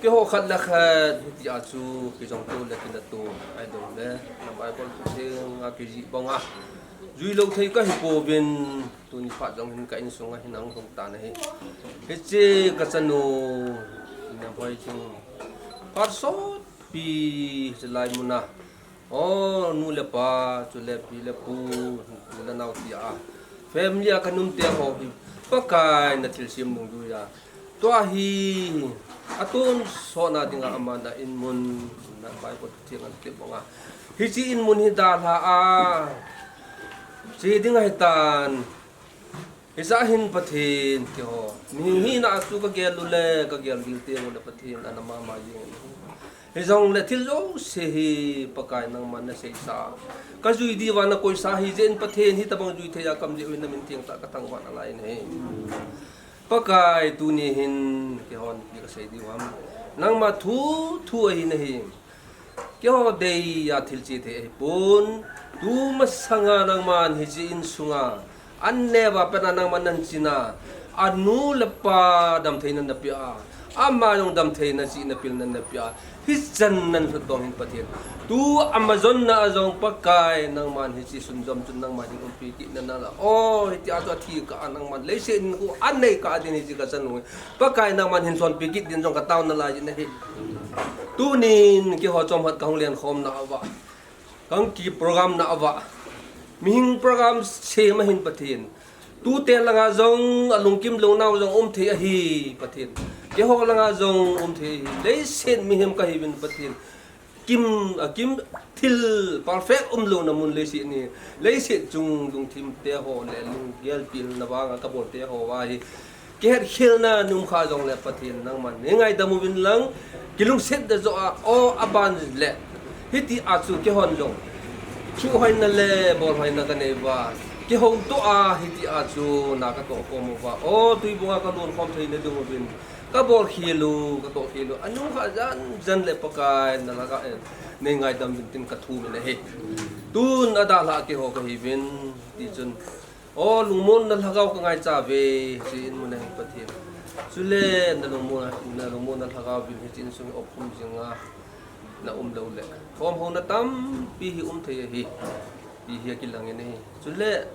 keiho khat le khat hitia chu kijong to le kina to, ahilouleh na Bible thusei a kijih banga juilou thei kahi pouvin, tuni phat jong hin ka insunga hin ahung lhung tan ahi. Hiche ka chanu, Nemhoiching, phat sotpi hiche lai muna O, nu le pa, chule pi le pu, u le nao tia. Family a kanum te ho hi, Pakai na thilsem nung duia. Tua hi, atonsot na dinga ama na inmun, na Bible thing an tep bonga. Hiche inmun hi dalha a, che ding ahi tan. Hiche a hin Pathen, keiho. Mihem hina a chu kagel u le, kagel gil teng u le Pathen, ana mama jeng in. Hijongle thil jouse hi Pakai nangman na seisa. Kajui diuva na koisa hi jeh in Pathen hitabang jui thei a kam jeh u hin na min theng tah ka thangvah nalai in ahi. Pakai tuni hin keihon ipi kasei diu ham. Nangma thu, thu ahi nahi. Keiho dei a thil che thei ahipon, tu masanga nangman hiche insunga, an neo a pat a nangman nan china, anu le pa damtheina napeh a, ama jong damtheina chihna pilna napeh a, hichan nan lhut bang hin Pathen. Tu ama jonna a jong Pakai nangman hiche sunjom chun nangman hin umpi kit nalai. O, hitia chu athi kah a nangman leiset in khu anei kah a din hiche kachan u hi. Pakai nangman hin sonpi kit din jong katao nalai in ahi. Tunin keiho chomkhat kahung lenkhom nauva, kahung ki program nauva, mihem program sem a hin Pathen. Tute langa jong alungkim lou nau jong um thei ahi Pathen. Keiho langa jong um thei ahi. Leiset mihem kahiuvin Pathen. Kim, akim thil perfect umlouna mun leiset ni. Leiset chung lungthim te ho le lunggel pilna vanga kabol te ho va hi. Kihetkhelna nung kha jongle Pathen nangman nei ngaidam uvin lang, kilungset da jo a, o aban le. Hitia chu keihon jong. Thuhoina le bolhoina kanei uva. Kihouto a hitia chu na katoh khom uva. O tuibunga kalon khom theina ding uvin. Kabol khel u, katoh khel u. Anung kha jan jan le Pakai na lhagao, eh, nei ngaidam uvin tin kathum in ahi. Tun adalha keiho kahiuvin, tichun. O, lungmonna lhagao kangaicha uve, hiche inmun a hin Pathen. Chule, na lungmon, na lungmonna lhagao uvin hiche insung hi opkhum jinga na um lou le. Khomhouna tampi hi um thei ahi. Ti hi akilang in ahi. Chule,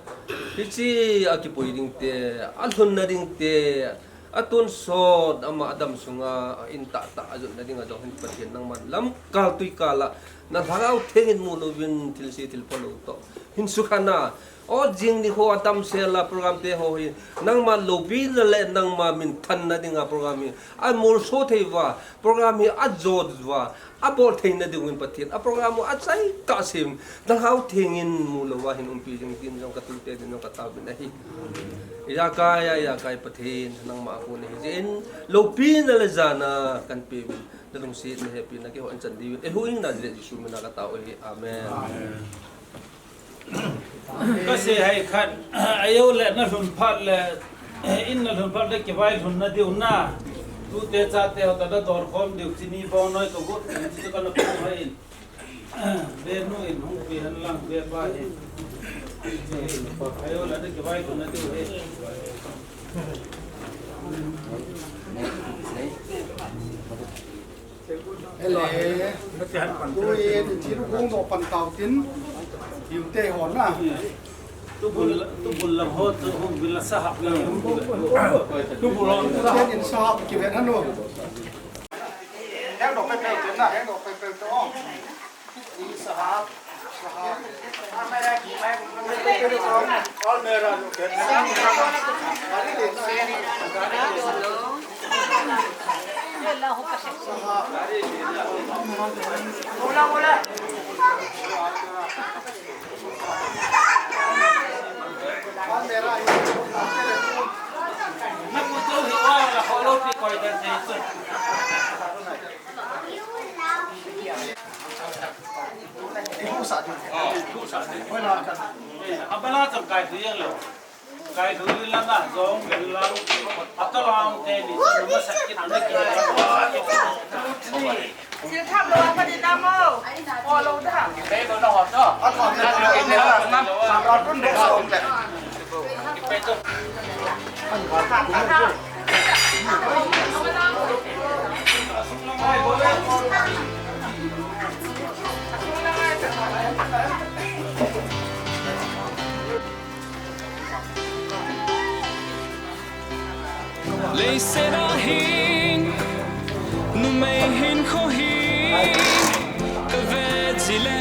hiche akipui ding te, alhunna ding te, atonsot, ama adam sunga, a in tahtah, ajotna dinga jong hin Pathen nangman lamkal tuikal a, na lhagao theng in mu louvin, thilse thilpha lou toh. Hin sukha na, O, jing nikho a damsel a program te ho hi, nangma loupina le nangma minthanna dinga program hi, amolso thei uva, program hi ajo uva, abol theina diuvin Pathen, a program u achaitah sem, na lhagao theng in mu louva hin umpi jing tin jong katute din jong kataovin ahi. Ijakai a, ijakai Pathen, nangma a kon ahi jeh in, loupina le jana kahin peuvin, na lungsetna hepina keiho in chan diuvin, eihuhhingna jeh Jesu mina katao ahi. Amen. Amen. Kasei hai khat, ajou le na lhun phat le, in na lhun phat le kivailhun na diu na. Tute chate ho toh na dol khom diu chini bong noi toh got, chu kana pu hai in. Ve nu in hung pi hen lang ve pa hin. Ajou le na kivailhun na diu hi. Hello. Tui, tui kong do pan tao tin. Yu te hon na. Tubul, tubul lam ho, tu hung bil la sahap la. Tubul hon. Tui in sahap ki vet hanu. Heng do pe pe tin na, heng do pe pe to. Abala chang kai thu yang lo. Kai thu yin la na zong yin la. Ata lang te ni sa ma sa kit na ki. Sil thap lo pa di na mo. O lo da. Pe lo na ho to. A thon na lo na. Sa ra pun de so le. Pe to. Leiset a hin, numei hinkho hi, ka vet jile,